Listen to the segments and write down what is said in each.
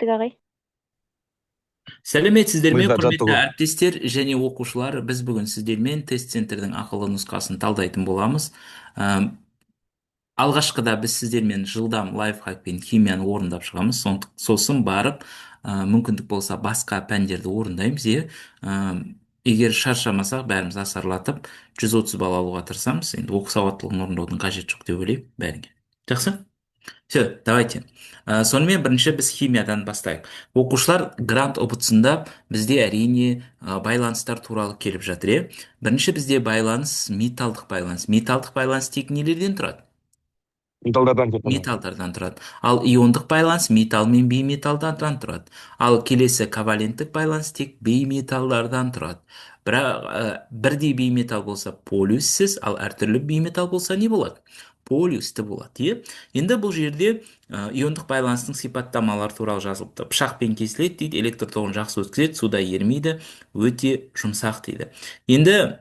Кеттік, ағай. Сәлеметсіздер ме, Миға құрметті жаттығу. әріптестер және оқушылар. Біз бүгін сіздермен тест центрдің ақылы нұсқасын талдайтын боламыз. Алғашқыда біз сіздермен жылдам лайфхакпен химияны орындап шығамыз. Сосын барып, мүмкіндік болса басқа пәндерді орындаймыз, иә. Егер шаршамасақ, бәріміз асарлатып 130 балл алуға тырысамыз. Енді оқу сауаттылығын орындаудың қажеті жоқ деп ойлаймын бәріңе. Жақсы? Все, давайте. Сонымен бірінші біз химиядан бастайық. Оқушылар, грант ҰБТ-сында бізде әрине байланыстар туралы келіп жатыр, иә. Бірінші бізде байланыс, металдық байланыс. Металдық байланыс тек нелерден тұрады? Металдардан тұрады. Металдардан тұрады. Ал иондық байланыс металл мен бейметалдардан тұрады. Ал келесі коваленттік байланыс тек бейметалдардан тұрады. Бірақ бірдей бейметалл болса полюссіз, ал әртүрлі бейметалл болса не болады? Полюсті болады, иә? Енді бұл жерде иондық байланыстың сипаттамалары туралы жазылыпты. Пышақпен кесіледі дейді, электр тоғын жақсы өткізеді, суда ерімейді, өте жұмсақ дейді. Енді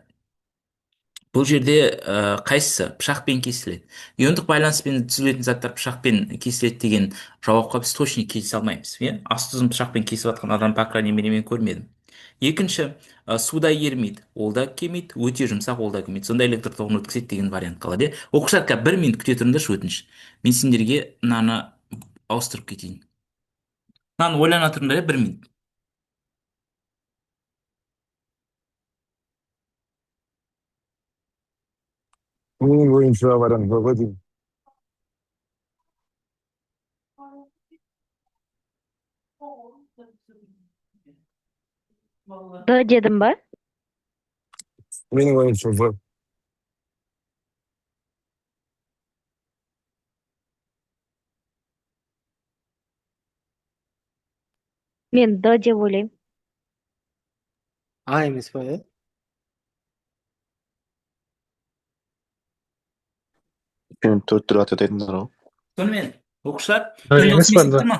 бұл жерде қайсысы пышақпен кесіледі? Иондық байланыспен түзілетін заттар пышақпен кесіледі деген жауапқа біз точно келісе алмаймыз, иә? Ас тұзын пышақпен кесіп жатқан адам, по крайней мере, мен көрмедім. Екінші, суда ерімейді, ол да келмейді, өте жұмсақ, ол да келмейді. Сонда электр тоғын өткізеді деген вариант қалады, иә? Оқушылар, қазір бір минут күте тұрыңдаршы, өтініш. Мен сендерге мынаны ауыстырып кетейін. Мынаны ойлана тұрыңдар, иә, бір минут. Менің ойымша вариант Б ғой деймін. Д дедім ба? Менің ойымша В. Мен Д деп ойлаймын. А емес па, иә? Өйткені төрт түрлі ат атайтындар ғой. Сонымен, оқушылар, Д енді емес осы па, есепті Д? ма?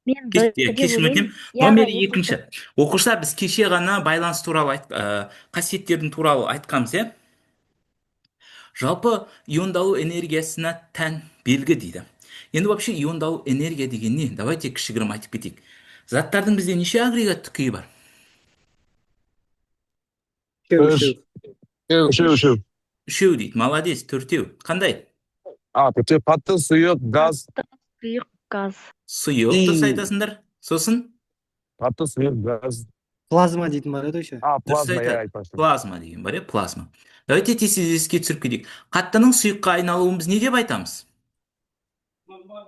Мен Д деп Кешірім ойлаймын. өтінемін. Иә, Номері ағай, екінші. Оқушылар, біз кеше ғана байланыс туралы қасиеттердің туралы айтқанбыз, иә? Жалпы иондалу энергиясына тән белгі дейді. Енді вообще иондалу энергия деген не? Давайте кішігірім айтып кетейік. Заттардың бізде неше агрегатты күйі бар? Үшеу, Үш. үшеу. Үшеу, үшеу. Үшеу дейді. Молодец, төртеу. Қандай? А, төртеу. Қатты, сұйық, газ. Қатты, сұйық, газ. Сұйық, дұрыс айтасыңдар. Сосын? Қатты, сұйық, газ. Плазма дейтін бар еді еще. А, Дұрыс плазма, иә, айтады. айтпақшы. Плазма деген бар, иә, плазма. Давайте тез еске түсіріп кетейік. Қаттының сұйыққа айналуын біз не деп айтамыз?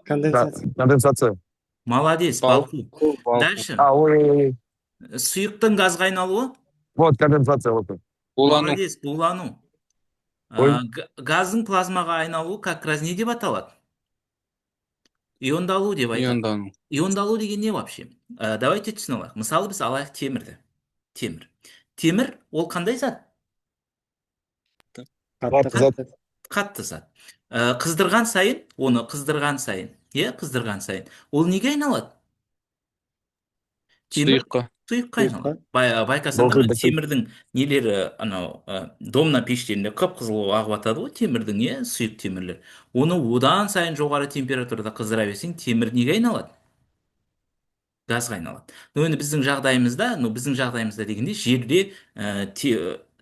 Конденсация. Конденсация. Молодец, балқу. Дальше. А, ой, ой, ой. Сұйықтың газға айналуы? Вот, конденсация, вот. Булану. Молодец, булану. Ой. Газдың плазмаға айналуы как раз не деп аталады? Иондалу деп айтады. Иондану. Иондалу деген не вообще? Давайте түсіне алайық. Мысалы, біз алайық темірді. Темір. Темір ол қандай зат? Қатты зат. Қатты зат. Қыздырған сайын, оны қыздырған сайын, иә, қыздырған сайын, ол неге айналады? Темір Сұйыққа. сұйыққа айналады. Байқасаңдар, Балқиды. ана темірдің нелері, анау, домна пештерінде қып-қызыл ағып жатады ғой темірдің, иә, сұйық темірлер. Оны одан сайын жоғары температурада қыздыра берсең, темір неге айналады? Газға айналады. Но енді біздің жағдайымызда, но біздің жағдайымызда дегенде жерде,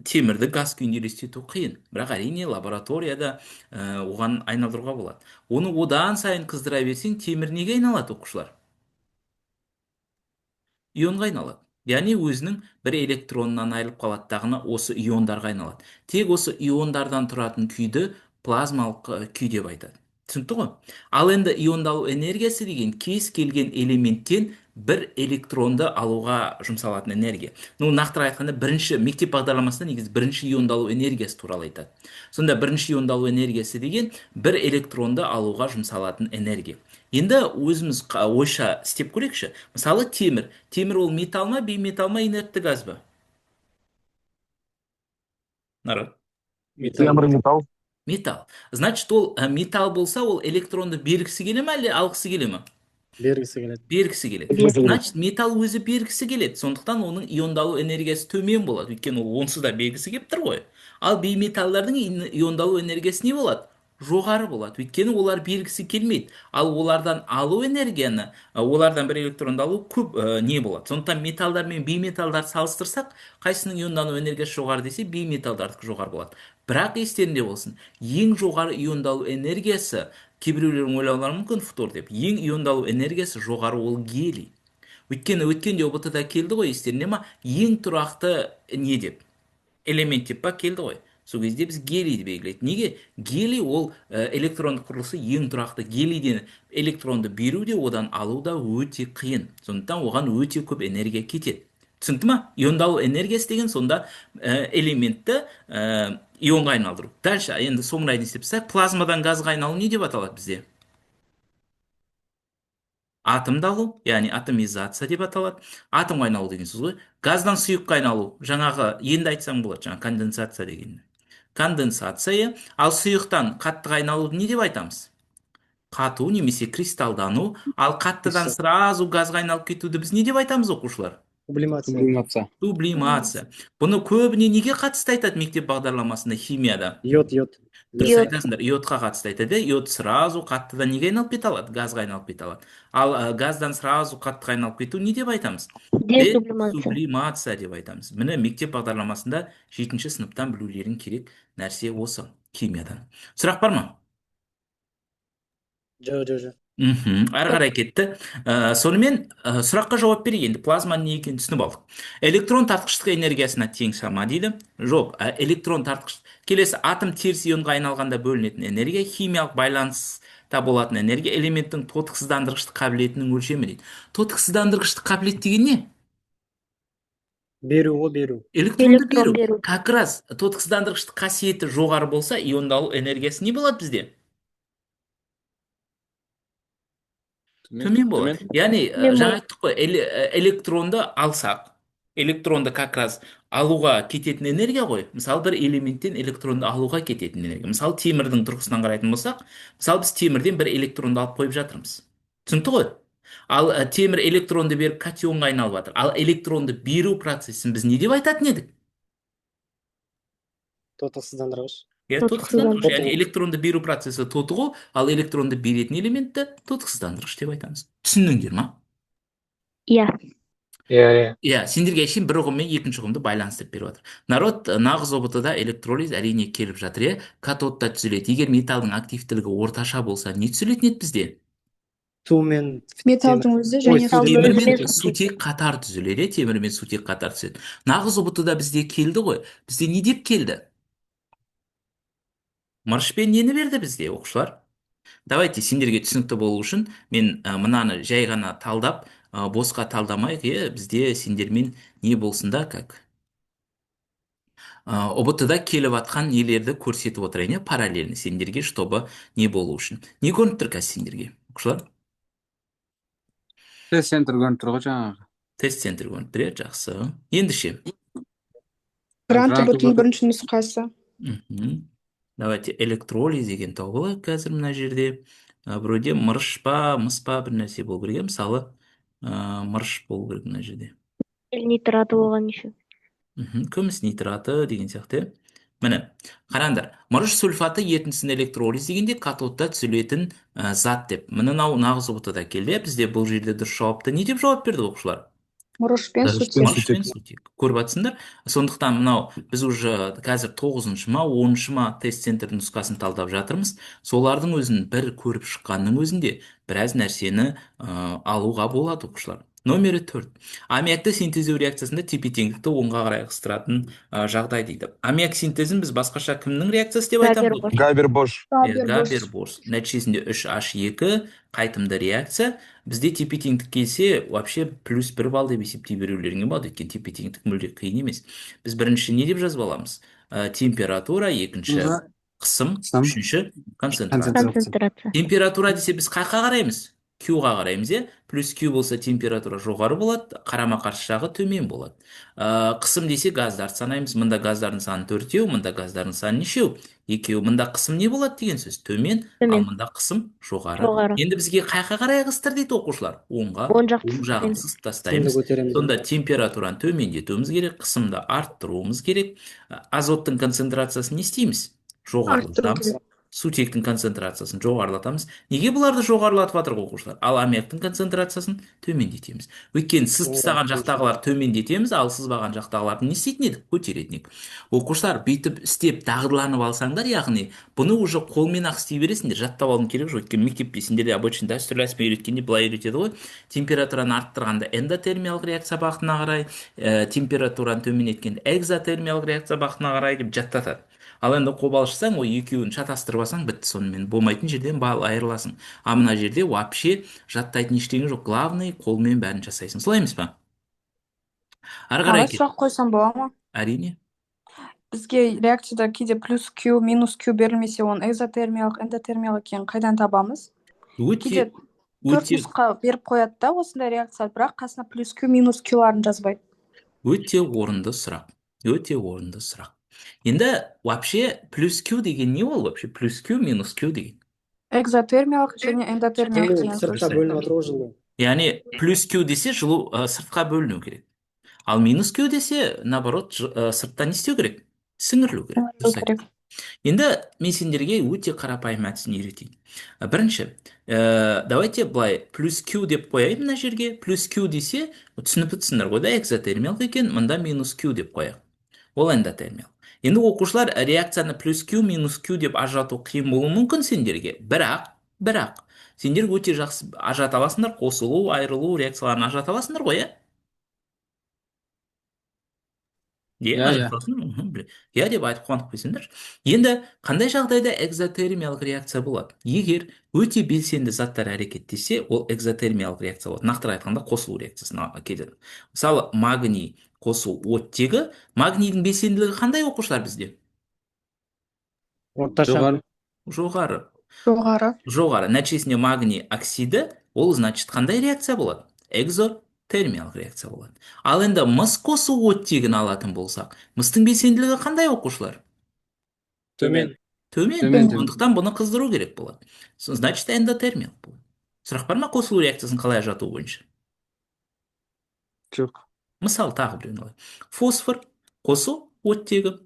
темірді газ күйінде елестету қиын. Бірақ әрине лабораторияда, оған айналдыруға болады. Оны одан сайын қыздыра берсең, темір неге айналады, оқушылар? Ионға айналады. Яғни өзінің бір электронынан айырылып қалады дағыны осы иондарға айналады. Тек осы иондардан тұратын күйді плазмалық күй деп айтады. Түсінікті ғой? Ал енді иондалу энергиясы деген кез келген элементтен бір электронды алуға жұмсалатын энергия. Ну, нақтырақ айтқанда, бірінші мектеп бағдарламасында негізі бірінші иондалу энергиясы туралы айтады. Сонда бірінші иондалу энергиясы деген бір электронды алуға жұмсалатын энергия. Енді өзіміз ойша істеп көрейікші. Мысалы, темір. Темір ол металл ма, бейметалл ма, инертті газ ба? Народ. Металл. Темір металл. Металл. Значит, ол металл болса, ол электронды бергісі келе ме, әлде алғысы келе ме? Бергісі келеді. Бергісі келеді. Бергісі келеді. Значит, металл өзі бергісі келеді. Сондықтан оның иондалу энергиясы төмен болады. Өйткені ол онсыз да бергісі келіп тұр ғой. Ал бейметалдардың иондалу энергиясы не болады? Жоғары болады. Өйткені олар бергісі келмейді. Ал олардан алу энергияны, олардан бір электронды алу көп не болады. Сондықтан металдар мен бейметалдарды салыстырсақ, қайсының иондану энергиясы жоғары десе, бейметалдардікі жоғары болады. Бірақ естерінде болсын, ең жоғары иондалу энергиясы, кейбіреулерің ойлаулары мүмкін фтор деп, ең иондалу энергиясы жоғары ол гелий. Өйткені өткенде ҰБТ-да келді ғой, естерінде ма, ең тұрақты не деп, элемент деп па келді ғой. Сол кезде біз гелийді белгілейді. Неге? Гелий ол электрондық құрылысы ең тұрақты. Гелийден электронды беру де, одан алу да өте қиын. Сондықтан оған өте көп энергия кетеді. Түсінікті ма? Иондалу энергиясы деген сонда элементті ионға айналдыру. Дальше енді соңына дейін істеп тастайық. Плазмадан газға айналу не деп аталады бізде? Атомдалу, яғни атомизация деп аталады. Атомға айналу деген сөз ғой. Газдан сұйыққа айналу, жаңағы енді айтсаң болады, жаңа конденсация деген. Конденсация, ал сұйықтан қаттыға айналуды не деп айтамыз? Қату немесе кристалдану. Ал қаттыдан сразу газға айналып кетуді біз не деп айтамыз, оқушылар? Сублимация. Сублимация. Сублимация. Бұны көбіне неге қатысты айтады мектеп бағдарламасында, химияда? Йод, йод. Дұрыс Йод. айтасыңдар, йодқа қатысты айтады. Йод сразу қаттыдан неге айналып кете алады? Газға айналып кете алады. Ал газдан сразу қаттыға айналып кету не деп айтамыз? Десублимация. Десублимация деп айтамыз. Міне, мектеп бағдарламасында 7 сыныптан білулерің керек нәрсе осы химиядан. Сұрақ бар ма? Жоқ, жоқ, жоқ. Әрі қарай кетті. Сонымен сұраққа жауап берейік. Енді плазманың не екенін түсініп алдық. Электрон тартқыштық энергиясына тең шама дейді. Жоқ, электрон тартқыш. Келесі, атом теріс ионға айналғанда бөлінетін энергия, химиялық байланыста болатын энергия, элементтің тотықсыздандырғыштық қабілетінің өлшемі дейді. Тотықсыздандырғыштық қабілет деген не? Беру ғой, беру. Электронды Электрон беру. беру. Как раз тотықсыздандырғыштық қасиеті жоғары болса, иондалу энергиясы не болады бізде? Төмен болады. Яғни, Төмен жаңа болады. айттық қой, электронды алсақ, электронды как раз алуға кететін энергия ғой. Мысалы, бір элементтен электронды алуға кететін энергия. Мысалы, темірдің тұрғысынан қарайтын болсақ, мысалы, біз темірден бір электронды алып қойып жатырмыз. Түсінікті ғой? Ал темір электронды беріп катионға айналып жатыр. Ал электронды беру процесін біз не деп айтатын едік? Тотықсыздандырғыш. Иә, Тотықсыздандырғыш. тотықсыздандырғыш. Яғни электронды беру процесі тотығу, ал электронды беретін элементті тотықсыздандырғыш деп айтамыз. Түсіндіңдер ма? Иә. Иә, иә. Иә, сендерге әшейін бір ұғым мен екінші ұғымды байланыстырып беріп жатыр. Народ, нағыз ҰБТ-да электролиз әрине келіп жатыр, иә. Катодта түзіледі. Егер металдың активтілігі орташа болса, не түзілетін еді бізде? Су мен Металдың өзі Ой, және су Темір Темір мен мен сутек қатар түзіледі, иә, темір мен сутек қатар түседі. Нағыз ҰБТ-да бізде келді ғой. Бізде не деп келді? Мырыш пен нені берді бізде, оқушылар? Давайте сендерге түсінікті болу үшін мен мынаны жай ғана талдап, босқа талдамайық, иә, бізде сендермен не болсын да, как ҰБТ-да келіп жатқан нелерді көрсетіп отырайын, иә, параллельно сендерге, чтобы не болу үшін. Не көрініп тұр қазір сендерге, оқушылар? Тест центр көрініп тұр ғой жаңағы. Тест центр көрініп тұр, иә, жақсы. Енді ше? Грант Грант ҰБТ-ның ҰБТ. бірінші нұсқасы. Давайте электролиз деген тауып алайық қазір мына жерде. Вроде мырыш па, мыс па бір нәрсе болу керек, иә? Мысалы, мырыш болу керек мына жерде. Нитраты болған еще. Күміс нитраты деген сияқты, иә. Міне, қараңдар, мырыш сульфаты ерітіндісін электролиз дегенде катодта түзілетін зат деп. Міне, мынау нағыз ҰБТ-да келді, иә. Бізде бұл жерде дұрыс жауапты не деп жауап берді, оқушылар? Мырыш пен Мырыш сутек. пен Мырыш пен сутек. Көріп жатсыңдар. Сондықтан мынау біз уже қазір 9-шы ма, 10-шы ма тест центрдің нұсқасын талдап жатырмыз. Солардың өзін бір көріп шыққанның өзінде біраз нәрсені алуға болады, оқушылар. Номері 4. Аммиакты синтездеу реакциясында тепе-теңдікті оңға қарай ығыстыратын жағдай дейді. Аммиак синтезін біз басқаша кімнің реакциясы деп айтамыз? Габер-Бош. Габер-Бош. Иә, Габер-Бош. Габер-Бош. Нәтижесінде 3H2 қайтымды реакция. Бізде тепе-теңдік келсе, вообще плюс 1 балл деп есептей берулеріңе болады, өйткені тепе-теңдік мүлде қиын емес. Біз бірінші не деп жазып аламыз? Температура, екінші қысым, Қысым. үшінші концентрация. Концентрация. Концентрация. Температура десе, біз қайқа қараймыз? Q-ға қараймыз, иә? Плюс Q болса, температура жоғары болады, қарама-қарсы жағы төмен болады. Қысым десе, газдарды санаймыз. Мында газдардың саны төртеу, мында газдардың саны нешеу? Екеу. Мында қысым не болады деген сөз? Төмен, ал Төмен. мында қысым жоғары. Жоғары. Енді бізге қайқа қарай ығыстыр дейді, оқушылар? Оңға, Оң жақ оң жағын тастаймыз. сызып тастаймыз. Көтереміз. Сонда температураны төмендетуіміз керек, қысымды арттыруымыз керек. Азоттың концентрациясын не істейміз? Арттыру Жоғарылатамыз. керек. Сутектің концентрациясын жоғарылатамыз. Неге бұларды жоғарылатып жатырық, оқушылар? Ал аммиактың концентрациясын төмендетеміз. Өйткені сызып тастаған жақтағылар төмендетеміз, ал сызбаған жақтағыларды не істейтін едік? Көтеретін едік. Оқушылар, бүйтіп істеп дағдыланып алсаңдар, яғни бұны уже қолмен ақ істей бересіңдер, жаттап алудың керегі жоқ. Өйткені мектепте сендерде обычно дәстүрлі әдіспен үйреткенде былай үйретеді ғой: температураны арттырғанда эндотермиялық реакция бағытына қарай, температураны төмендеткенде экзотермиялық реакция бағытына қарай деп жаттатады. Ал енді қобалжысаң, ол екеуін шатастырып алсаң, бітті, сонымен болмайтын жерден бал айырыласың. А мына жерде вообще жаттайтын ештеңе жоқ, главный қолмен бәрін жасайсың, солай емес па? Ары қарай Ағай, сұрақ қойсам бола ма? Әрине. Бізге реакцияда кейде плюс Q, минус Q берілмесе, оның экзотермиялық, эндотермиялық екенін қайдан табамыз? Өте Кейде төрт өте нұсқа беріп қояды да осындай реакция, бірақ қасына плюс Q, минус Q-ларын жазбайды. Өте орынды сұрақ, өте орынды сұрақ. Енді вообще плюс Q деген не ол? Вообще плюс Q, минус Q деген? Экзотермиялық және эндотермиялық Жылу деген сөз. сыртқа бөлініп жатыр ғой, жылу. Яғни плюс Q десе, жылу сыртқа бөліну керек, ал минус Q десе, наоборот, сырттан не істеу керек? Сіңірілу керек. Дұрыс. Керек. Енді мен сендерге өте қарапайым әдісін үйретейін. Бірінші, давайте былай плюс Q деп қояйын мына жерге. Плюс Q десе, түсініп тұрсыңдар ғой да, экзотермиялық екен. Мында минус Q деп қояйық, ол эндотермиялық. Енді, оқушылар, реакцияны плюс Q, минус Q деп ажырату қиын болуы мүмкін сендерге, бірақ сендер өте жақсы ажырата аласыңдар, қосылу, айырылу реакцияларын ажырата аласыңдар ғой, иә? Иә, Иә, ажырата аласыңдар. Иә деп айтып қуантып қойсаңдаршы. Енді қандай жағдайда экзотермиялық реакция болады? Егер өте белсенді заттар әрекеттесе, ол экзотермиялық реакция болады. Нақтырақ айтқанда, қосылу реакциясына келеді. Мысалы, магний қосу оттегі. Магнийдің белсенділігі қандай, оқушылар, бізде? Орташа. Жоғары. Жоғары. Жоғары. Жоғары. Нәтижесінде магний оксиді, ол, значит, қандай реакция болады? Экзотермиялық реакция болады. Ал енді мыс қосу оттегін алатын болсақ, мыстың белсенділігі қандай, оқушылар? Төмен. Төмен. Төмен. Сондықтан бұны қыздыру керек болады. Значит, эндотермиялық болады. Сұрақ бар ма қосылу реакциясын қалай ажырату бойынша? Жоқ. Мысал, тағы біреуін алайық. Фосфор қосу оттегі.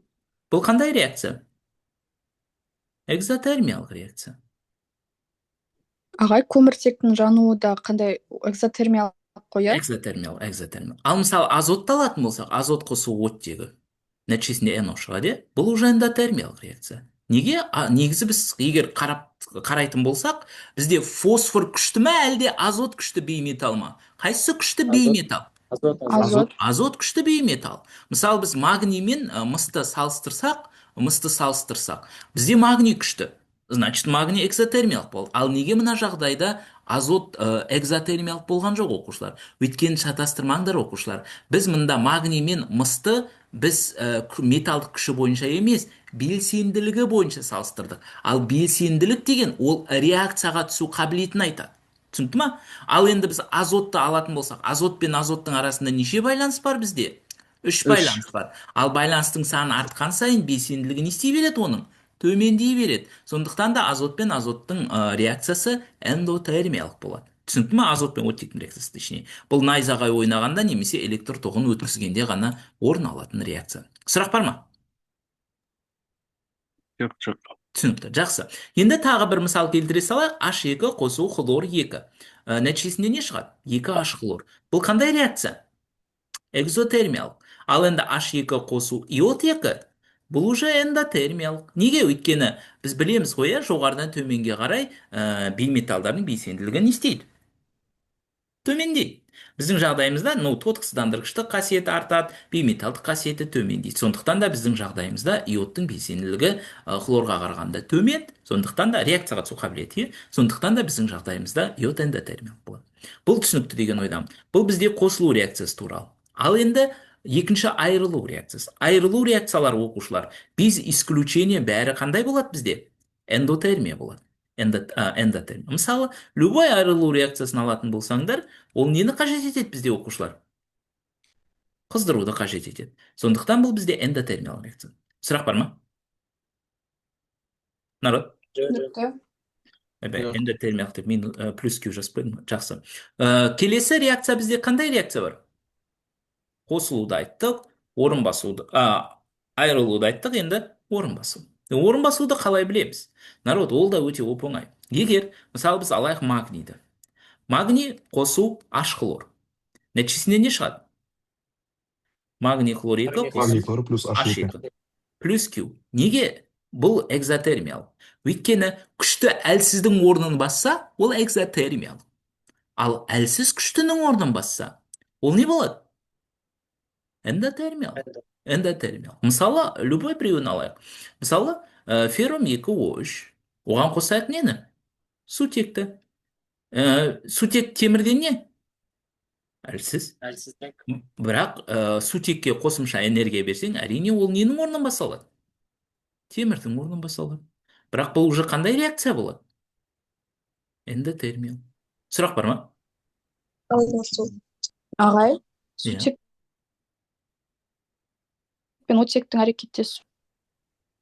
Бұл қандай реакция? Экзотермиялық реакция. Ағай, көміртектің жануы да қандай, экзотермиялық қой, иә? Экзотермиялық, экзотермиялық. Ал мысалы, азотты алатын болсақ, азот қосу оттегі. Нәтижесінде NO шығады, иә? Бұл уже эндотермиялық реакция. Неге? Негізі біз егер қарайтын болсақ, бізде фосфор күшті ме, әлде азот күшті бейметалл ма? Қайсысы күшті Азот. бейметалл? Азот, азот. Азот. Азот күшті бейметалл. Мысалы, біз магний мен мысты салыстырсақ, бізде магний күшті. Значит, магний экзотермиялық болды. Ал неге мына жағдайда азот экзотермиялық болған жоқ, оқушылар? Өйткені шатастырмаңдар, оқушылар. Біз мында магний мен мысты біз металдық күші бойынша емес, белсенділігі бойынша салыстырдық. Ал белсенділік деген ол реакцияға түсу қабілетін айтады. Түсінікті ма? Ал енді біз азотты алатын болсақ, азот пен азоттың арасында неше байланыс бар бізде? Үш Үш. байланыс бар. Ал байланыстың саны артқан сайын белсенділігі не істей береді оның? Төмендей береді. Сондықтан да азот пен азоттың реакциясы эндотермиялық болады. Түсінікті ма? Азот пен оттектің реакциясы, точнее. Бұл найзағай ойнағанда немесе электр тоғын өткізгенде ғана орын алатын реакция. Сұрақ бар ма? Жоқ. Түсінікті. Жақсы. Енді тағы бір мысал келтіре салайық. H2 қосу хлор 2. Нәтижесінде не шығады? 2 H хлор. Бұл қандай реакция? Экзотермиялық. Ал енді H2 қосу иод 2, бұл уже эндотермиялық. Неге? Өйткені біз білеміз ғой, иә, жоғарыдан төменге қарай бейметалдардың белсенділігі не істейді? Төмендейді. Біздің жағдайымызда, ну, тотықсыздандырғыштық қасиеті артады, бейметалдық қасиеті төмендейді. Сондықтан да біздің жағдайымызда иодтың белсенділігі хлорға қарағанда төмен, сондықтан да реакцияға түсу қабілеті, иә? Сондықтан да біздің жағдайымызда иод эндотермиялық болады. Бұл түсінікті деген ойдамын. Бұл бізде қосылу реакциясы туралы. Ал енді екінші айырылу реакциясы. Айырылу реакциялары, оқушылар, без исключения бәрі қандай болады бізде? Эндотермия болады. Эндотермия. Мысалы, любой айырылу реакциясын алатын болсаңдар, ол нені қажет етеді бізде, оқушылар? Қыздыруды қажет етеді. Сондықтан бұл бізде эндотермиялық реакция. Сұрақ бар ма? Народ? Жоқ, жоқ. Түсінікті. Ойбай, Жоқ. эндотермиялық деп мен плюс Q жазып қойдым. Жақсы. Келесі реакция бізде қандай реакция бар? Қосылуды айттық, орын басуды, айырылуды айттық, енді орын басу. Орын басуды қалай білеміз? Народ, ол да өте оп оңай. Егер, мысалы, біз алайық магнийді. Магний қосу H хлор. Нәтижесінде не шығады? Магний хлор 2 қосу Магний хлор плюс H2. H2 плюс Q. Неге бұл экзотермиялық? Өйткені күшті әлсіздің орнын басса, ол экзотермиялық. Ал әлсіз күштінің орнын басса, ол не болады? Эндотермиялық. Эндотермиялық. Мысалы, любой біреуін алайық. Мысалы, феррум 2 О3. Оған қосайық нені? Сутекті. Сутек темірден не? Әлсіз. Әлсіздік. Бірақ сутекке қосымша энергия берсең, әрине, ол ненің орнын баса алады? Темірдің орнын баса алады. Бірақ бұл уже қандай реакция болады? Эндотермиялық. Сұрақ бар ма? Ағай, Иә. сутек пен оттектің әрекеттесуі.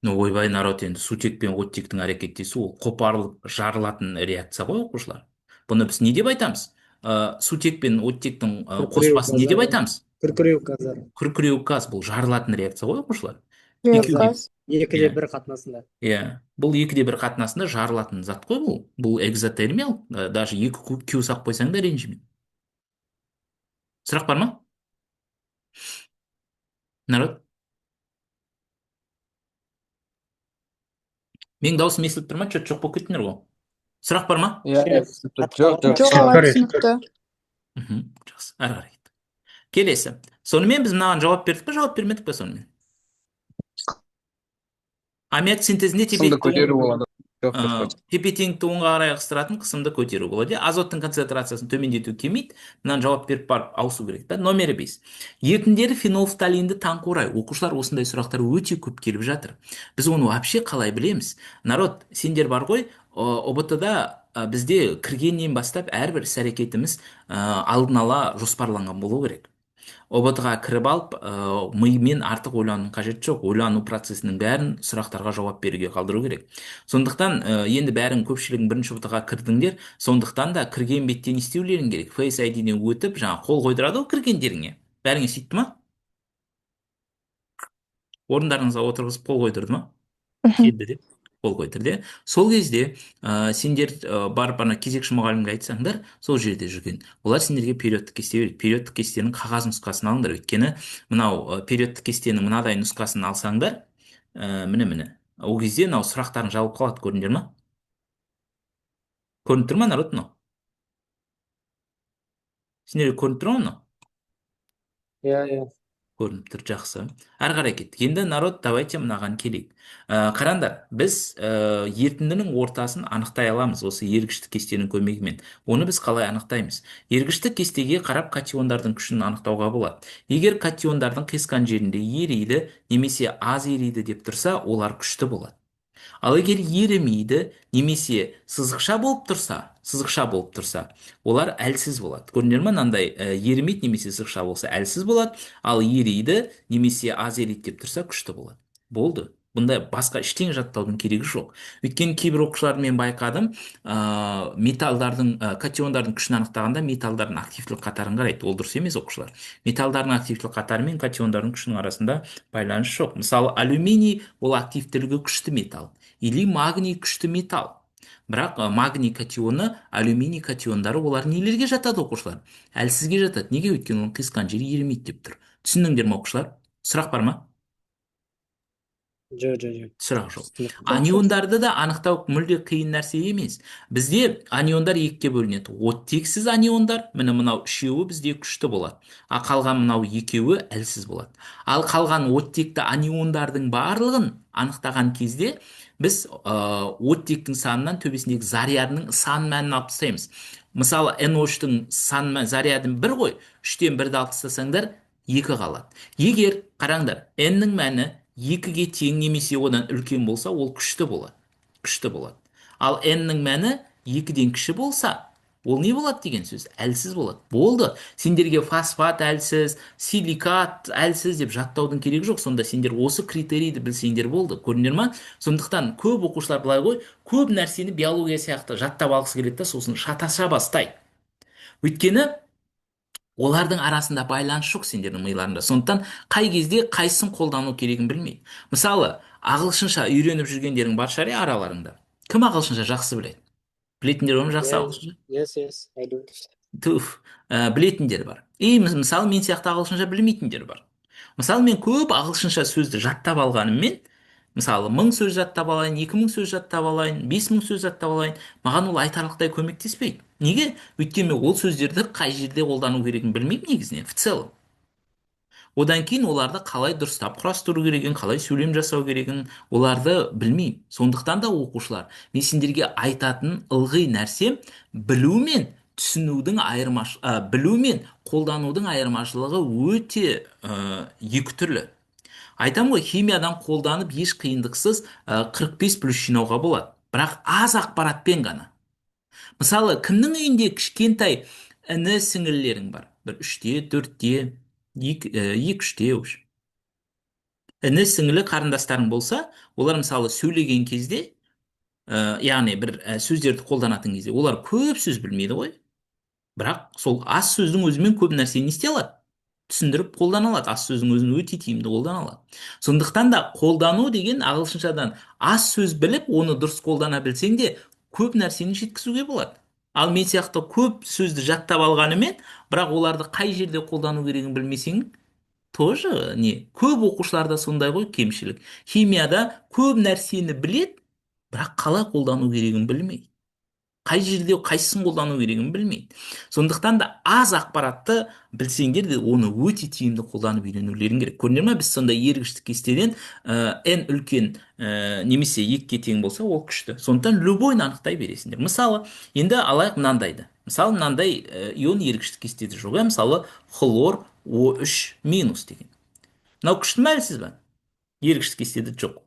Ну, ойбай, народ, енді сутек пен оттектің әрекеттесуі ол қопарылып жарылатын реакция ғой, оқушылар. Бұны біз не деп айтамыз? Сутек пен оттектің Күркіреу қоспасын не деп газдары. айтамыз? Күркіреу газдары. Күркіреу газ, бұл жарылатын реакция ғой, оқушылар. Екеуі де Газ. 2-де Иә. 1 қатынасында. Иә, бұл 2-де 1 қатынасында жарылатын зат қой бұл. Бұл экзотермиялық, даже екі Q салып қойсаң да ренжіме. Сұрақ бар ма? Народ? Менің дауысым естіліп тұр ма? Чё-то жоқ болып кеттіңдер ғой. Сұрақ бар ма? Иә, Кішкене жоқ, жоқ. Жоқ, ағай, түсінікті. Жақсы, әрі қарай кеттік. Келесі. Сонымен біз мынаған жауап бердік пе, жауап бермедік пе сонымен? Аммиак синтезінде Қысымды көтеру болады. Жоқ, жоқ, жоқ. Тепе-теңдікті оңға қарай ығыстыратын қысымды көтеру болады. Азоттың концентрациясын төмендету келмейді. Мынаны жауап беріп барып ауысу керек та. Номері 5. Ерітіндері фенолфталинді таңқурай. Оқушылар, осындай сұрақтар өте көп келіп жатыр. Біз оны вообще қалай білеміз? Народ, сендер бар ғой, ҰБТ-да бізде кіргеннен бастап әрбір іс-әрекетіміз алдын ала жоспарланған болу керек. ҰБТ-ға кіріп алып, мимен артық ойланудың қажеті жоқ. Ойлану процесінің бәрін сұрақтарға жауап беруге қалдыру керек. Сондықтан, енді бәрін көпшілігің бірінші ҰБТ-ға кірдіңдер, сондықтан да кірген бетте не істеулерің керек? Face ID-ден өтіп, жаңа қол қойдырады ғой кіргендеріңе. Бәріңе сөйтті ма? Орындарыңызға отырғызып қол қойдырды ма? Келді деп қол қойдырды. Сол кезде, сендер, барып ана кезекші мұғалімге айтсаңдар, сол жерде жүрген. Олар сендерге периодтық кесте береді. Периодтық кестенің қағаз нұсқасын алыңдар. Өйткені мынау, периодтық кестенің мынадай нұсқасын алсаңдар, міне-міне. Ол кезде мынау сұрақтарың жабылып қалады, көрдіңдер ма? Көрініп тұр ма, народ, мынау? Сендерге көрініп тұр ма мынау? Иә, иә. Көрініп тұр, жақсы. Әрі қарай кеттік. Енді, народ, давайте мынаған келейік. Қараңдар, біз ерітіндінің ортасын анықтай аламыз осы ергіштік кестенің көмегімен. Оны біз қалай анықтаймыз? Ергіштік кестеге қарап катиондардың күшін анықтауға болады. Егер катиондардың қиысқан жерінде ериді немесе аз ериді деп тұрса, олар күшті болады. Ал егер ерімейді немесе сызықша болып тұрса, сызықша болып тұрса, олар әлсіз болады. Көрдіңдер ме, мынандай, ерімейді немесе сызықша болса әлсіз болады, ал ериді немесе аз ериді деп тұрса күшті болады. Болды. Бұнда басқа ештеңе жаттаудың керегі жоқ. Өйткені кейбір оқушыларды мен байқадым, металдардың, катиондардың күшін анықтағанда металдардың активтілік қатарын қарайды. Ол дұрыс емес, оқушылар. Металдардың активтілік қатары мен катиондардың күшінің арасында байланыс жоқ. Мысалы, алюминий ол активтілігі күшті металл, или магний күшті металл. Бірақ магний катионы, алюминий катиондары олар нелерге жатады, оқушылар? Әлсізге жатады. Неге? Өйткені оның қиысқан жері ерімейді деп тұр. Түсіндіңдер ме, оқушылар? Сұрақ бар ма? Жоқ, жоқ, жоқ. Сұрақ жоқ. Түсінікті. Аниондарды да анықтау мүлде қиын нәрсе емес. Бізде аниондар екіге бөлінеді. Оттексіз аниондар, міне мынау үшеуі бізде күшті болады. А қалған мынау екеуі әлсіз болады. Ал қалған оттекті аниондардың барлығын анықтаған кезде біз оттектің санынан төбесіндегі зарядының сан мәнін алып тастаймыз. Мысалы, NO3-тің сан заряды 1 ғой, 3-тен 1-ді алып тастасаңдар, 2 қалады. Егер, қараңдар, N-нің мәні 2-ге тең немесе одан үлкен болса, ол күшті болады. Күшті болады. Ал N-нің мәні 2-ден кіші болса, ол не болады деген сөз? Әлсіз болады. Болды. Сендерге фосфат әлсіз, силикат әлсіз деп жаттаудың керегі жоқ. Сонда сендер осы критерийді білсеңдер болды. Көрдіңдер ма? Сондықтан көп оқушылар былай ғой, көп нәрсені биология сияқты жаттап алғысы келеді да, сосын шатаса бастайды. Өйткені олардың арасында байланыс жоқ сендердің миларыңда. Сондықтан қай кезде қайсысын қолдану керегін білмейді. Мысалы, Ағылшынша үйреніп жүргендерің бар шығар, иә, араларыңда. Кім ағылшынша жақсы біледі? Білетіндер бар ма жақсы Yeah. ағылшынша? Yes, I do. Туф, білетіндер бар. И мысалы, мен сияқты ағылшынша білмейтіндер бар. Мысалы, мен көп ағылшынша сөзді жаттап алғаныммен, мысалы, 1000 сөз жаттап алайын, 2000 сөз жаттап алайын, 5000 сөз жаттап алайын, маған ол айтарлықтай көмектеспейді. Неге? Өйткені мен ол сөздерді қай жерде қолдану керегін білмеймін негізінен, в целом. Одан кейін оларды қалай дұрыстап құрастыру керегін, қалай сөйлем жасау керегін, оларды білмеймін. Сондықтан да, оқушылар, мен сендерге айтатын ылғи нәрсем: білу мен түсінудің білу мен қолданудың айырмашылығы өте екі түрлі. Айтамын ғой, химиядан қолданып еш қиындықсыз 45 плюс жинауға болады, бірақ аз ақпаратпен ғана. Мысалы, кімнің үйінде кішкентай іні сіңілілерің бар, бір үште, төртте, екі, екі, үште, в общем, іні сіңілі қарындастарың болса, олар, мысалы, сөйлеген кезде, яғни бір сөздерді қолданатын кезде, олар көп сөз білмейді ғой, бірақ сол аз сөздің өзімен көп нәрсені не істей алады? Түсіндіріп қолдана алады. Аз сөздің өзін өте тиімді қолдана алады. Сондықтан да қолдану деген, ағылшыншадан аз сөз біліп, оны дұрыс қолдана білсең де, көп нәрсені жеткізуге болады. Ал мен сияқты көп сөзді жаттап алғанымен, бірақ оларды қай жерде қолдану керегін білмесең, тоже не. Көп оқушыларда сондай ғой кемшілік: химияда көп нәрсені білет, бірақ қалай қолдану керегін білмейді, қай жерде қайсысын қолдану керегін білмейді. Сондықтан да аз ақпаратты білсеңдер де, оны өте тиімді қолданып үйренулерің керек. Көрдіңдер ма, біз сонда ергіштік кестеден n үлкен немесе екіге тең болса, ол күшті. Сондықтан любойын анықтай бересіңдер. Мысалы, енді алайық мынандайды. Мысалы, мынандай ион ергіштік кестеде жоқ, иә. Мысалы, хлор О3 минус деген, мынау күшті ме, әлсіз ба? Ергіштік кестеде жоқ.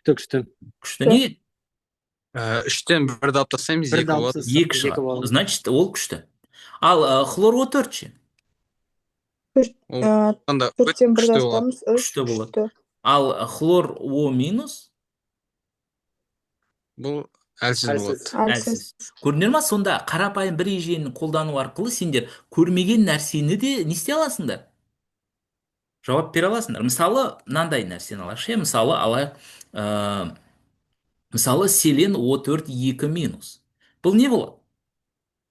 Күшті, күшті. Күшті. Неге? Үштен бірді алып тастаймыз, Бірді екі алып болады. тастасақ, екі екі шығады. болады. Значит, ол күшті. Ал хлор О4 ше? Ол онда өте Төрттен бірді күшті болады. алсамыз, үш. Күшті болады. Күшті. Ал хлор О минус? Бұл әлсіз Әлсіз. болады. Әлсіз. Әлсіз. Көрдіңдер ма, сонда қарапайым бір ережені қолдану арқылы сендер көрмеген нәрсені де не істей аласыңдар? Жауап бере аласыңдар. Мысалы, мынандай нәрсені алайықшы, иә. Мысалы, алайық, мысалы, селен О4 2 минус, бұл не болады?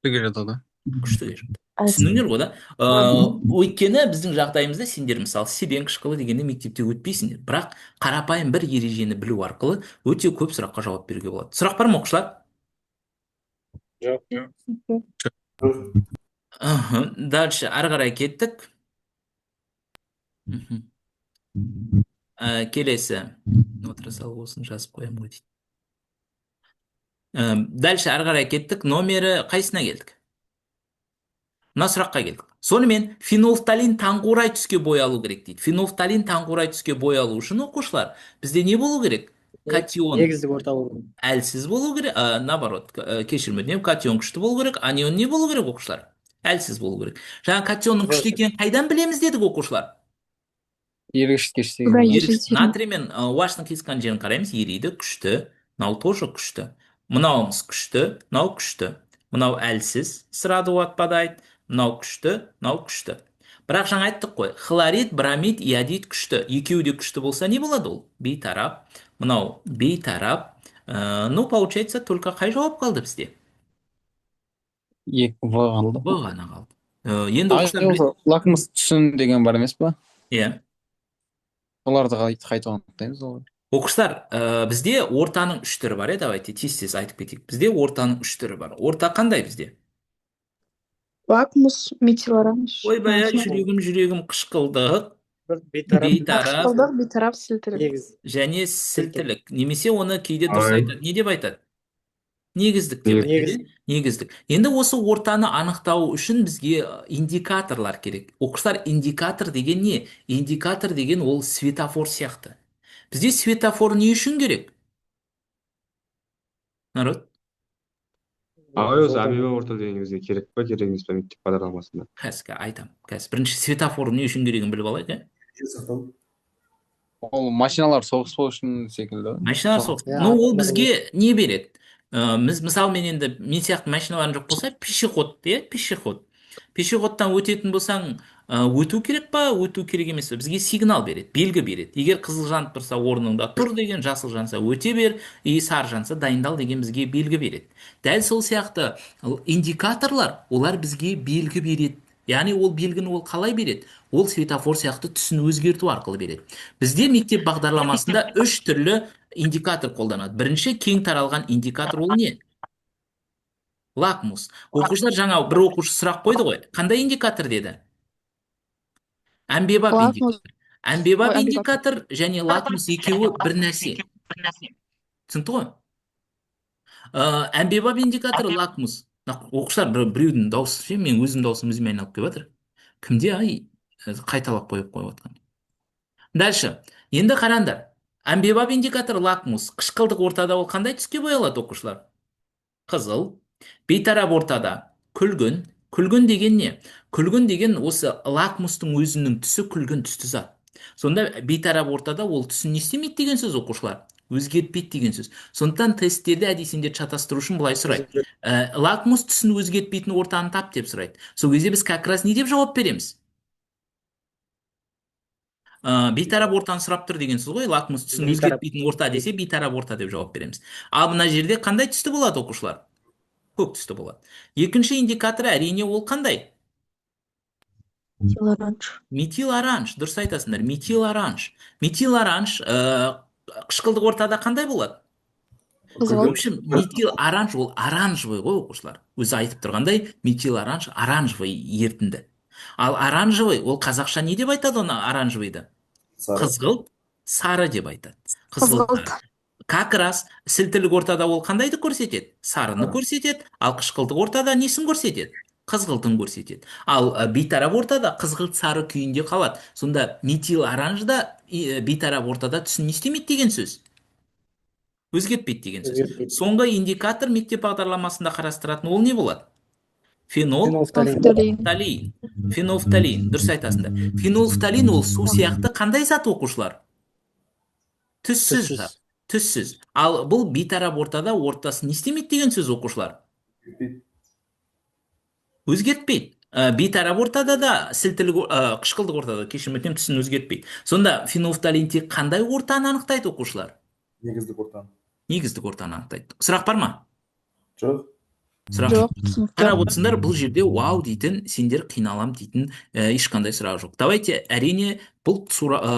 Күштіге жатады. Күштіге жатады. Түсіндіңдер ғой, да? Өйткені біздің жағдайымызда сендер, мысалы, селен қышқылы дегенде мектепте өтпейсіңдер, бірақ қарапайым бір ережені білу арқылы өте көп сұраққа жауап беруге болады. Сұрақ бар ма, оқушылар? Жоқ. Дальше ары қарай кеттік. Келесі отыра салып, осыны жазып қоямын ғой дейді. Дальше ары қарай кеттік. Номері қайсына келдік? Мына сұраққа келдік. Сонымен, фенолфталин таңқурай түске боялу керек дейді. Фенолфталин таңқурай түске боялу үшін, оқушылар, бізде не болу керек? Катион Негіздік орта болу керек. Әлсіз болу керек, наоборот, кешірім өтінемін, катион күшті болу керек, анион не болу керек, оқушылар? Әлсіз болу керек. Жаңа катионның күшті екенін қайдан білеміз дедік, оқушылар? Ергіш кештегі. Да, Ергіш. еріген. Натрий мен OH-ның қиысқан жерін қараймыз, ериді, күшті. Мынау тоже күшті. Мынауымыз күшті, мынау күшті. Мынау әлсіз, сразу отпадает. Мынау күшті, мынау күшті. Бірақ жаңа айттық қой, хлорид, бромид, иодид күшті. Екеуі де күшті болса, не болады ол? Бейтарап. Мынау бейтарап. Ну, получается, только қай жауап қалды бізде? Екі В қалды. В ғана қалды. Енді оқушылар Осы лакмус түсін деген бар емес па? Иә. Оларды қайтып анықтаймыз олар. Оқушылар, бізде ортаның үш түрі бар, иә, давайте тез-тез айтып кетейік. Бізде ортаның үш түрі бар. Орта қандай бізде? Лакмус, метилоранж. Ойбай, жүрегім, жүрегім, қышқылдық, Бір бейтарап. Бейтарап. Қышқылдық, бейтарап, сілтілік. Негіз. Және сілтілік. Немесе оны кейде дұрыс Ай. айтады. Не деп айтады? Негіздік деп айтады, Негіз. иә? Негіздік. Енді осы ортаны анықтау үшін бізге индикаторлар керек. Оқушылар, индикатор деген не? Индикатор деген ол светофор сияқты. Бізде светофор не үшін керек? Народ? Ағай, осы әмбебап орта деген бізге керек па, керек емес па мектеп бағдарламасында? Қазір айтамын. Қазір бірінші светофор не үшін керегін біліп алайық, иә? Ол машиналар соғыспау үшін секілді. Машиналар соғыс. Иә, Ну, ол адамдар. бізге не береді? Біз, мысалы, мен енді, мен сияқты машиналарым жоқ болса, пешеход, иә, пешеход. Пешеходтан өтетін болсаң, өту керек па, өту керек емес па? Бізге сигнал береді, белгі береді. Егер қызыл жанып тұрса, орныңда тұр деген, жасыл жанса, өте бер, и сары жанса, дайындал деген бізге белгі береді. Дәл сол сияқты индикаторлар, олар бізге белгі береді. Яғни ол белгіні ол қалай береді? Ол светофор сияқты түсін өзгерту арқылы береді. Бізде мектеп бағдарламасында үш түрлі индикатор қолданады. Бірінші кең таралған индикатор ол не? Лакмус. Оқушылар, жаңа бір оқушы сұрақ қойды ғой. Қандай индикатор деді? Әмбебап Лакмус. индикатор. Әмбебап Ой, әмбебап. индикатор және лакмус екеуі бір нәрсе. Түсінікті ғой? Әмбебап индикатор, лакмус. Мына оқушылар, біреудің дауысы ше, мен өзімнің дауысым өзіме айналып келіп жатыр. Кімде ай қайталап қойып қойып жатқан. Дальше. Енді қараңдар. Әмбебап индикатор лакмус. Қышқылдық ортада ол қандай түске боялады, оқушылар? Қызыл. Бейтарап ортада күлгін. Күлгін деген не? Күлгін деген осы лакмустың өзінің түсі күлгін түсті зат. Сонда бейтарап ортада ол түсін не істемейді деген сөз, оқушылар? Өзгертпейді деген сөз. Сондықтан тесттерде әдейі сендерді шатастыру үшін былай сұрайды. Лакмус түсін өзгертпейтін ортаны тап деп сұрайды. Сол кезде біз как раз не деп жауап береміз? Бейтарап ортаны сұрап тұр деген сөз ғой. Лакмус түсін Бейтарап. өзгертпейтін орта десе, бейтарап орта деп жауап береміз. Ал мына жерде қандай түсті болады, оқушылар? Көк түсті болады. Екінші индикатор, әрине, ол қандай? Метил оранж. Метил оранж, дұрыс айтасыңдар. Метил оранж. Метил оранж қышқылдық ортада қандай болады? В Қызғылт. общем, метил оранж ол оранжевый ғой, оқушылар. Өзі айтып тұрғандай, метил оранж оранжевый ерітінді. Ал оранжевый ол қазақша не деп айтады оны, оранжевыйды? Сары. Қызғылт сары деп айтады. Қызғылт Қызғылт. сары. Как раз сілтілік ортада ол қандайды көрсетеді? Сарыны көрсетеді, ал қышқылдық ортада несін көрсетеді? Қызғылтын көрсетеді. Ал бейтарап ортада қызғылт сары күйінде қалады. Сонда метил оранжда бейтарап ортада түсін не істемейді деген сөз? Өзгертпейді деген сөз. Өзгертпейді. Соңғы индикатор мектеп бағдарламасында қарастыратын ол не болады? Фенол Фенолфталин. Фталин. фталин. Фенолфталин, дұрыс айтасыңдар. Фенолфталин ол су сияқты қандай зат, оқушылар? Түссіз Түссіз. зат. Түссіз. Ал бұл бейтарап ортада ортасын не істемейді деген сөз, оқушылар? Өзгертпейді. Бейтарап ортада да, сілтілік, қышқылдық ортада, кешірім өтінемін, түсін өзгертпейді. Сонда фенолфталин тек қандай ортаны анықтайды, оқушылар? Негіздік ортаны. Негіздік ортаны анықтайды. Сұрақ бар ма? Жоқ. Сұрақ Жоқ, түсінікті. Қарап отырсыңдар, бұл жерде вау дейтін, сендер қиналам дейтін ешқандай сұрақ жоқ. Давайте, әрине, бұл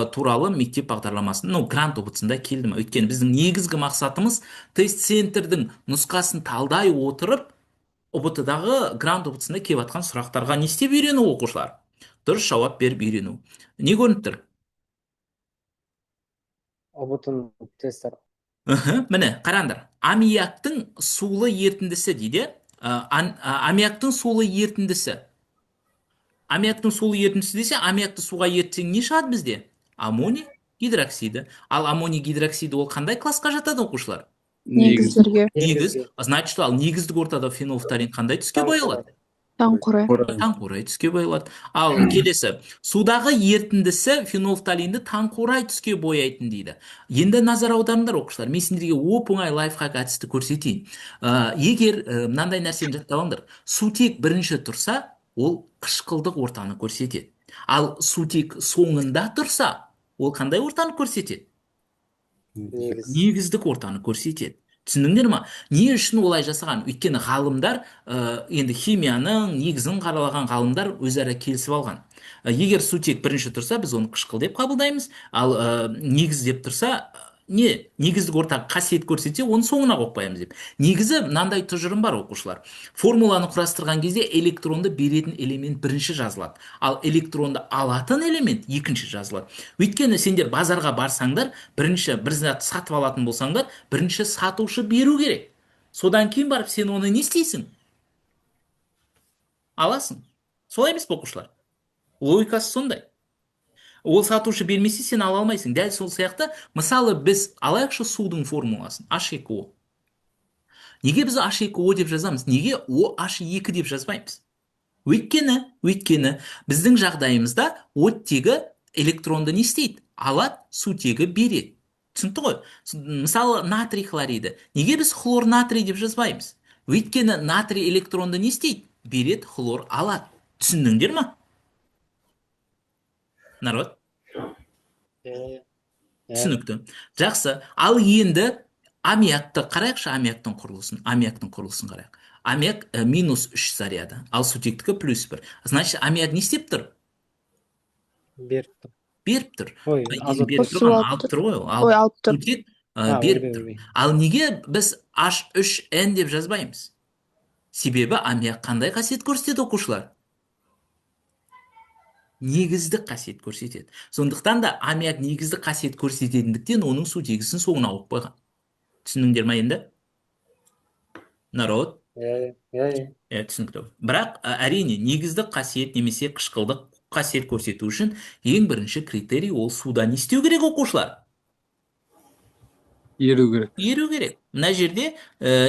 туралы мектеп бағдарламасының, ну, грант ҰБТ-сында келді ма? Өйткені біздің негізгі мақсатымыз тест центрдің нұсқасын талдай отырып, ҰБТ-дағы, грант ҰБТ-сында келіп жатқан сұрақтарға не істеп үйрену, оқушылар? Дұрыс жауап беріп үйрену. Не көрініп тұр? ҰБТ-ның тесттері. Міне, қараңдар. Аммиактың сулы ерітіндісі дейді. Аммиактың сулы ерітіндісі. Аммиактың сулы ерітіндісі десе, аммиакты суға ерітсең, не шығады бізде? Аммоний гидроксиді. Ал аммоний гидроксиді ол қандай классқа жатады, оқушылар? Негіздерге. Негіз. Значит, ал негіздік ортада фенолфталин қандай түске боялады? Таңқурай. Таңқурай түске боялады. Ал келесі, судағы ерітіндісі фенолфталинді таңқурай түске бояйтын дейді. Енді назар аударыңдар, оқушылар. Мен сендерге оп оңай лайфхак әдісті көрсетейін. Егер мынандай нәрсені жаттап алыңдар. Сутек бірінші тұрса, ол қышқылдық ортаны көрсетеді. Ал сутек соңында тұрса, ол қандай ортаны көрсетеді? Негіз. Негіздік ортаны көрсетеді. Түсіндіңдер ма? Не үшін олай жасаған? Өйткені ғалымдар, енді химияның негізін қаралаған ғалымдар өзара келісіп алған. Егер сутек бірінші тұрса, біз оны қышқыл деп қабылдаймыз, ал негіз деп тұрса, не, негіздік орта қасиет көрсетсе, оны соңына қойып қоямыз деп. Негізі мынандай тұжырым бар, оқушылар. Формуланы құрастырған кезде электронды беретін элемент бірінші жазылады, ал электронды алатын элемент екінші жазылады. Өйткені сендер базарға барсаңдар, бірінші бір зат сатып алатын болсаңдар, бірінші сатушы беру керек. Содан кейін барып сен оны не істейсің? Аласың. Солай емес пе, оқушылар? Логикасы сондай. Ол сатушы бермесе, сен ала алмайсың. Дәл сол сияқты, мысалы, біз алайықшы судың формуласын H2O. Неге біз H2O деп жазамыз? Неге OH2 деп жазбаймыз? Өйткені біздің жағдайымызда оттегі электронды не істейді? Алады, сутегі береді. Түсінікті ғой? Мысалы, натрий хлориді. Неге біз хлор натрий деп жазбаймыз? Өйткені натрий электронды не істейді? Береді, хлор алады. Түсіндіңдер ма, народ? Иә. Түсінікті, жақсы. Ал енді аммиакты қарайықшы, аммиактың құрылысын. Аммиактың құрылысын қарайық. Аммиак -3 заряды, ал сутектікі +1. Значит, аммиак не істеп тұр? Беріп тұр. Беріп тұр. Ой, Ай, азот. беріп Қосып тұрған, алып алып тұр. тұр ғой ол. Ал Ой, алып тұр. сутек А, беріп ойбай, тұр. ойбай. Ал неге біз H3N деп жазбаймыз? Себебі аммиак қандай қасиет көрсетеді, оқушылар? Негіздік қасиет көрсетеді. Сондықтан да аммиак негіздік қасиет көрсететіндіктен, оның сутегісін соңына қойып қойған. Түсіндіңдер ма енді, народ? Иә. Иә, түсінікті. Бірақ әрине, негіздік қасиет немесе қышқылдық қасиет көрсету үшін ең бірінші критерий — ол суда не істеу керек, оқушылар? Еру керек. Еру керек. Мына жерде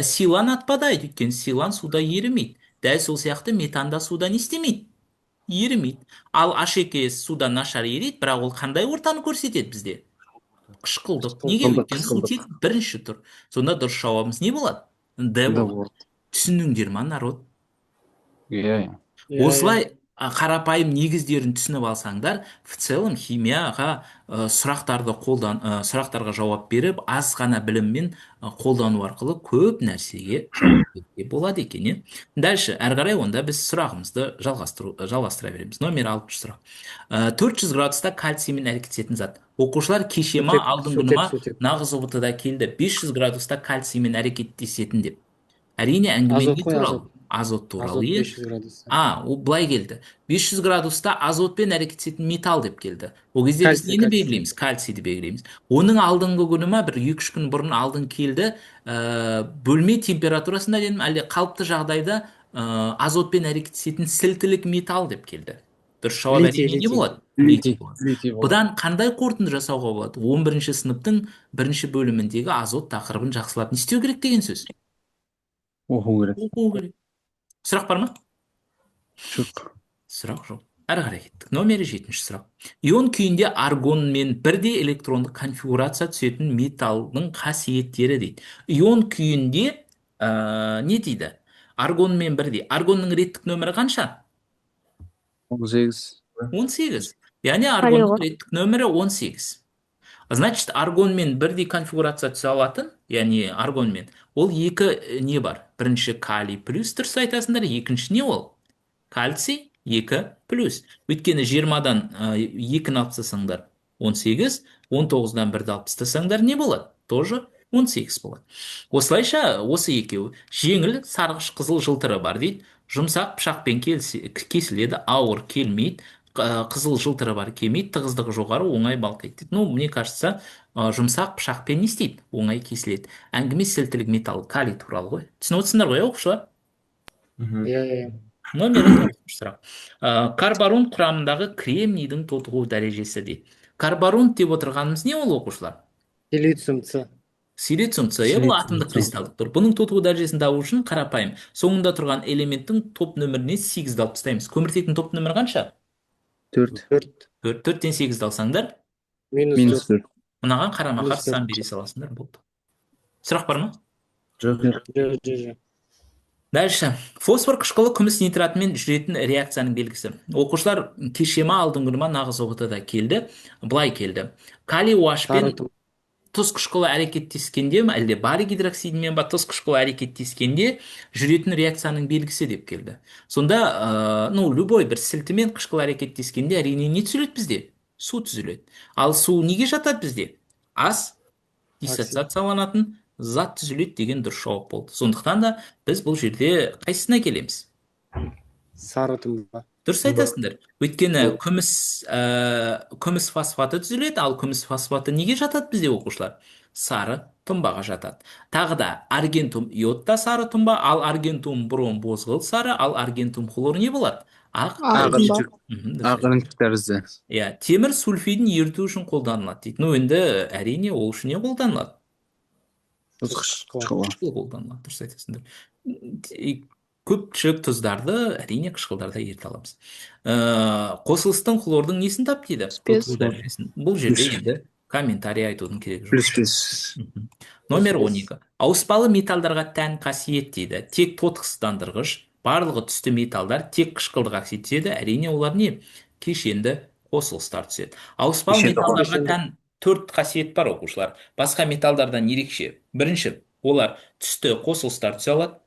силан отпадает, өйткені силан суда ерімейді. Дәл сол сияқты метан да суда не істемейді? Ерімейді. Ал H2S суда нашар ериді, бірақ ол қандай ортаны көрсетеді бізде? Қышқылдық. Неге? Қышқылдық, Өйткені қышқылдық. сутек бірінші тұр. Сонда дұрыс жауабымыз не болады? Д Д болады. болады. Түсіндіңдер ма, народ? Иә. Иә. Осылай қарапайым негіздерін түсініп алсаңдар, в целом химияға сұрақтарды қолдан сұрақтарға жауап беріп, аз ғана біліммен қолдану арқылы көп нәрсеге жауап беруге болады екен, иә. Дальше, әрі қарай онда біз сұрағымызды жалғастыра береміз. Номер алтыншы сұрақ. 400 градуста кальциймен әрекеттесетін зат. Оқушылар, кеше ма, Сутек, алдыңғы күні сутек, ма, сутек. нағыз ҰБТ да келді 500 градуста кальциймен әрекеттесетін деп. Әрине, әңгіме Азот не қой, туралы? азот. Азот туралы, Азот иә. 500 градус. А, ол былай келді. 500 градуста азотпен әрекеттесетін металл деп келді. Ол кезде біз Кальций, нені кальций. белгілейміз? Кальцийді белгілейміз. Оның алдыңғы күні ма, бір 2-3 күн бұрын алдын келді, бөлме температурасында дедім, әлде қалыпты жағдайда азотпен әрекеттесетін сілтілік металл деп келді. Дұрыс жауап Литий, әрине не литий. болады? Литий. Литий болады. Литий болады. Бұдан қандай қорытынды жасауға болады? 11 сыныптың бірінші бөліміндегі азот тақырыбын жақсылап не істеу керек деген сөз? Оқу керек. Оқу керек. Сұрақ бар ма? Жоқ. Сұрақ жоқ. Әрі қарай кеттік. Номері жетінші сұрақ. Ион күйінде аргонмен бірдей электрондық конфигурация түсетін металдың қасиеттері дейді. Ион күйінде не дейді? Аргонмен бірдей. Аргонның реттік нөмірі қанша? 18. 18. Яғни Калий аргонның ғой. реттік нөмірі 18. Значит, аргонмен бірдей конфигурация түсе алатын, яғни аргонмен, ол екі не бар? Бірінші калий плюс, дұрыс айтасыңдар, екінші не ол? Кальций 2 плюс. Өйткені 20-дан 2-ні алып тастасаңдар 18, 19-дан 1-ді алып тастасаңдар не болады? Тоже 18 болады. Осылайша осы екеуі жеңіл сарғыш қызыл жылтыры бар дейді. Жұмсақ пышақпен кесіледі, ауыр келмейді, қызыл жылтыры бар келмейді, тығыздығы жоғары, оңай балқиды дейді. Ну, мне кажется, жұмсақ пышақпен не істейді? Оңай кесіледі. Әңгіме сілтілік металл калий туралы ғой. Түсініп отырсыңдар ғой, иә, оқушылар? Иә. Номері тоғызыншы сұрақ. Карборун құрамындағы кремнийдің тотығу дәрежесі дейді. Карборун деп отырғанымыз не ол, оқушылар? Силициум С. Силициум С, иә, бұл атомдық Силициум С. кристалдық түр. Бұның тотығу дәрежесін табу үшін қарапайым. Соңында тұрған элементтің топ нөміріне 8-ді алып тастаймыз. Көміртектің топ нөмірі қанша? 4. 4. 4. 4-тен 8-ді алсаңдар, Минус Минус 4. 4. мынаған қарама Минус қарсы сан бере саласыңдар, болды. Сұрақ бар ма? Жоқ. Жоқ. Дальше. Фосфор қышқылы күміс нитратымен жүретін реакцияның белгісі. Оқушылар, кеше ма, алдыңғы күні ма, нағыз ҰБТ да келді. Былай келді. Калий OH пен Сары тұз қышқылы әрекеттескенде ме, әлде барий гидроксидімен ба, тұз қышқылы әрекеттескенде жүретін реакцияның белгісі деп келді. Сонда, ну, любой бір сілтімен қышқыл әрекеттескенде әрине не түзіледі бізде? Су түзіледі. Ал су неге жатады бізде? Аз диссоциацияланатын зат түзіледі деген дұрыс жауап болды. Сондықтан да біз бұл жерде қайсысына келеміз? Сары тұнба. Дұрыс айтасыңдар. Өйткені күміс фосфаты түзіледі, ал күміс фосфаты неге жатады бізде, оқушылар? Сары тұнбаға жатады. Тағы да аргентум йод та сары тұнба, ал аргентум бром бозғылт сары, ал аргентум хлор не болады? Ақ. Ақ Ақ тұнба. ірімшік. Дұрыс. Ақ ірімшік тәрізді. Иә, темір сульфидін еріту үшін қолданылады дейді. Ну, енді әрине ол үшін не қолданылады? Тұз қышқылы. Қышқыл қолданылады, дұрыс айтасыңдар. Көпшілік тұздарды әрине қышқылдарда еріте аламыз. Қосылыстың хлордың несін тап дейді? Бес. Тотығу дәрежесін. Бұл жерде Плюс. енді комментарий айтудың керегі жоқ. +5. Номер +5. 12. Ауыспалы металдарға тән қасиет дейді. Тек тотықсыздандырғыш, Барлығы түсті металдар, тек қышқылдық оксид түседі. Әрине, олар не? Кешенді қосылыстар түседі. Ауыспалы Кешенді металдарға қосылыс. тән төрт қасиет бар, оқушылар. Басқа металдардан ерекше. Бірінші, олар түсті қосылыстар түсе алады.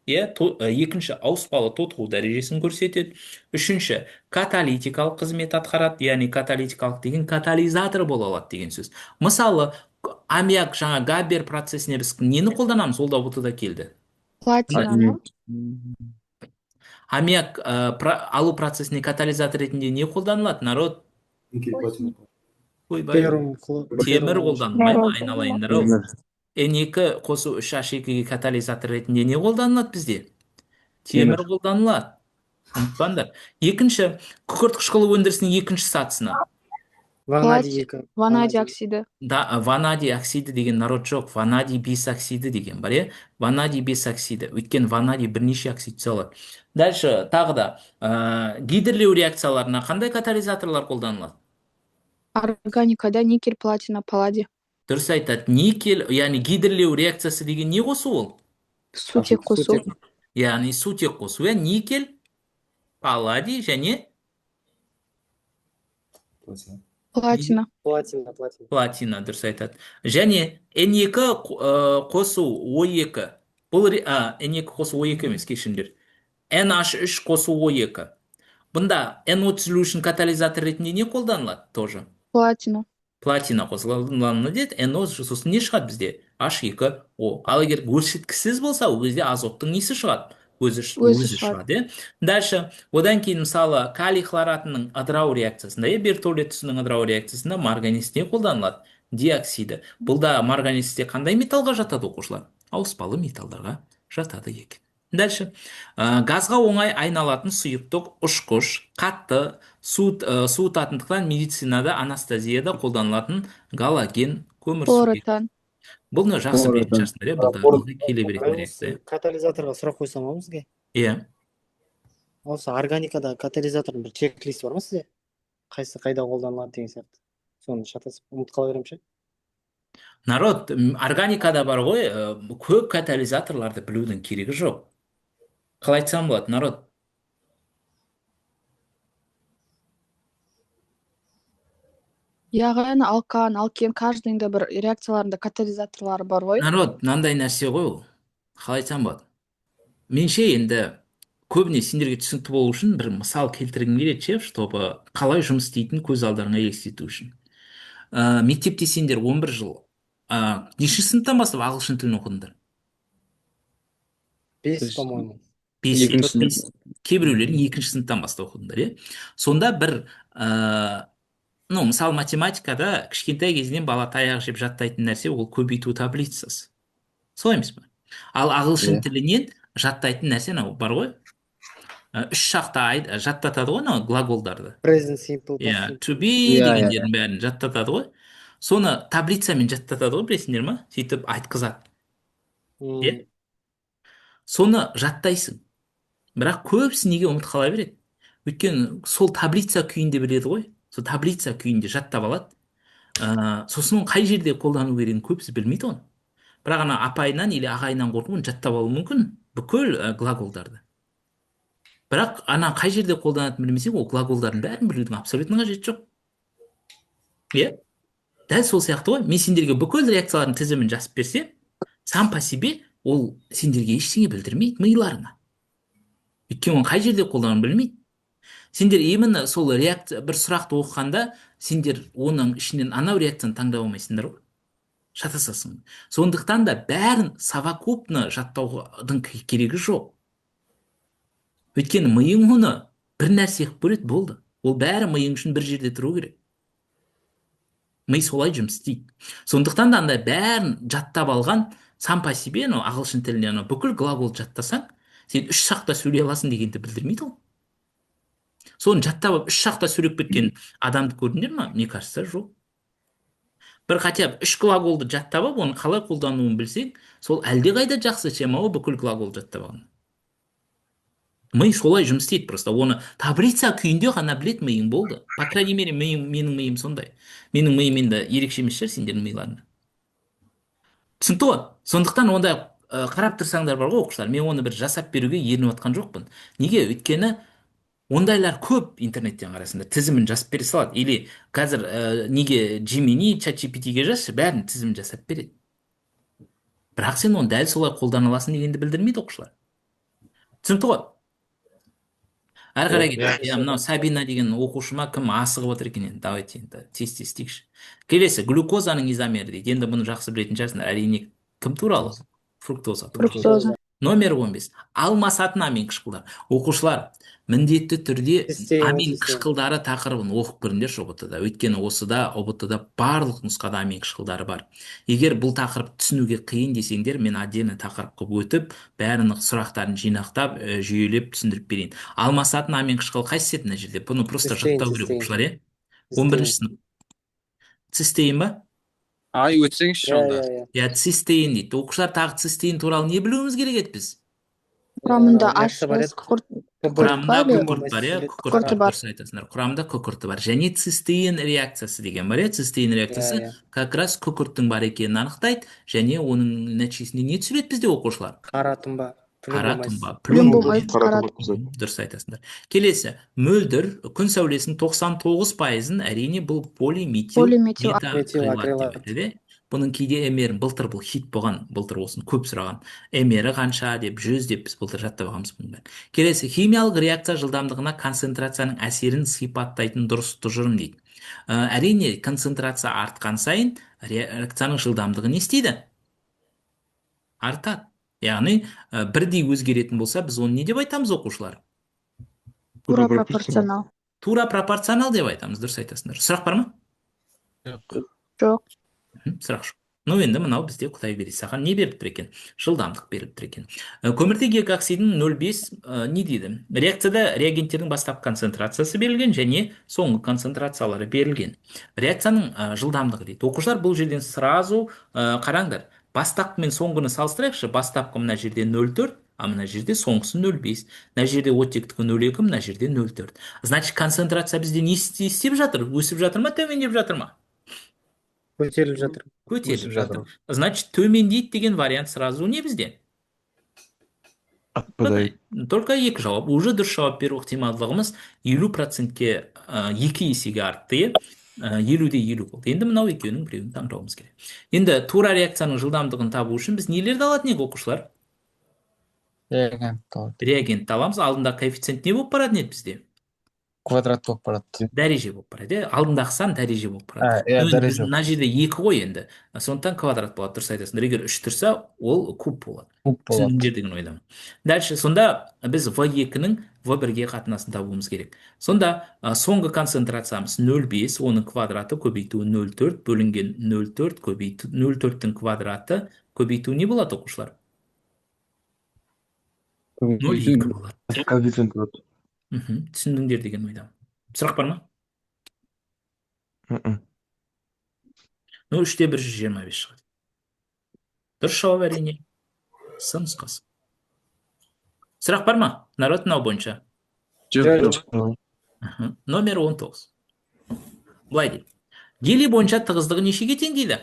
Иә, екінші, ауыспалы тотығу дәрежесін көрсетеді. Үшінші, каталитикалық қызмет атқарады, яғни каталитикалық деген катализатор бола алады деген сөз. Мысалы, аммиак жаңа Габбер процесіне біз нені қолданамыз? Ол да ұбт-да келді. Платинаны. Аммиак алу процесіне катализатор ретінде не қолданылады, народ? Никель, платина. Ойбай. Феррум. Темір қолданылмай ма, Темір. айналайындар ау? N2 қосу 3H2-ге катализатор ретінде не қолданылады бізде? Темір Темір. қолданылады. Ұмытпаңдар. Екінші, күкірт қышқылы өндірісінің екінші сатысына. Ванадий 2. Ванадий оксиді. Да, ванадий оксиді деген, народ, жоқ, ванадий 5 оксиді деген бар, иә? Ванадий 5 оксиді. Өйткені ванадий бірнеше оксид түсе алады. Дальше тағы да гидрлеу реакцияларына қандай катализаторлар қолданылады? Органикада никель, платина, палладий. Дұрыс айтады. Никель, яғни гидрлеу реакциясы деген не қосу ол? Сутек қосу. Сутек. Яғни сутек қосу, иә? Никель, палладий және Платина. Платина. Платина, платина. Платина, дұрыс айтады. Және N2 қосу O2. Бұл N2 қосу O2 емес, кешіріңдер. NH3 қосу O2. Бұнда NO түзілу үшін катализатор ретінде не қолданылады тоже? Платина. Платина қолданылады деді. NO сосын не шығады бізде? H2O. Ал егер көрсеткішсіз болса, ол кезде азоттың несі шығады? Өзі, Өзі өзі шығады. шығады, иә? Дальше, одан кейін мысалы калий хлоратының ыдырау реакциясында, иә, Бертолет түсінің ыдырау реакциясында марганец не қолданылады? Диоксиді. Бұл да марганецте қандай металлға жатады, оқушылар? Ауыспалы металдарға жатады екен. Дальше. Газға оңай айналатын сұйықтық, ұшқыш, қатты, суытатындықтан медицинада, анестезияда қолданылатын галоген көмірсутек. Хлорэтан. Бұны жақсы білетін Хлорэтан. шығарсыңдар, иә? Бұл да бұл да келе беретін реакция. Катализаторға сұрақ қойсам ба бізге? Иә. Осы органикада катализатордың бір чек-листі бар ма сізде? Қайсы қайда қолданылады деген сияқты. Соны шатасып ұмытып қала беремін ше. Народ, органикада бар ғой, көп катализаторларды білудің керегі жоқ. Қалай айтсам болады, народ? Яғни алкан, алкен, каждыйында бір реакцияларында катализаторлары бар ғой. Народ, мынандай нәрсе ғой ол. Қалай айтсам болады? Менше енді көбіне сендерге түсінікті болу үшін бір мысал келтіргім келеді ше, чтобы қалай жұмыс істейтінін көз алдарыңа елестету үшін. Мектепте сендер 11 жыл, нешінші сыныптан бастап ағылшын тілін оқыдыңдар? 5, Бес. по-моему. 5, Екінші 5, кейбіреулерің екінші сыныптан бастап оқыдыңдар, иә? Сонда бір, ну, мысалы, математикада кішкентай кезінен бала таяқ жеп жаттайтын нәрсе ол көбейту таблицасы. Солай емес пе? Ал ағылшын Иә. тілінен жаттайтын нәрсе анау бар ғой. Үш шақта жаттатады ғой анау глаголдарды. Present simple, past Иә, simple. to be Иә, иә. дегендердің бәрін жаттатады ғой. Соны таблицамен жаттатады ғой, білесіңдер ма? Сөйтіп айтқызады. Иә? Соны жаттайсың. Бірақ көбісі неге ұмытып қала береді? Өйткені сол таблица күйінде біледі ғой. Сол таблица күйінде жаттап алады. Сосын оны қай жерде қолдану керегін көбісі білмейді оны. Бірақ ана апайынан или ағайынан қорқып оны жаттап алуы мүмкін бүкіл глаголдарды. Бірақ ана қай жерде қолданатынын білмесең, ол глаголдардың бәрін білудің абсолютно қажеті жоқ. Иә? Дәл сол сияқты ғой. Мен сендерге бүкіл реакциялардың тізімін жазып берсем, сам по себе ол сендерге ештеңе білдірмейді миларыңа. Өйткені оны қай жерде қолдануын білмейді. Сендер именно сол реакция, бір сұрақты оқығанда, сендер оның ішінен анау реакцияны таңдап алмайсыңдар ғой. Шатасасың. Сондықтан да бәрін совокупно жаттаудың керегі жоқ. Өйткені миың оны бір нәрсе қылып көреді, болды. Ол бәрі миың үшін бір жерде тұру керек. Ми солай жұмыс істейді. Сондықтан да андай бәрін жаттап алған сам по себе, анау ағылшын тілінен анау бүкіл глагол жаттасаң, сен үш шақта сөйлей аласың дегенді білдірмейді ол. Соны жаттап алып үш шақта сөйлеп кеткен адамды көрдіңдер ма? Мне кажется, жоқ. Бір хотя бы үш глаголды жаттап алып, оны қалай қолдануын білсең, сол әлдеқайда жақсы, чем ау бүкіл глагол жаттап алған. Ми солай жұмыс істейді просто. Оны таблица күйінде ғана біледі миың, болды. По крайней мере, менің миым сондай. Менің миым енді ерекше емес шығар сендердің миларыңа. Түсінікті ғой? Сондықтан ондай Қарап тұрсаңдар бар ғой, оқушылар, мен оны бір жасап беруге ерініп жатқан жоқпын. Неге? Өйткені ондайлар көп, интернеттен қарасаңдар, тізімін жазып бере салады. Или қазір неге, Gemini, ChatGPT-ге жазшы, бәрін тізімін жасап береді. Бірақ сен оны дәл солай қолдана аласың дегенді білдірмейді, оқушылар. Түсінікті ғой? Әрі қарай кеттік. Иә, мынау Сабина деген оқушы ма, кім асығып отыр екен енді. Давайте енді тез тез істейікші. Келесі глюкозаның изомері дейді. Енді бұны жақсы білетін шығарсыңдар, әрине. Кім туралы? Фруктоза туралы. Фруктоза. Номер 15. Алмасатын амин қышқылдар. Оқушылар, міндетті түрде Цистеин, амин цистеин. қышқылдары тақырыбын оқып көріңдерші ҰБТ-да. Өйткені осыда, ҰБТ-да барлық нұсқада амин қышқылдары бар. Егер бұл тақырып түсінуге қиын десеңдер, мен отдельно тақырып қылып өтіп, бәрінің сұрақтарын жинақтап, жүйелеп түсіндіріп берейін. Алмасатын амин қышқыл қайсысы еді мына жерде? Бұны просто Цистеин, жаттау керек, цистеин. оқушылар, иә? 11 сынып. Цистеин ба? Ай, өтсеңізші Иә, онда. иә. Иә, цистеин дейді. Оқушылар, тағы цистеин туралы не білуіміз керек еді біз? Құрамында Реакция бар H еді. күкірт. Құрамында бар иә? күкірт бар, иә, күкірт Күкірті бар, бар. дұрыс айтасыңдар. Құрамында күкірті бар. Және цистеин реакциясы деген бар, иә. Цистеин реакциясы Иә, иә. как раз күкірттің бар екенін анықтайды және оның нәтижесінде не түсіреді бізде, оқушылар? Қара тұнба. Қара тұнба. Плюмбомайс. Қара Қара тұнба. Дұрыс айтасыңдар. Келесі, мөлдір күн сәулесінің 99%-ын, әрине, бұл полиметил Полиметил метакрилат деп Метилакрилат. айтады, иә. Бұның кейде МР, былтыр бұл хит болған, былтыр осыны көп сұраған. МР қанша деп, 100 деп біз былтыр жаттап алғанбыз бұның бәрін. Келесі, химиялық реакция жылдамдығына концентрацияның әсерін сипаттайтын дұрыс тұжырым дейді. Әрине, концентрация артқан сайын реакцияның жылдамдығы не істейді? Артады. Яғни, бірдей өзгеретін болса, біз оны не деп айтамыз, оқушылар? Тура пропорционал. Тура пропорционал деп айтамыз, дұрыс айтасыңдар. Сұрақ бар ма? Жоқ. Сұрақ жоқ. Ну, енді мынау бізде, құдай бере саған, не беріп тұр екен? Жылдамдық беріп тұр екен. Көміртек екі оксидінің 0,5 не дейді? Реакцияда реагенттердің бастапқы концентрациясы берілген және соңғы концентрациялары берілген. Реакцияның жылдамдығы дейді. Оқушылар, бұл жерден сразу қараңдар. Бастапқы мен соңғыны салыстырайықшы. Бастапқы мына жерде 0,4, а мына жерде соңғысы 0,5. Мына жерде оттектікі 0,2, мына жерде 0,4. Значит, концентрация бізде не істеп жатыр? Өсіп жатыр ма, төмендеп жатыр ма? Көтеріліп жатыр. Көтеріліп Өсіп жатыр. жатыр. Значит, төмендейді деген вариант сразу не бізде? Отпадает. Только екі жауап. Уже дұрыс жауап беру ықтималдығымыз 50%-ке, екі есеге артты, иә? 50-де 50 болды. Енді мынау екеуінің біреуін таңдауымыз керек. Енді тура реакцияның жылдамдығын табу үшін біз нелерді алатын едік, оқушылар? Реагент алады. Реагентті аламыз. Алдында коэффициент не болып баратын еді бізде? Квадрат болып барады. Дәреже болып барады, иә. Алдындағы сан дәреже болып барады. А, иә, Ну, енді дәреже. біз мына жерде екі ғой енді. Сондықтан квадрат болады, дұрыс айтасыңдар. Егер үш тұрса, ол куб болады. Куб болады. Түсіндіңдер деген ойдамын. Дальше, сонда біз В2-нің В1-ге қатынасын табуымыз керек. Сонда соңғы концентрациямыз 0,5, оның квадраты көбейту 0,4 бөлінген 0,4 көбейту 0,4-тің квадраты көбейту не болады, оқушылар? 0,2 болады. Коэффициент болады. Түсіндіңдер деген ойдамын. Сұрақ бар ма? Мгм. Ну, үште 125 шығады. Дұрыс жауап, әрине, С нұсқасы. Сұрақ бар ма, народ, мынау бойынша? Жоқ. Жоқ. Номер 19. Былай дейді. Гелий бойынша тығыздығы нешеге тең дейді?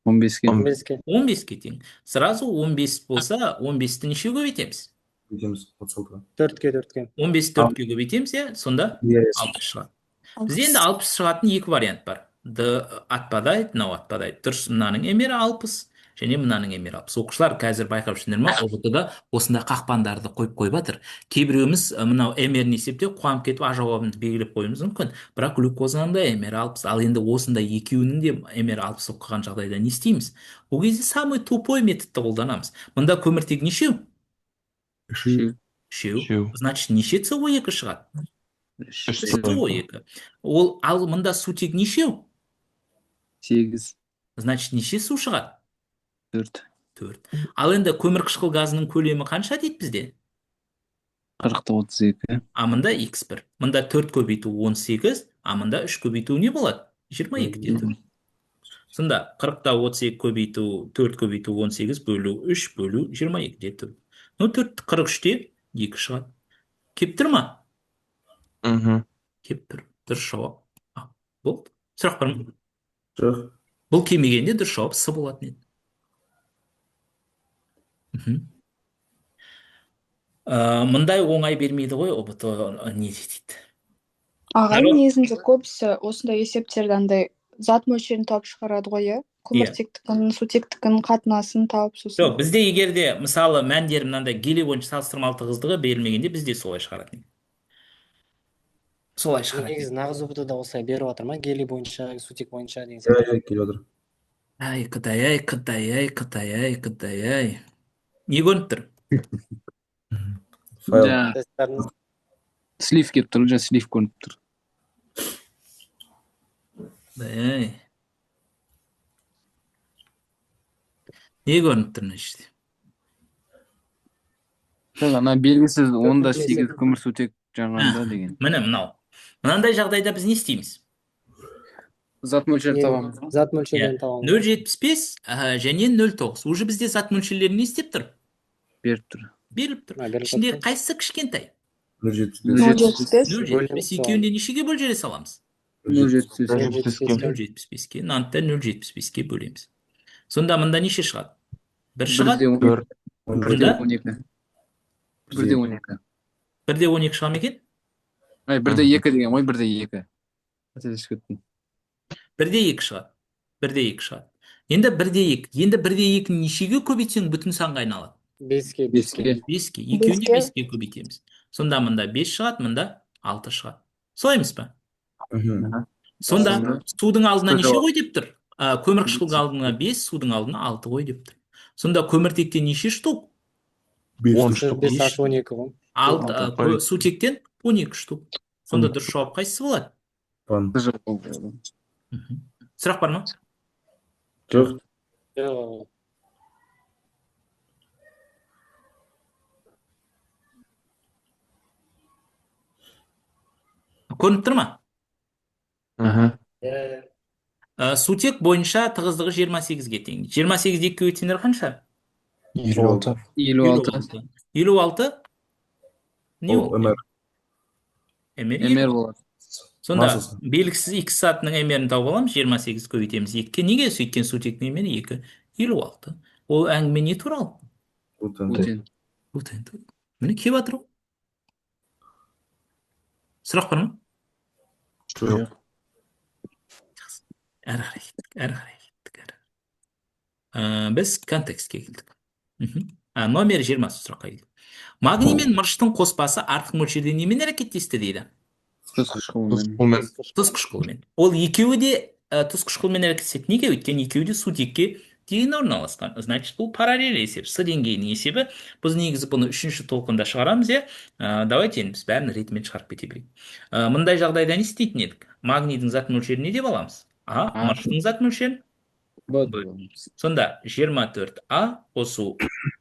15-ке. 15-ке. 15-ке тең. Сразу 15 болса, 15-ті нешеге көбейтеміз? Көбейтеміз 36-ға. 4-ке, 4-ке. 15 4-ке көбейтеміз, иә, сонда 60 шығады. Бізде енді 60 шығатын екі вариант бар. Д отпадает, мынау отпадает. Дұрыс, мынаның МР 60 және мынаның МР 60. Оқушылар, қазір байқап жүрсіңдер ма, ҰБТ-да осындай қақпандарды қойып қойып жатыр. Кейбіреуіміз мынау МР-ні есептеп, қуанып кетіп, А жауабын белгілеп қоюымыз мүмкін. Бірақ глюкозаның да МР 60. Ал енді осындай екеуінің де МР 60 болып қалған жағдайда не істейміз? Ол кезде самый тупой методты қолданамыз. Мында көміртек нешеу? Үшеу. Үшеу. Үшеу. Значит, неше СО2 шығады? Үш. Үш. СО2. Ол ал мында сутек нешеу? 8. Значит, неше су шығады? 4. 4. Ал енді көмірқышқыл газының көлемі қанша дейді бізде? 40-та 32. А мында x1. Мында 4 көбейту 18, а мында 3 көбейту не болады? 22-де 4. Сонда 40-та 32 көбейту 4 көбейту 18 бөлу 3 бөлу 22-де 4. Ну, 4 43-те 2 шығады. Кеп тұр ма? Мгм. Кеп тұр. Дұрыс жауап. А, болды. Сұрақ бар ма? Жоқ. Бұл келмегенде дұрыс жауап С болатын еді. Мындай оңай бермейді ғой ҰБТ не дейді. Ағай, Народ- негізінде көбісі осындай есептерді андай зат мөлшерін тауып шығарады ғой, иә? Көміртектікін, сутектікін қатынасын тауып сосын. Жоқ, бізде егер де мысалы мәндері мынандай гелий бойынша салыстырмалы тығыздығы берілмегенде, бізде солай шығаратын. Солай шығаратын. Негізі нағыз ҰБТ да осылай беріп жатыр ма, гелий бойынша, сутек бойынша деген Иә, сияқты? иә, келіп жатыр. Ай, Қытай, ай, Қытай, ай, Қытай, ай, Қытай, ай. Не көрініп тұр? Файл. Жаңа Тесттардың слив келіп тұр, жаңа слив көрініп тұр. Қытай, ай. Не көрініп тұр мына жерде? Жоқ, ана белгісіз онда Төртінші сегіз есеп. көмірсутек жанғанда деген. Міне мынау. Мынандай жағдайда біз не істейміз? Зат мөлшерін табамыз ғой. Зат мөлшерін табамыз. 0,75 және 0,9. Уже бізде зат мөлшерлері не істеп тұр? Беріп тұр. Беріліп тұр. А, беріліп Ішінде тұр. қайсысы кішкентай? 0,75. 0,75. 0,75. Бөлеміз. Екеуіне нешеге бөліп жібере саламыз? 0,75. 0,75-ке. 0,75-ке. Мынаны да 0,75-ке бөлеміз. Сонда мында неше шығады? Бір шығады. Бірде он Бір. бірде Мында? 12. Бірде 12. Бірде 12 шыға ма екен? Ай, бірде екі деген ғой, бірде екі. Қателесіп кеттім. Бірде екі шығады. Бірде екі шығады. Енді бірде екі. Енді бірде екіні нешеге көбейтсең бүтін санға айналады? Беске. Беске. Беске. Екеуін де Беске. беске көбейтеміз. Сонда мында 5 шығады, мында 6 шығады. Солай емес па? Мгм. Сонда Сонда судың алдына неше жауап. қой деп тұр? Көмір қышқылдың алдына 5, судың алдына 6 қой деп тұр. Сонда көміртектен неше штук? 10 штук. Бес аш 12 ғой. Алты, Алты. сутектен 12 штук. Сонда дұрыс жауап қайсысы болады? Пан. Жауап болды. Сұрақ бар ма? Жоқ. Жоқ. Көрініп тұр ма? Мгм. Иә. Сутек бойынша тығыздығы 28-ге тең. 28-ді екіге бөлсеңдер қанша? 56. 56. 56 не Ол ол? МР. МР. МР болады. Сонда Массасы. белгісіз X затының МР-ін тауып аламыз, 28 көбейтеміз 2-ге. Неге? Сөйткен сутектің МР-і 2, 56. Ол әңгіме не туралы? Бутен. Бутен. Бутен туралы. Міне келіп жатыр ғой. Сұрақ бар ма? Жоқ. Әрі қарай кеттік, әрі қарай кеттік, әрі. Біз контекстке келдік. Номер 20 сұраққа келдік. Магний мен мырыштың қоспасы артық мөлшерде немен әрекеттесті дейді? Тұз қышқылымен. Қолмен. Тұз қышқылымен. Ол екеуі де тұз қышқылымен әрекеттеседі. Неге? Өйткені екеуі де сутекке дейін орналасқан. Значит, бұл параллель есеп, С деңгейінің есебі. Біз негізі бұны үшінші толқында шығарамыз, иә. Давайте енді біз бәрін ретімен шығарып кете берейік. Мындай жағдайда не істейтін едік? Магнийдің зат мөлшерін не деп аламыз? А, А. мырыштың зат мөлшерін? Б. Б. Сонда 24А қосу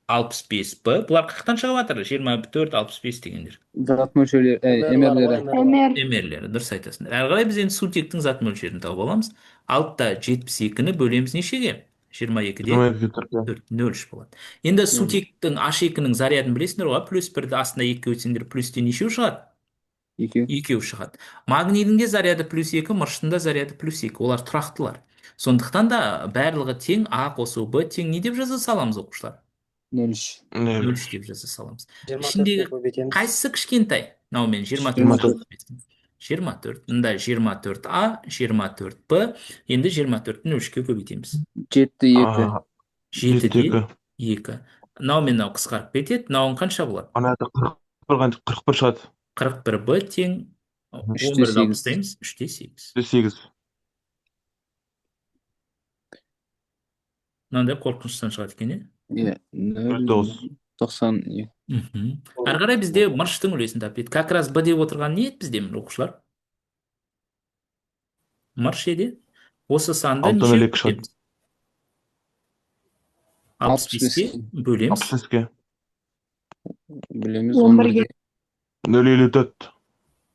65Б. Бұлар қаяқтан шығып жатыр? 24, 65 дегендер. Зат мөлшерлері, МР-лері. МР. МР-лері, дұрыс айтасыңдар. Әрі қарай біз енді сутектің зат мөлшерін тауып аламыз. 6,72-ні бөлеміз нешеге? 22-де 22 төрт. 4, 0,3 болады. Енді сутектің H2-нің зарядын білесіңдер ғой, плюс 1-ді астына 2-ге өтсеңдер, плюстен нешеу шығады? Екеу. Екеу шығады. Магнийдің де заряды плюс 2, мырыштың да заряды плюс 2. Олар тұрақтылар. Сондықтан да барлығы тең А қосу Б тең не деп жаза саламыз, оқушылар? 0,3. 0,3 деп жаза саламыз. 24-ке Ішіндегі көбейтеміз. қайсысы кішкентай? Мынаумен 24. 24. 24. Мында 24А, 24Б. Енді 24-ні 3-ке көбейтеміз. 7, 2. 7-де 2. Мынау мен мынау қысқарып кетеді. Мынауың қанша болады? Ана 41 41 шығады. 41Б тең Үште 11-ді алып сегіз. тастаймыз, 3-те 8. 8. Мынандай қорқыныштан шығады екен, иә? Иә, 0, 9. 92. Әрі қарай бізде мырыштың үлесін тап дейді. Как раз Б деп отырған не еді бізде, оқушылар? Мырыш еді. Осы санды Алты неше нөл екі шығады. көбейтеміз? 65-ке бөлеміз. 65-ке. Бөлеміз 11-ге. 11-ге. 0,54.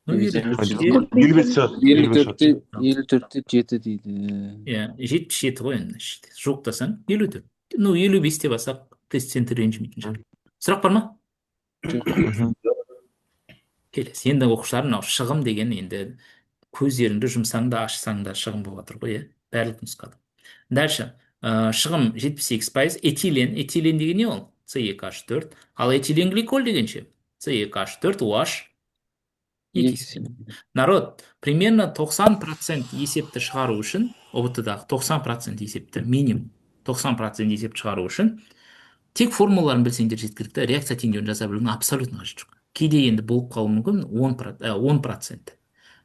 0,54-те 55 шығады. 55 шығады. 54-те 7 дейді. Иә, 77 ғой енді. Жуықтасаң 54. Ну, 55 деп алсақ, тест центр ренжімейтін шығар. Сұрақ бар ма? Жоқ. Келесі. Енді оқушылар, мынау шығым деген енді көздеріңді жұмсаң да ашсаң да шығым болып жатыр ғой, иә? Барлық нұсқада. Дальше. Шығым 78%. Этилен. Этилен деген не ол? С2H4. Ал этиленгликоль деген ше? С2H4OH екі есе. Народ, примерно 90% есепті шығару үшін, ҰБТ-дағы 90% есепті, минимум 90% есепті шығару үшін тек формулаларын білсеңдер жеткілікті, реакция теңдеуін жаза білудің абсолютно қажеті жоқ. Кейде енді болып қалуы мүмкін 10%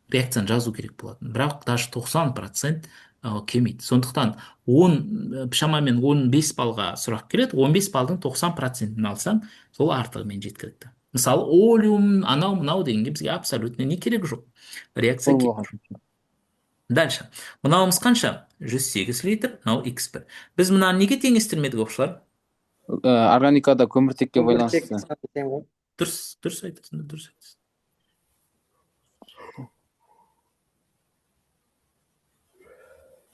реакцияны жазу керек болатын, бірақ даже 90% келмейді. Сондықтан 10, шамамен 15 баллға сұрақ келеді, 15 балдың 90%-ін алсаң, сол артығымен жеткілікті. Мысалы, олеум, анау мынау дегенге бізге абсолютно не керек жоқ, реакция керек жоқ. Дальше мынауымыз қанша? 108 литр. Мынау x1. Біз мынаны неге теңестірмедік, оқушылар? Органикада көміртекке Көміртек байланысты. саны тең ғой. Дұрыс, дұрыс айтасың, дұрыс айтасың.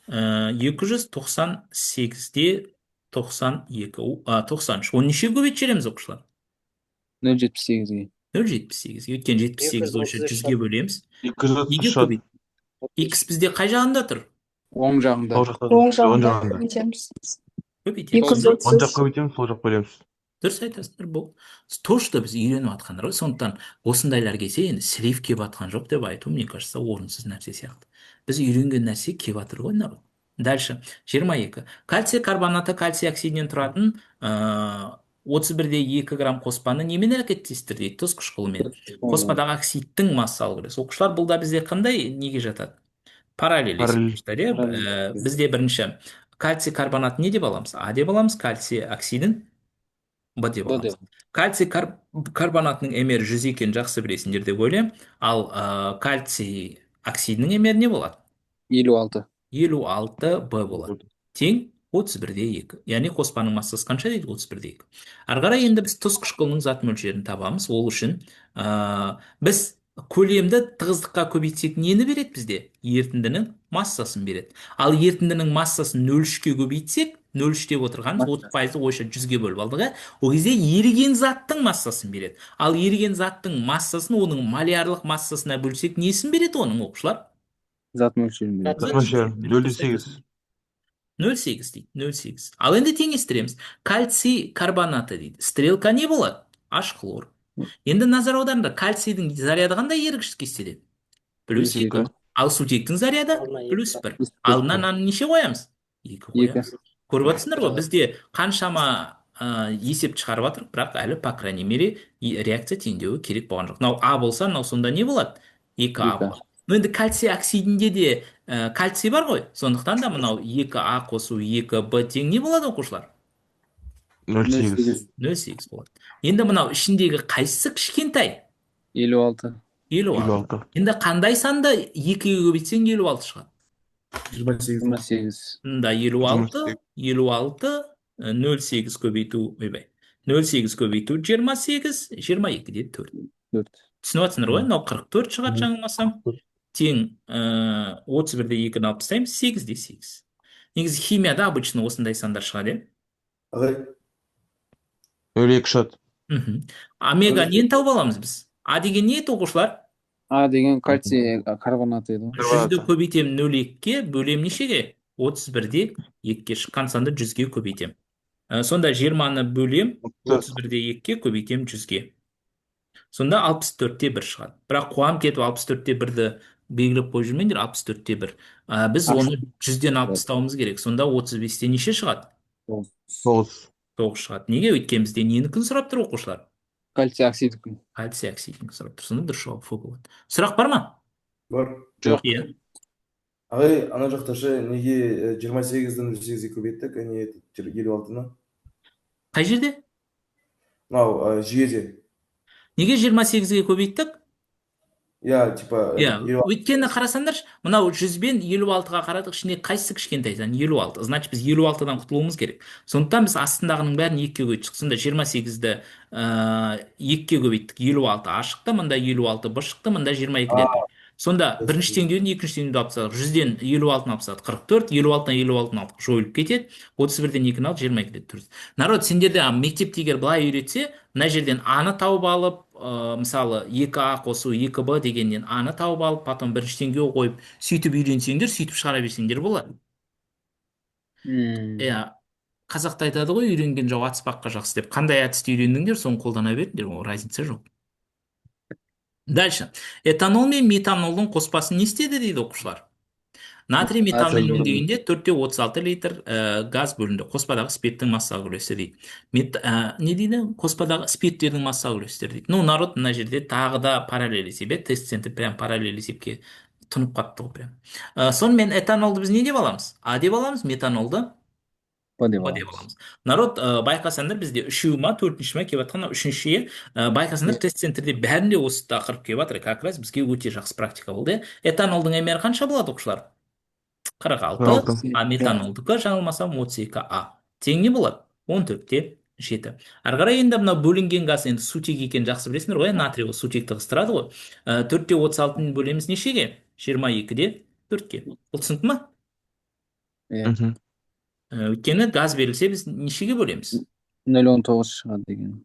298-де 92, 93. Оны неше көбейтіп жібереміз, оқушылар? 0,78-ге. 0,78-ге. Өйткені 78 бойынша 100-ге бөлеміз. 233 Неге шығады. көбейт? X бізде қай жағында тұр? Оң жағында. Сол жақта. Оң Оң жағында жағында. көбейтеміз. Көбейтеміз. 233. Оң жақ көбейтеміз, сол жақ бөлеміз. Дұрыс айтасыңдар, бұл то, что біз үйреніп жатқандар ғой. Сондықтан осындайлар келсе, енді слив келіп жатқан жоқ деп айту, мне кажется, орынсыз нәрсе сияқты. Біз үйренген нәрсе келіп жатыр ғой, народ. Дальше 22. Кальций карбонаты кальций оксидінен тұратын 31,2 грамм қоспаны немен әрекеттестір дейді? Тұз қышқылымен. Қоспадағы оксидтің массалық үлесі. Оқушылар, бұл да бізде қандай неге жатады? Параллель Параллель. есептегіштер, иә? Параллель. Бізде бірінші кальций карбонатын не деп аламыз? А деп аламыз, кальций оксидін Б деп Б аламыз. деп. Кальций карбонатының МР 100 екенін жақсы білесіңдер деп ойлаймын. Ал кальций оксидінің МР не болады? 56. 56 Б болады. Тең 31,2. Яғни қоспаның массасы қанша дейді? 31,2. Ары қарай енді біз тұз қышқылының зат мөлшерін табамыз. Ол үшін біз көлемді тығыздыққа көбейтсек нені береді бізде? Ерітіндінің массасын береді. Ал ерітіндінің массасын 0,3-ке көбейтсек, 0,3 деп отырғанымыз 30%-ды ойша 100-ге бөліп алдық, ә? Ол кезде еріген заттың массасын береді. Ал еріген заттың массасын оның малярлық массасына бөлсек несін береді оның, оқушылар? Зат мөлшерін береді. Зат мөлшері 0,8. 0,8 дейді, 0,8. Ал енді теңестіреміз. Кальций карбонаты дейді. Стрелка не болады? H хлор. Енді назар аударыңдар, кальцийдің заряды қандай ерігіш кестеде? Плюс Плюс 2. екі. Ал сутектің заряды Алдына екі. плюс 1. Плюс Алдына бір. мынаны неше қоямыз? 2 Екі. қоямыз. Көріп отырсыңдар ғой, бізде қаншама есеп шығарып жатырмық, бірақ әлі, по крайней мере, реакция теңдеуі керек болған жоқ. Мынау А болса, мынау сонда не болады? 2А Екі. болады. Но енді кальций оксидінде де кальций бар ғой, сондықтан да мынау 2А қосу 2Б тең не болады, оқушылар? 0,8. 0,8 болады. Енді мынау ішіндегі қайсысы кішкентай? 56. 56. 56. Енді қандай санды 2-ге көбейтсең 56 шығады? 28. 28. Мында 56, 56, 0,8 көбейту, ойбай, 0,8 көбейту 28, 22-де 4. 4. Түсініп жатсыңдар ғой, мынау 44 шығады жаңылмасам. Тең 31-де 2-ні алып тастаймыз, 8-де 8. Негізі химияда обычно осындай сандар шығады, иә? Ағай, 0,2 шығады. Омега нені тауып аламыз біз? А деген не еді, оқушылар? А деген кальций карбонаты еді ғой. 100-ді көбейтемін 0,2-ге, бөлем нешеге? 31-де 2-ге, шыққан санды 100-ге көбейтем. Сонда 20-ны бөлем 31-де 2-ге, көбейтем 100-ге. Сонда 64-те 1 шығады. Бірақ қуанып кетіп 64-те 1-ді белгілеп қойып жүрмеңдер, 64-те 1. Біз оны 100-ден алып тастауымыз керек. Сонда 35-те неше шығады? 9. 9 шығады. Неге? Өйткені бізде ненікін сұрап тұр, оқушылар? Кальций оксидікін. Кальций оксидін сұрап тұр. Сонда дұрыс жауап Ф болады. Сұрақ бар ма? Бар. Жоқ. Иә. Ағай, ана жақта ше, неге 28-ді 0,8-ге көбейттік, а не 56-ны? Қай жерде? Мынау жүйеде. Неге 28-ге көбейттік? Иә, типа Иә, өйткені қарасаңдаршы, мынау 100 бен 56-ға қарадық, ішінде қайсысы кішкентай сан? 56. Значит, біз 56-дан құтылуымыз керек. Сондықтан біз астындағының бәрін 2-ге көбейттік. Сонда 28-ді 2-ге көбейттік, 56 А шықты, мында 56 Б шықты, мында 22 де. Сонда бірінші теңдеуден екінші теңдеуді алып тастадық. 100-ден 56-ны алып тастадық, 44, 56-дан 56-ны алдық, жойылып кетеді. 31-ден 2-ні алдық, 22-де 4. Народ, сендерде мектепте егер былай үйретсе, мына жерден А-ны тауып алып, мысалы 2А қосу 2Б дегеннен А-ны тауып алып, потом бірінші теңдеу қойып, сөйтіп үйренсеңдер, сөйтіп шығара берсеңдер болады. Иә. Қазақта айтады ғой, үйренген жау атыспаққа жақсы деп. Қандай әдісті үйрендіңдер, соны қолдана беріңдер, ол разница жоқ. Дальше. Этанол мен метанолдың қоспасы не істеді дейді, оқушылар? Натрий метанмен өңдегенде 4,36 литр газ бөлінді. Қоспадағы спирттің массалық үлесі дейді. Не дейді? Қоспадағы спирттердің массалық үлестері дейді. Ну, народ, мына жерде тағы да параллель есеп. Тест центр прям параллель есепке тұнып қатты ғой прям. Сонымен этанолды біз не деп аламыз? А деп аламыз, метанолды Б деп Б деп аламыз. Аламыз. Народ, байқасаңдар, бізде үшеуі ма, төртінші ма келіп жатқан, үшінші, байқасаңдар, тест центрде бәрінде осы тақырып келіп жатыр. Как раз бізге өте жақсы практика болды. Этанолдың МР қанша болады, оқушылар? 46, а метанолдікі, жаңылмасам, 32 А. Тең не болады? 14-те 7. Ары қарай енді мынау бөлінген газ енді сутек екенін жақсы білесіңдер ғой, натрий ол сутекті қыстырады ғой. 4-те 36-ны бөлеміз нешеге? 22-де 4-ке. Бұл түсінікті ма? Иә. Өйткені газ берілсе, біз нешеге бөлеміз? 0,19 шығады деген.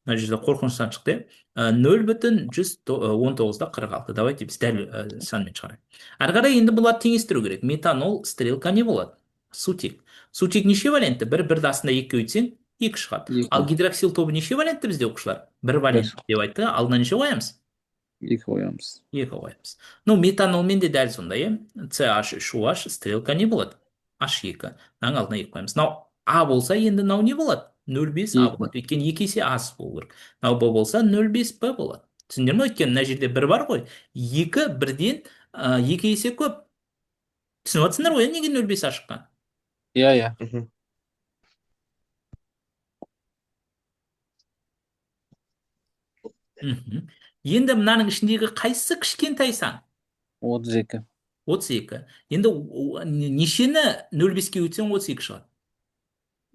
Мына жерде қорқыныш сан шықты, иә? 0,119-да 46. Давайте біз дәл санмен шығарайық. Ары қарай енді бұларды теңестіру керек. Метанол стрелка не болады? Сутек. Сутек неше валентті? Бір, бірді астында екіге өтсең, екі шығады. Екі. Ал гидроксил тобы неше валентті бізде, оқушылар? Бір валентті деп айтты. Алдына неше қоямыз? Екі қоямыз. Екі қоямыз. Ну, метанолмен де дәл сондай, иә? CH3OH стрелка не болады? H2. Мынаның алдына екі қоямыз. Мынау А болса, енді мынау не болады? 0,5 А Екі. болады. Өйткені екі есе аз болу керек. Мынау Б болса, 0,5 Б болады. Түсіндіңдер ме? Өйткені мына жерде бір бар ғой. Екі бірден екі есе көп. Түсініп жатсыңдар ғой, неге 0,5 А шыққан? Иә, иә. Енді мынаның ішіндегі қайсысы кішкентай сан? 32. 32. Енді нешені 0,5-ке өтсең 32 шығады?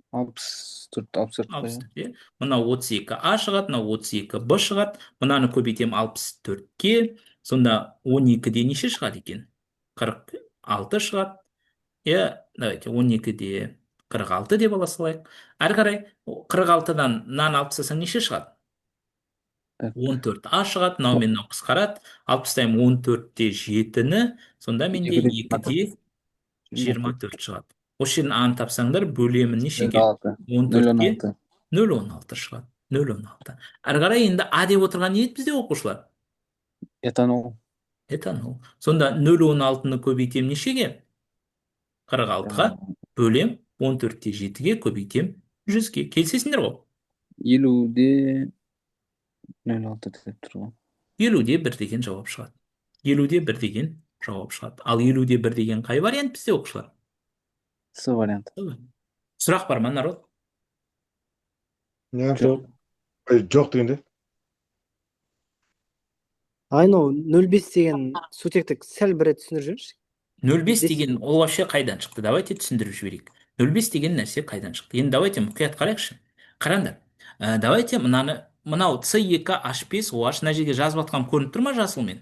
64, 64 64, иә. Мынау 32 А шығады, мынау 32 Б шығады. Мынаны көбейтемін 64-ке. Сонда 12-де неше шығады екен? 46 шығады. Иә, давайте 12-де 46 деп ала салайық. Әрі қарай 46-дан мынаны алып тастасаң неше шығады? Так. 14 А шығады, мынау мен мынау қысқарады. Алып тастаймын 14-те 7-ні, сонда менде Екіде 2-де 24 шығады. Осы жерден А-ны тапсаңдар, бөлемін нешеге? 0,6. 14-ке 0,16. 0,16 шығады. 0,16. Әрі қарай енді А деп отырған не еді бізде, оқушылар? Этанол. Этанол. Сонда 0,16-ны көбейтемін нешеге? 46-ға бөлем 14-те 7-ге көбейтем 100-ге. Келісесіңдер ғой? 50-де 0,6 деп тұр ғой. 50-де 1 деген жауап шығады. 50-де 1 деген жауап шығады. Ал 50-де 1 деген қай вариант бізде, оқушылар? С вариант. Сұрақ бар ма, народ? Жоқ. Жоқ дегенде. Айнау 0,5 деген сутекті сәл бір рет түсіндіріп жіберші. 0,5 Бес. деген ол вообще қайдан шықты? Давайте түсіндіріп жіберейік. 0,5 деген нәрсе қайдан шықты? Енді давайте мұқият қарайықшы. Қараңдар. Давайте мынаны, мынау C2H5OH мына жерге жазып жатқан көрініп тұр ма жасылмен?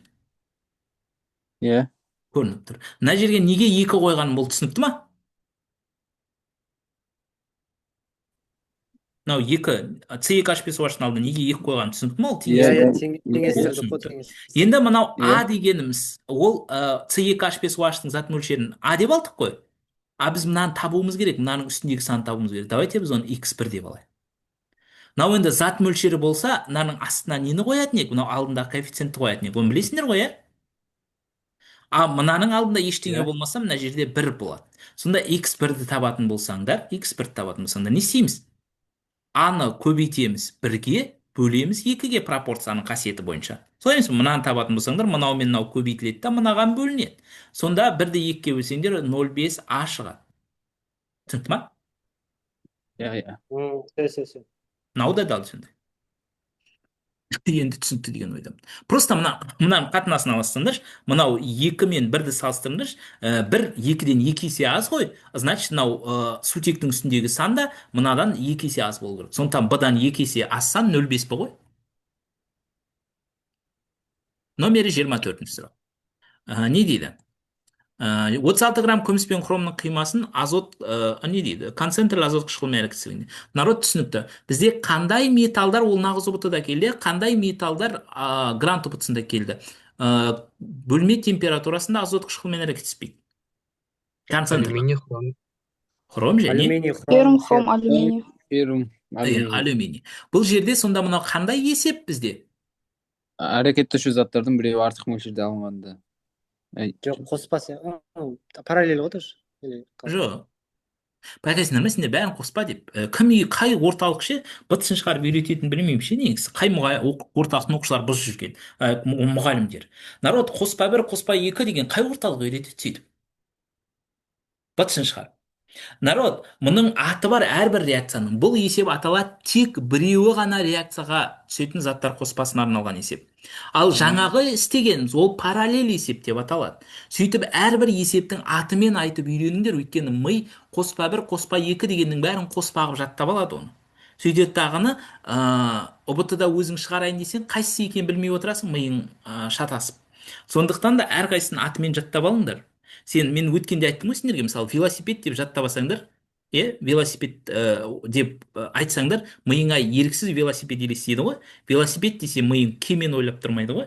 Иә. Көрініп тұр. Мына жерге неге 2 қойғаным бұл түсінікті ма? Мынау 2, C2H5OH-тың алдына неге 2 қойғаным түсінікті ма? Ол Иә, теңестіру. иә, теңестірдік қой, Түсінікті. теңестірдік. Енді Енді мынау А Иә. дегеніміз, ол C2H5OH-тың зат мөлшерін А деп алдық қой. А біз мынаны табуымыз керек, мынаның үстіндегі санды табуымыз керек. Давайте біз оны x1 деп алайық. Мынау енді зат мөлшері болса, мынаның астына нені қоятын едік? Мынау алдындағы коэффициентті қоятын едік. Оны білесіңдер ғой, иә? А мынаның алдында ештеңе Иә. болмаса, мына жерде 1 болады. Сонда x1-ді табатын болсаңдар, x1-ді табатын болсаңдар, не істейміз? А-ны көбейтеміз 1-ге, бөлеміз 2-ге пропорцияның қасиеті бойынша. Солай емес пе? Мынаны табатын болсаңдар, мынау мен мынау көбейтіледі да, мынаған бөлінеді. Сонда 1-ді 2-ге бөлсеңдер, 0,5 А шығады. Түсінікті ма? Иә, иә. Все. Мынау да дәл сондай. Енді түсінікті деген ойдамын. Просто мынаның қатынасын алсаңдаршы, мынау 2 мен 1-ді салыстырыңдаршы, 1 2-ден 2 есе аз ғой, значит, мынау сутектің үстіндегі сан да мынадан 2 есе аз болу керек. Сондықтан Б-дан 2 есе аз сан 0,5 Б ғой. Номері 24-ші сұрақ. Не дейді? 36 грамм күміс пен хромның қимасын азот, не дейді? Концентрлі азот қышқылымен әрекеттесілгенде. Народ, түсінікті. Бізде қандай металдар, ол нағыз ҰБТ-да келді, қандай металдар грант ҰБТ-сында келді? Бөлме температурасында азот қышқылымен әрекеттеспейді. Концентр. Алюминий, хром. Хром және Алюминий, хром, Феррум, хром, алюминий. Феррум, иә, алюминий. Алюминий. Бұл жерде сонда мынау қандай есеп бізде? Әрекеттеуші заттардың біреуі артық мөлшерде алынғанда. Ай, Жоқ, қоспа параллель ғой тоже. Или қалай? Жоқ. Байқайсыңдар ма, сендер бәрін қоспа деп. Кім қай орталық ше бытысын шығарып үйрететінін білмеймін ше негізі. Қай орталықтың оқушылары бұзып жүрген, мұғалімдер. Народ, қоспа бір, қоспа екі деген қай орталық үйретеді сөйтіп? Бытысын шығарып. Народ, мұның аты бар әрбір реакцияның. Бұл есеп аталады тек біреуі ғана реакцияға түсетін заттар қоспасына арналған есеп. Ал жаңағы істегеніміз ол параллель есеп деп аталады. Сөйтіп әрбір есептің атымен айтып үйреніңдер, өйткені ми қоспа бір, қоспа екі дегеннің бәрін қоспа қылып жаттап алады оны. Сөйтеді тағыны, ҰБТ-да өзің шығарайын десең, қайсысы екенін білмей отырасың, миың шатасып. Сондықтан да әрқайсысын атымен жаттап алыңдар. Сен, мен өткенде айттым ғой сендерге, мысалы, велосипед деп жаттап алсаңдар, велосипед деп айтсаңдар, миыңа еріксіз велосипед елестейді ғой. Велосипед десе миың кемені ойлап тұрмайды ғой.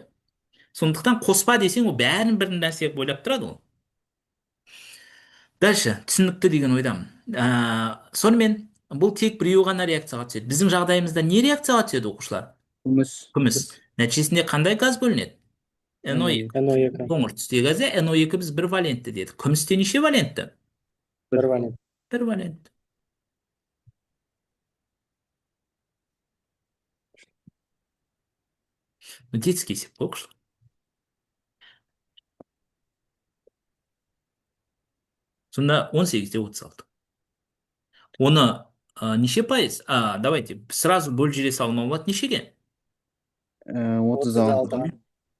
Сондықтан қоспа десең, ол бәрін бір нәрсе қылып ойлап тұрады ол. Дальше, түсінікті деген ойдамын. Сонымен, бұл тек біреуі ғана реакцияға түседі. Біздің жағдайымызда не реакцияға түседі, оқушылар? Күміс. Күміс. Нәтижесінде қандай газ бөлінеді? NO2. NO2. Қоңыр түстегі газы NO2 біз бір валентті дедік. Күмісте неше валентті? Бір валент. Бір валент. Детский есеп қой, оқушылар. Сонда он сегізде отыз алты. Оны неше пайыз? Давайте сразу бөліп жібере салуыма болады нешеге? Отыз алты.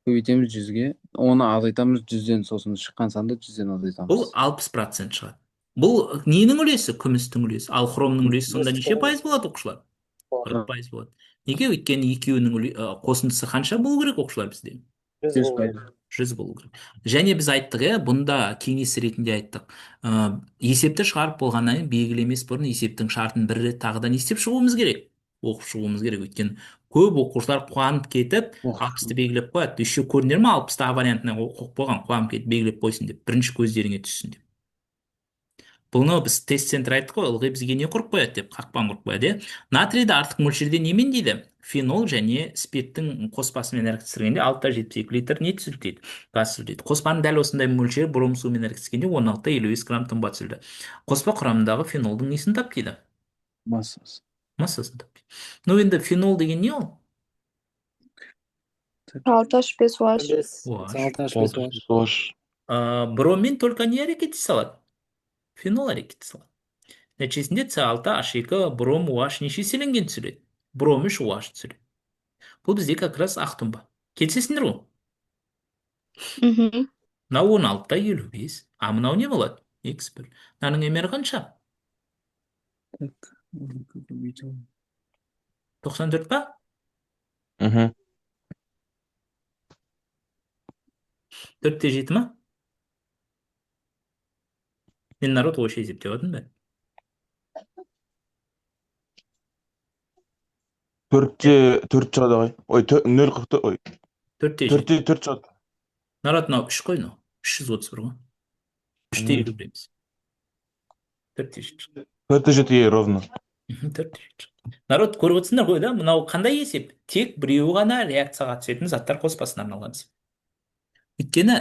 Көбейтеміз жүзге, оны азайтамыз жүзден, сосын шыққан санды жүзден азайтамыз. Бұл алпыс процент шығады. Бұл ненің үлесі? Күмістің үлесі. Ал хромның үлесі сонда неше пайыз болады, оқушылар? Қырық пайыз болады. Неге? Өйткені екеуінің қосындысы қанша болу керек, оқушылар, бізде? Жүз болу керек. 100 болу керек. Және біз айттық, бұнда кеңес ретінде айттық. Есепті шығарып болғаннан кейін белгілемес бұрын есептің шартын бір рет тағы да не істеп шығуымыз керек? Оқып шығуымыз керек. Өйткені көп оқушылар қуанып кетіп, Оқып алпысты белгілеп қояды. Еще көрінер ме, алпысты А вариантына оқып қойған, қуанып кетіп белгілеп қойсын деп, бірінші көздеріңе түссін деп. Бұны біз тест центр айттық қой, ылғи бізге не құрып қояды деп, қақпан құрып қояды, иә. Натрийді артық мөлшерде немен дейді? Фенол және спирттің қоспасымен әрекеттестіргенде алты да жетпіс екі литр не түсірді дейді? Газ түсірді дейді. Қоспаның дәл осындай мөлшері бром суымен әрекеттескенде он алты да елу бес грамм тұнба түсірді. Қоспа құрамындағы фенолдың несін тап дейді? Массасы. Массасын тап дейді. Енді фенол деген не ол? Алты H бес OH. Бес. OH. Алты H бес OH. OH. Броммен только не әрекеттесе алады? Фенол әрекеттесе алады. Нәтижесінде С алты H екі бром OH неше еселенген түсіреді? Бром үш OH түсіреді. Бұл бізде как раз ақ тұнба. Келісесіңдер ғой? Мынау он алты да елу бес. А мынау не болады? Икс бір. Мынаның мр қанша? Так, он екі көбейту. Тоқсан төрт па? Төртте жеті ма? Мен народ ойша есептеп жатырмын бәрін. Төртте төрт шығады ағай. Ой, нөл қырық төрт, ой. Төртте жеті. Төртте төрт шығады. Народ, мынау үш қой, мынау. Үш жүз отыз бір ғой. Үште елу бір емес. Төртте жеті шығады. Төртте жеті, е, ровно. Төртте жеті шығады. Народ, көріп отырсыңдар ғой, да? Мынау қандай есеп? Тек біреуі ғана реакцияға түсетін заттар қоспасына арналған есеп. Өйткені,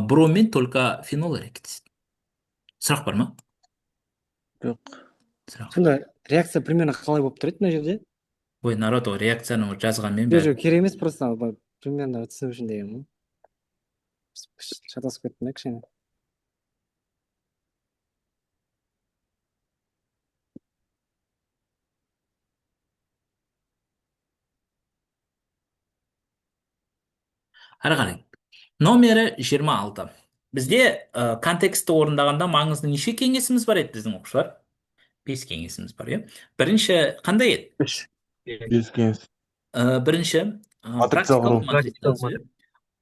броммен только фенол әрекеттеседі. Сұрақ бар ма? Жоқ. Сұрақ. Сонда реакция примерно қалай болып тұр еді мына жерде? Ой, народ, ол реакцияны жазғанмен Жоқ, бәрі. жоқ, керек емес, просто былай примерно түсіну үшін деген ғой. Шатасып кеттім да кішкене. Әрі қарай. Номері 26. Бізде контекстті орындағанда маңызды неше кеңесіміз бар еді біздің оқушылар? 5 кеңесіміз бар, иә? Бірінші қандай еді? Үш. 5 кеңес. Бірінші, Матрица практикалық құру. матрица түзу.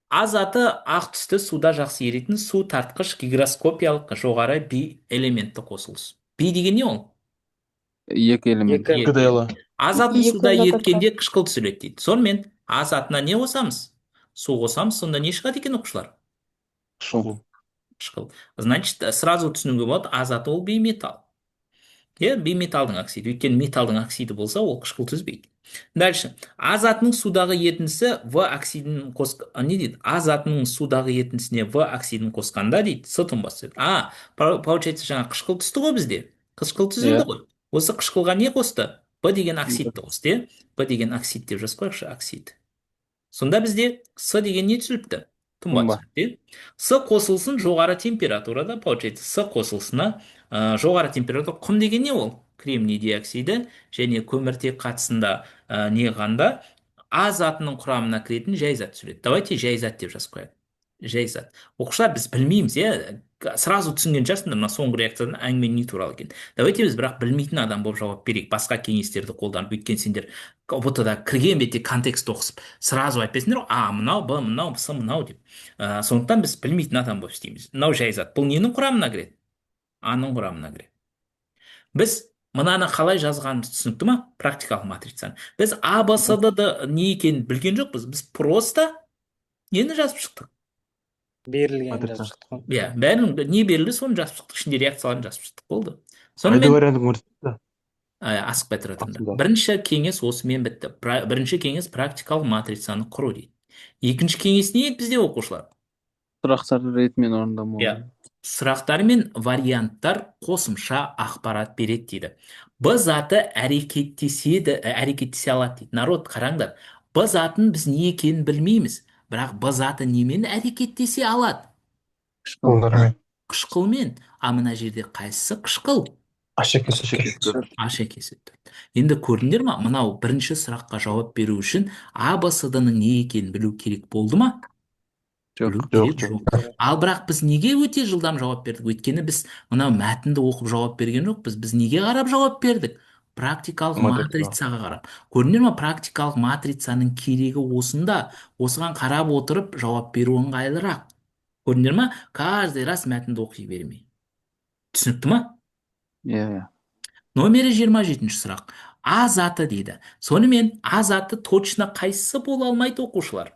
А заты ақ түсті суда жақсы еритін су тартқыш гигроскопиялық жоғары би элементті қосылыс. Би деген не ол? Екі элемент. Екі. Екі дайла. А затын Екі суда зат еріткенде қышқыл түзіледі дейді. Сонымен А затына не қосамыз? Су қосамыз, сонда не шығады екен оқушылар? Қышқыл. Қышқыл. Значит, сразу түсінуге болады, А заты ол бейметалл. Иә, бейметалдың оксиді. Өйткені металдың оксиді болса, ол қышқыл түзбейді. Дальше. А затының судағы ерітіндісі В оксидін қос, не дейді? А затының судағы ерітіндісіне В оксидін қосқанда дейді, С тұнбасы. А, получается, жаңа қышқыл түсті ғой бізде. Қышқыл түзілді ғой. Осы қышқылға не қосты? Б деген оксидті қосты, иә? Б деген оксид деп жазып қояйықшы, оксид. Сонда бізде С деген не түзіліпті? Тұнба Тұнба. түзіліпті, иә? С қосылсын жоғары температурада, получается, С қосылысына жоғары температура. Құм деген не ол? Кремний диоксиді және көміртек қатысында не қылғанда А затының құрамына кіретін жай зат түзіледі. Давайте жай зат деп жазып қояйық. Жай зат. Оқушылар, біз білмейміз, иә? Сразу түсінген шығарсыңдар мына соңғы реакциядан әңгіме не туралы екен. Давайте біз бірақ білмейтін адам болып жауап берейік, басқа кеңестерді қолданып. Өйткені сендер ҰБТ-да кірген бетте контекст оқысып, сразу айтпайсыңдар ғой, А мынау, Б мынау, С мынау деп. Сондықтан біз білмейтін адам болып істейміз. Мынау жай зат. Бұл ненің құрамына кіреді? А-ның құрамына кіреді. Біз мынаны қалай жазғанымыз түсінікті ма? Практикалық матрицаны. Біз А, Б, С, Д, Д не екенін білген жоқпыз. Біз просто нені жазып шықтық? Берілгенін Матрица. жазып шықтық қой. Иә, бәрін не берілді, соны жазып шықтық. Ішінде реакцияларын жазып шықтық. Болды. Қайда Сонымен вариантын көрсетті? Асықпай тұра тұрыңдар. Астында. Бірінші кеңес осымен бітті. Бірінші кеңес практикалық матрицаны құру дейді. Екінші кеңес не еді бізде, оқушылар? Сұрақтарды ретімен орындамау. Иә. Сұрақтар мен варианттар қосымша ақпарат береді дейді. Б заты әрекеттеседі, әрекеттесе алады дейді. Народ, қараңдар. Б затын біз не екенін білмейміз. Бірақ Б заты немен әрекеттесе алады? Қышқылдармен. Қышқылмен. А мына жерде қайсысы қышқыл? H2 SO4. H2 SO4. Енді көрдіңдер ма, мынау бірінші сұраққа жауап беру үшін А, Б, С, Д-ның не екенін білу керек болды ма? Жоқ. Білу Жоқ, керек жоқ. жоқ. Ал бірақ біз неге өте жылдам жауап бердік? Өйткені біз мынау мәтінді оқып жауап берген жоқпыз. Біз неге қарап жауап бердік? Практикалық Матрица. матрицаға қарап. Көрдіңдер ма, практикалық матрицаның керегі осында. Осыған қарап отырып жауап беру ыңғайлырақ. Көрдіңдер ма? Каждый раз мәтінді оқи бермей. Түсінікті ма? Иә, иә. Номері 27 сұрақ. А заты дейді. Сонымен А заты точно қайсысы бола алмайды, оқушылар?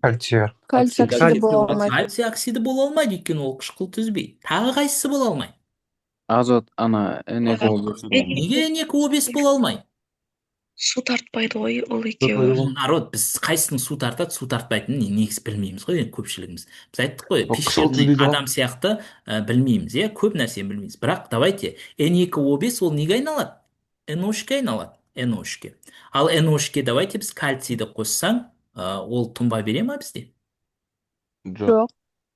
Кальций. Кальций оксиді бола алмайды. Кальций оксиді бола алмайды, өйткені ол қышқыл түзбейді. Тағы қайсысы бола алмайды? Азот, ана, N2O5. Неге N2O5 бола алмайды? Су тартпайды ғой ол екеуі. Народ, біз қайсының су тартады, су тартпайтынын негізі білмейміз ғой енді көпшілігіміз. Біз айттық қой, Ол қышқыл пещерный түзбейді ғой. адам сияқты білмейміз, иә, көп нәрсені білмейміз. Бірақ давайте N2O5 ол неге айналады? NO3-ке айналады. NO3-ке. Ал NO3-ке давайте біз кальцийді қоссаң, ол тұнба бере ма бізде? Жоқ. Жоқ.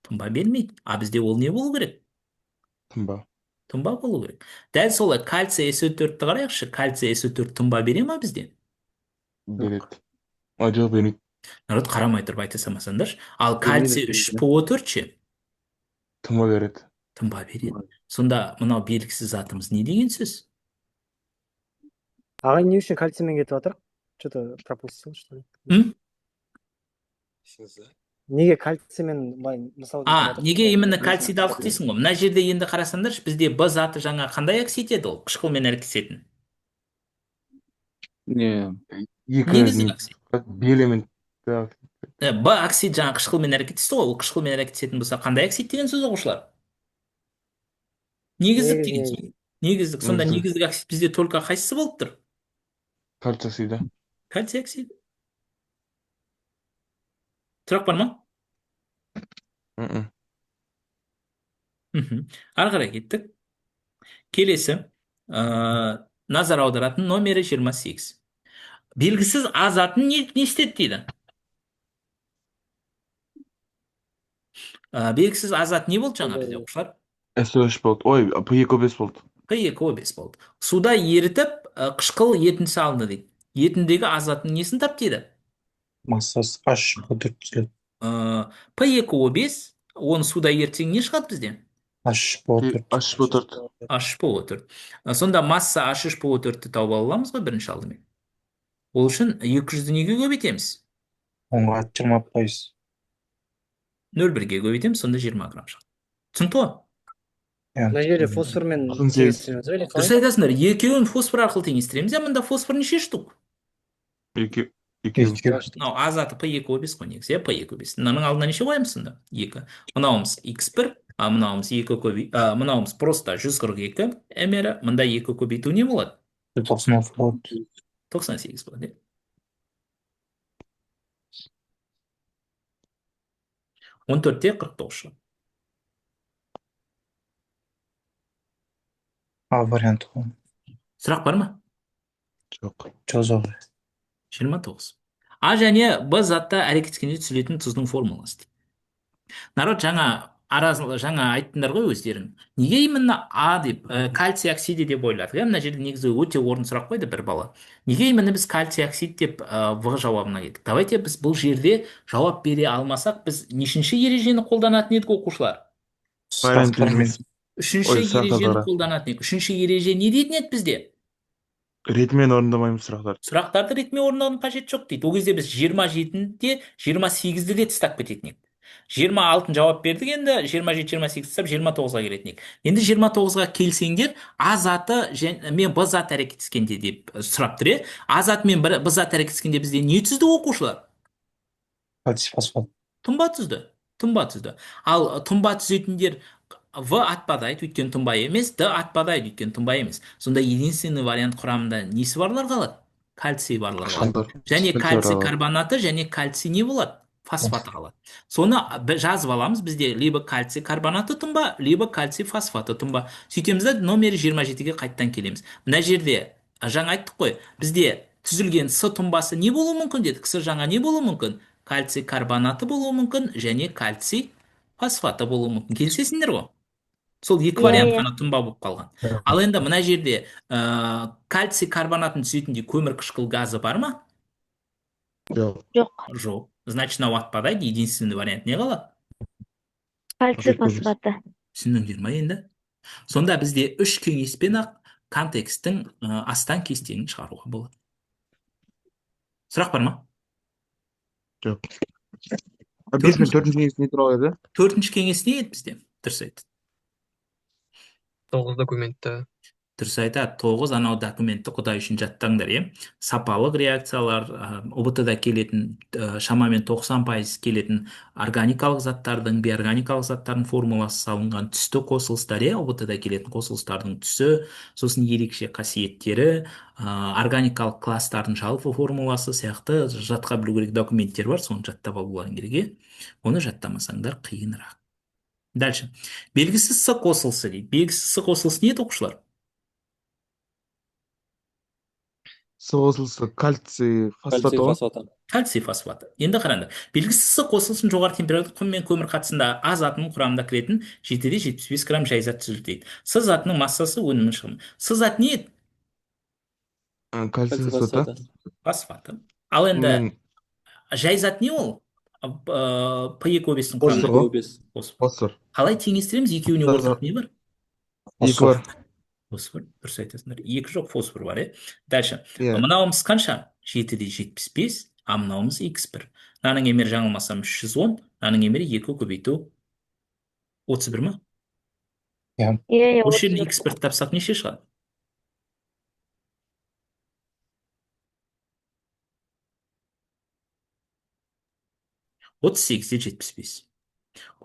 Тұнба бермейді. А бізде ол не болу керек? Тұнба. Тұнба болу керек. Дәл солай кальций SO4-ті қарайықшы. Кальций SO4 тұнба бере ма бізде? Береді. А, жоқ, бермейді. Народ, қарамай тұрып айта салмасаңдаршы. Ал кальций Бермейді, 3 PO4 ше? Тұнба береді. Тұнба береді. Сонда мынау белгісіз затымыз не деген сөз? Ағай, не үшін кальциймен кетіп жатыр? Что-то пропустил, что ли? М? Неге кальциймен былай мысал А, келтіріп жатыр? неге именно кальцийді алдық дейсің ғой? Мына жерде енді қарасаңдаршы, бізде Б заты жаңа қандай оксид еді ол? Қышқылмен әрекеттесетін. Не, Екі Негізгі оксид. Б элемент. Так. Б оксид жаңа қышқылмен әрекеттесті ғой. Ол қышқылмен әрекеттесетін болса, қандай оксид деген сөз, оқушылар? Негіздік деген сөз. Негіздік. Сонда Негіздік. негіздік оксид бізде только қайсысы болып тұр? Кальций оксиді. Кальций оксиді. Сұрақ бар ма? Мгм. Ары қарай кеттік. Келесі, назар аударатын номері 28. Белгісіз А затын не істеді дейді? Белгісіз А зат не болды жаңа бізде, оқушылар? SO3 болды. Ой, P2O5 болды. P2O5 болды. Суда ерітіп, қышқыл ерітіндісі алынды дейді. Ерітіндегі А затының несін тап дейді? Массасы H4 түзіледі. P2O5, оны суда ерітсең не шығады бізде? H4. H4. H4. Сонда масса H3PO4-ті тауып ала аламыз ғой бірінші алдымен. Ол үшін 200-ді неге көбейтеміз? Онға 20%. 0,1-ге көбейтеміз, сонда 20 грамм шығады. Түсінікті ғой? Иә. Мына жерде фосформен 98. теңестіреміз бе, или Дұрыс қалай? айтасыңдар, екеуін фосфор арқылы теңестіреміз. Иә, мында фосфор неше штук? Екі. Екеу. Екеу. Мынау А заты П екі О бес қой негізі, иә, П екі О бес. Мынаның алдына неше қоямыз сонда? Екі. Мынауымыз Х1, а мынауымыз екі көбей, а, мынауымыз просто 142 мр, мында екі көбейту не болады? 96 болады. 98 болады, иә. 14,49 шығады. А варианты ғой. Сұрақ бар ма? Жоқ. Жоқ, жоқ. 29. А және Б затта әрекеттескенде түзілетін тұздың формуласы дейді. Народ, жаңа жаңа айттыңдар ғой өздерің. Неге именно А деп, кальций оксиді деп ойладық? Иә, мына жерде негізі өте орын сұрақ қойды бір бала. Неге именно біз кальций оксид деп В жауабына келдік? Давайте біз бұл жерде жауап бере алмасақ, біз нешінші ережені қолданатын едік, оқушылар? Сұрақтармен Үшінші Ой, сұрақтар ережені бар. қолданатын едік. Үшінші ереже не дейтін еді бізде? Ретімен орындамаймыз сұрақтарды. Сұрақтарды ретімен орындаудың қажеті жоқ дейді. Ол кезде біз 27-де, 28-ді де тастап кететін едік. 26-ны жауап бердік енді, 27, 28 тастап 29-ға келетін едік. Енді 29-ға келсеңдер, А заты мен Б заты әрекеттескенде деп сұрап тұр, иә? А заты мен Б заты әрекеттескенде бізде не түзді, оқушылар? Кальций фосфат. Тұнба түзді. Тұнба түзді. Ал тұнба түзетіндер В атпадайды, өйткені тұнба емес, Д атпадайды, өйткені тұнба емес. Сонда единственный вариант құрамында несі барлар қалады? Кальций барлар қалады. Және кальций карбонаты, және кальций не болады? Фосфаты қалады. Соны жазып аламыз, бізде либо кальций карбонаты тұнба, либо кальций фосфаты тұнба. Сөйтеміз да номері 27-ге қайттан келеміз. Мына жерде жаңа айттық қой, бізде түзілген С тұнбасы не болуы мүмкін дедік? С жаңа не болуы мүмкін? Кальций карбонаты болуы мүмкін және кальций фосфаты болуы мүмкін. Келісесіңдер ғой? Сол екі вариант Иә. қана тұнба болып қалған. Ал енді мына жерде кальций карбонатын түзетіндей көмір қышқыл газы бар ма? Жоқ. Жоқ. Жоқ. Значит, мынау атпадайды. Единственный вариант не қалады? Кальций фосфаты. Түсіндіңдер ма енді? Сонда бізде үш кеңеспен ақ контексттің астан кестеңін шығаруға болады. Сұрақ бар ма? Жоқ. Бес пен төртінші кеңес не туралы еді? Төртінші кеңес не еді бізде? Дұрыс айтты. 9 документті. Дұрыс айтады. 9 анау документті құдай үшін жаттаңдар, иә? Сапалық реакциялар, ҰБТ-да келетін, шамамен 90% келетін органикалық заттардың, бейорганикалық заттардың формуласы салынған түсті қосылыстар, иә? ҰБТ-да келетін қосылыстардың түсі, сосын ерекше қасиеттері, органикалық класстардың жалпы формуласы сияқты жатқа білу керек документтер бар, соны жаттап алуларың керек, иә? Оны жаттамасаңдар қиынырақ. Дальше. Белгісіз С қосылысы дейді. Белгісіз С қосылысы не еді, оқушылар? С қосылысы кальций фосфаты ғой. Кальций фосфаты. Енді қараңдар. Белгісіз С қосылысын жоғары температурада құм мен көмір қатысында А затының құрамында кіретін 7,75 грамм жай зат түзілді дейді. С затының массасы, өнімінің шығымы. С зат не еді? Кальций фосфаты. Фосфаты. Ал енді жай зат не ол? П екі О бестің Фосфор құрамында. ғой. Фосфор. Фосфор. Қалай теңестіреміз? Екеуіне ортақ не бар? Екі бар. Фосфор. Дұрыс айтасыңдар. Екі жоқ, фосфор бар, иә? Дальше. Иә. Мынауымыз қанша? 7,75, а мынауымыз х1. Мынаның емері жаңылмасам 310, мынаның емері 2 көбейту 31 ма? Иә. Иә, Осы жерден 31. х1 тапсақ неше шығады? 38,75.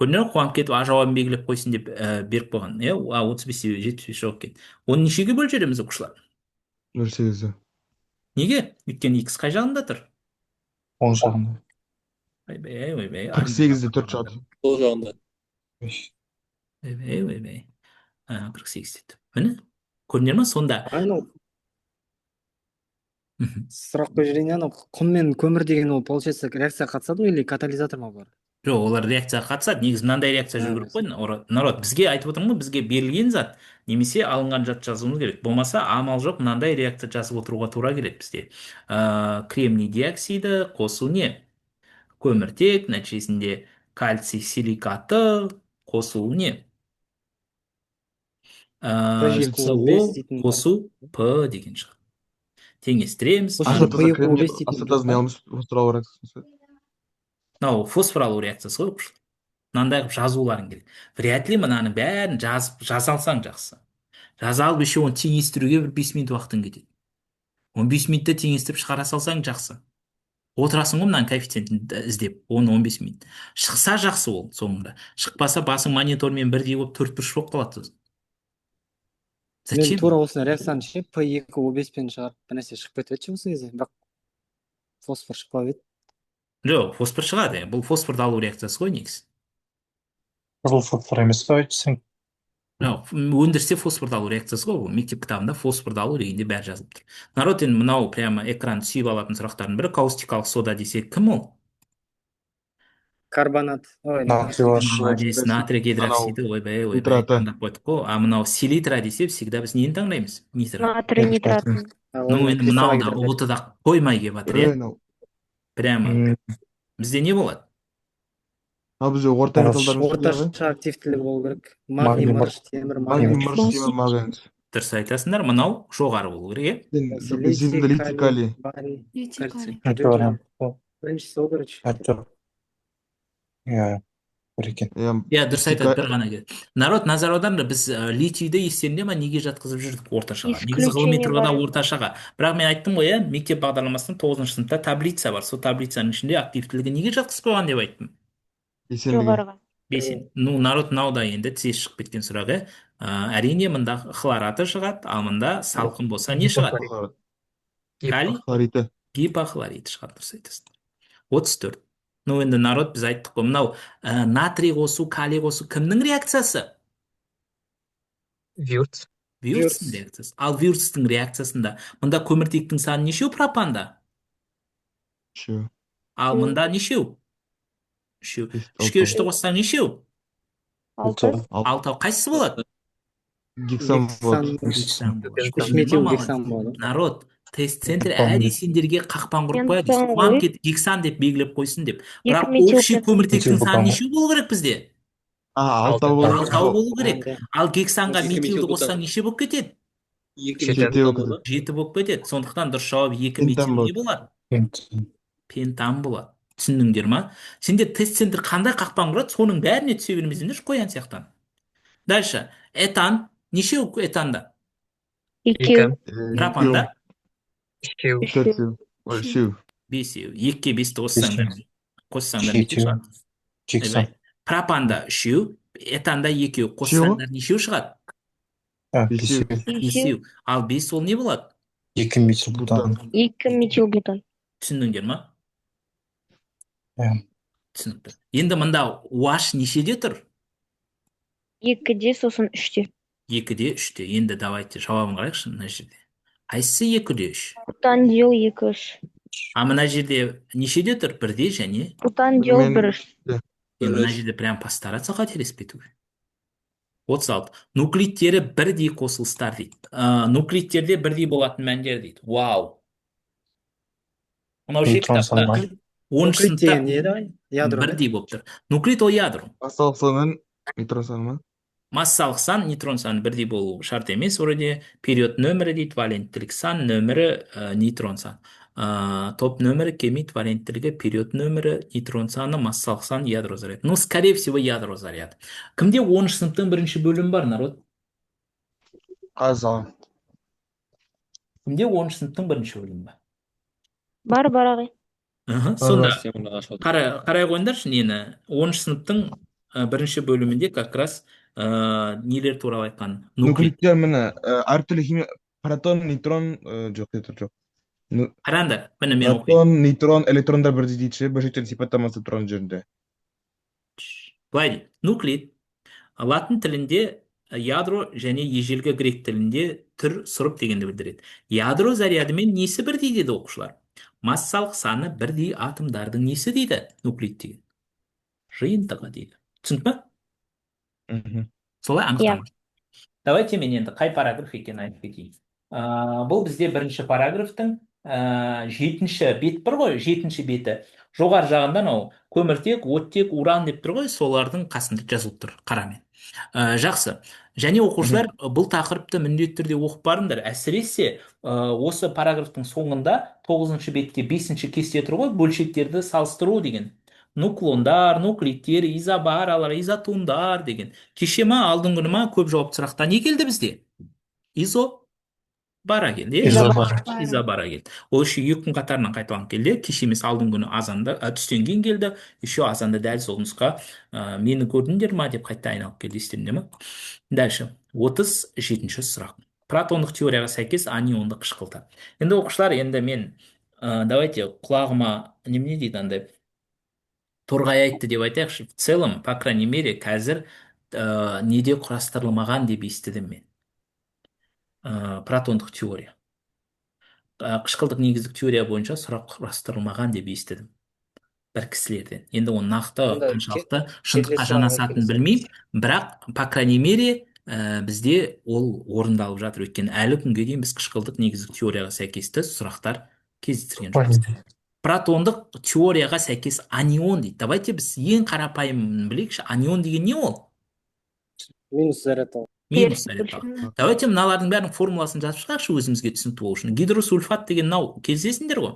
Көрдіңдер ме, қуанып кетіп А жауабын белгілеп қойсын деп беріп қойған. Иә, а 35,75 жауап екен. Оны нешеге бөліп жібереміз, оқушылар? 0,8. Неге? Өйткені х қай жағында тұр? Оң жағында. Ойбай, ойбай. 48,4 шығады. Сол жағында. Ойбай, ойбай. 48 деді. Міне, көрдіңдер ме? Сонда. Анау сұрақ қойып жіберейін, анау құм мен көмір деген ол получается реакцияға қатысады ғой или катализатор ма бұлар? Жоқ, олар реакцияға қатысады. Негізі мынандай реакция жүру керек қой. Народ, бізге айтып отырмын ғой, бізге берілген зат немесе алынған зат жазуымыз керек. Болмаса амал жоқ, мынандай реакция жазып отыруға тура келеді бізде. Кремний диоксиді қосу не? Көміртек, нәтижесінде кальций силикаты қосу не? П СО дейтін. қосу П деген шығады. Теңестіреміз. Осы жерде П екі О бес дейтін Асатазын жоқ па? алымыз фосфор алу реакциясы. Мынау фосфор алу реакциясы ғой, оқушылар. Мынандай қылып жазуларың керек. Вряд ли мынаның бәрін жазып, жаза алсаң жақсы. Жаза алып, еще оны теңестіруге бір 5 минут уақытың кетеді. 15 минутта теңестіріп шығара салсаң жақсы. Отырасың ғой мынаның коэффициентін іздеп 10-15 минут. Шықса жақсы, ол соңында шықпаса, басың монитормен бірдей болып, төрт бұрыш болып қалады сосын. Мен Зачем? тура осыны реакцияны ше, П2О5-пен шығарып, бір нәрсе шығып кетіп еді ше осы кезде, бірақ фосфор шықпап еді. Жоқ, фосфор шығады, бұл фосфорды алу реакциясы ғой негізі. Қызыл фосфор емес пе, айтсаң? Жоқ, өндірісте фосфорды алу реакциясы ғой бұл. Мектеп кітабында фосфорды алу дегенде бәрі жазылып тұр. Народ, енді мынау прямо экран сүйіп алатын сұрақтардың бірі. Каустикалық сода десе, кім ол? Карбонат, ой. Натрий OH. Молодец, натрий гидроксиді. Ойбай, ойбай. Нитраты. Таңдап қойдық қой. А мынау селитра десе, всегда біз нені таңдаймыз? Нитрат. Натрий нитратын. Ну, енді мынау да ҰБТ да қоймай келіп жатыр, иә? Мынау. Прямо бізде не болады? Ал бізде орта Мырыш. металдар. Орташа активтілігі болу керек. Магний, Магний, мырыш, темір, Магний, магний. мырыш, темір, марганец. Дұрыс айтасыңдар. Мынау жоғары болу керек, иә? Литий, литий, калий. Барий, Литий, кальций. калий. Екі вариант. Біріншісі ол, короче. Жоқ. Иә, бір екен. Иә. Иә, дұрыс айтады, бір ғана керек. Народ, назар аударыңдар, біз литийді, естеріңде ма, неге жатқызып жүрдік орташаға? Негізі ғылыми Исключение тұрғыда бар. орташаға. Бірақ мен айттым ғой, иә, мектеп бағдарламасының тоғызыншы сыныпта таблица бар. Сол таблицаның ішінде активтілігі неге жатқызып қойған деп айттым? Белсендігі. Жоғарыға. Белсен. Ну, народ, мынау да енді тез шығып кеткен сұрақ, иә. Әрине, мында хлораты шығады, ал мында салқын болса, не шығады? Калий Хлориті. Гипохлорит шығады, дұрыс айтасың. 34. Ну, енді, народ, біз айттық қой, мынау натрий қосу, калий қосу кімнің реакциясы? Вюрц. Вюрцтің Вюрц. реакциясы. Ал Вюрцтің реакциясында мында көміртектің саны нешеу пропанда? Үшеу. Ал Үшеу. мында нешеу? Үшеу. Бес, Үшке алтау. үшті қоссаң, нешеу? Алты. Алтау. Қайсысы болады? Гексан болады. Гексан болады. Үш метил Молодец. гексан болады. Народ, тест центр Гексан. әдейі сендерге қақпан құрып қояды, Гексан қуанып ғой. кетіп, гексан деп белгілеп қойсын деп. Екі Бірақ метил. общий көміртектің Метил саны бутан. нешеу болу керек бізде? А, алтау болады. Алтау болу керек. Иә. Ал гексанға Екі метилді метил қоссаң, бутан. неше болып кетеді? Екі Жеті метил болып бутан болады. Жеті болып кетеді. Сондықтан дұрыс жауап екі Пентан метил не болады. болады? Пентан. Пентан болады. Түсіндіңдер ма? Сендер тест центр қандай қақпан құрады, соның бәріне түсе бермесеңдерші қоян сияқтан. Дальше. Этан нешеу этанда? Екеу. Пропанда? Үшеу. Үшеу. Төртеу. Ой, үшеу. Бесеу. Екіге бесті қоссаңдар, қоссаңдар нешеу Жетеу. шығады? Гексан. Ойбай. Пропанда үшеу, этанда екеу. Қоссаңдар, нешеу шығады? А, Бесеу. бесеу. Бесеу. Ал бес ол не болады? Екі метил бутан. Екі метил бутан. Түсіндіңдер ма? Иә. Түсінікті. Енді мында OH нешеде тұр? Екіде, сосын үште. Екіде, үште. Енді давайте жауабын қарайықшы мына жерде. Қайсысы екіде, үш? Бутандиол екі, үш. А мына жерде нешеде тұр? Бірде және Бутандиол Мен- бір, үш. Мына жерде прям постараться қателесіп кету. 36. Нуклидтері бірдей қосылыстар дейді. Нуклидтерде бірдей болатын мәндер дейді. Вау. Мынау ше Нейтрон кітапта саны. 10-шы Нуклид сыныпта деген не еді? Ядро ба? бірдей болып тұр. Нуклид ол ядро. Массалық санын, нейтрон саны ма? Массалық сан, нейтрон саны бірдей болу шарт емес вроде. Период нөмірі дейді, валенттілік сан нөмірі, нейтрон сан. Топ нөмірі келмейді, валенттілігі, период нөмірі, нейтрон саны, массалық сан, ядро заряды. Ну, скорее всего, ядро заряды. Кімде 10 сыныптың бірінші бөлімі бар, народ? Қазан. Кімде 10 сыныптың бірінші бөлімі бар? Бар, бар, ағай. Сонда қарай қойыңдаршы нені. 10 сыныптың бірінші бөлімінде как раз нелер туралы айтқан? Нуклид. Нуклидтер, міне, әртүрлі химия: протон, нейтрон, жоқ, нейтрон жоқ. Қараңдар, міне, мен оқиын. Протон, нейтрон, электрондар бірдей дейді ше, бөлшектердің сипаттамасы тұрған жерінде. Былай дейді: нуклид латын тілінде ядро және ежелгі грек тілінде түр, сұрып дегенді білдіреді. Ядро заряды мен несі бірдей деді, оқушылар? Массалық саны бірдей атомдардың несі дейді? Нуклид деген жиынтығы дейді. Түсінді ма? Мхм. Солай анықтама. Давайте мен енді қай параграф екенін айтып кетейін. Бұл бізде бірінші параграфтың жетінші бет бар ғой, жетінші беті. Жоғары жағында анау көміртек, оттек, уран деп тұр ғой, солардың қасында жазылып тұр қарамен. Жақсы. Және, оқушылар, бұл тақырыпты міндетті түрде оқып барыңдар. Әсіресе осы параграфтың соңында тоғызыншы бетте бесінші кесте тұр ғой, бөлшектерді салыстыру деген. Нуклондар, нуклидтер, изобаралар, изотондар деген. Кеше ма, алдыңғы күні ма, көп жауапты сұрақта не келді бізде? Изо Бара келді, иә? Изобара. Изобара келді. Ол еще 2 күн қатарынан қайталанып келді. Кеше емес, алдыңғы күні азанда, түстен кейін келді. Еще азанда дәл сол нұсқа, мені көрдіңдер ма деп қайта айналып келді, естеріңде ма? Дальше. 37-ші сұрақ. Протондық теорияға сәйкес анионды қышқылта. Енді оқушылар, енді мен, давайте құлағыма немене дейді андай торғай айтты деп айтайықшы. В целом, по крайней мере, қазір неде құрастырылмаған деп естідім мен. Протондық теория. Қышқылдық негіздік теория бойынша сұрақ құрастырылмаған деп естідім бір кісілерден. Енді оны нақты қаншалықты шындыққа келесі жанасатынын сұраққа білмеймін, бірақ по крайней мере бізде ол орындалып жатыр. Өйткені әлі күнге дейін біз қышқылдық негіздік теорияға сәйкесті сұрақтар кездестірген жоқпыз. Протондық теорияға сәйкес анион дейді. Давайте біз ең қарапайымын білейікші. Анион деген не ол? Минус заряд алған. Минус Теріс заряд алған. бөлшегі. Давайте мыналардың бәрінің формуласын жазып шығайықшы өзімізге түсінікті болу үшін. Гидросульфат деген мынау, келісесіңдер ғой?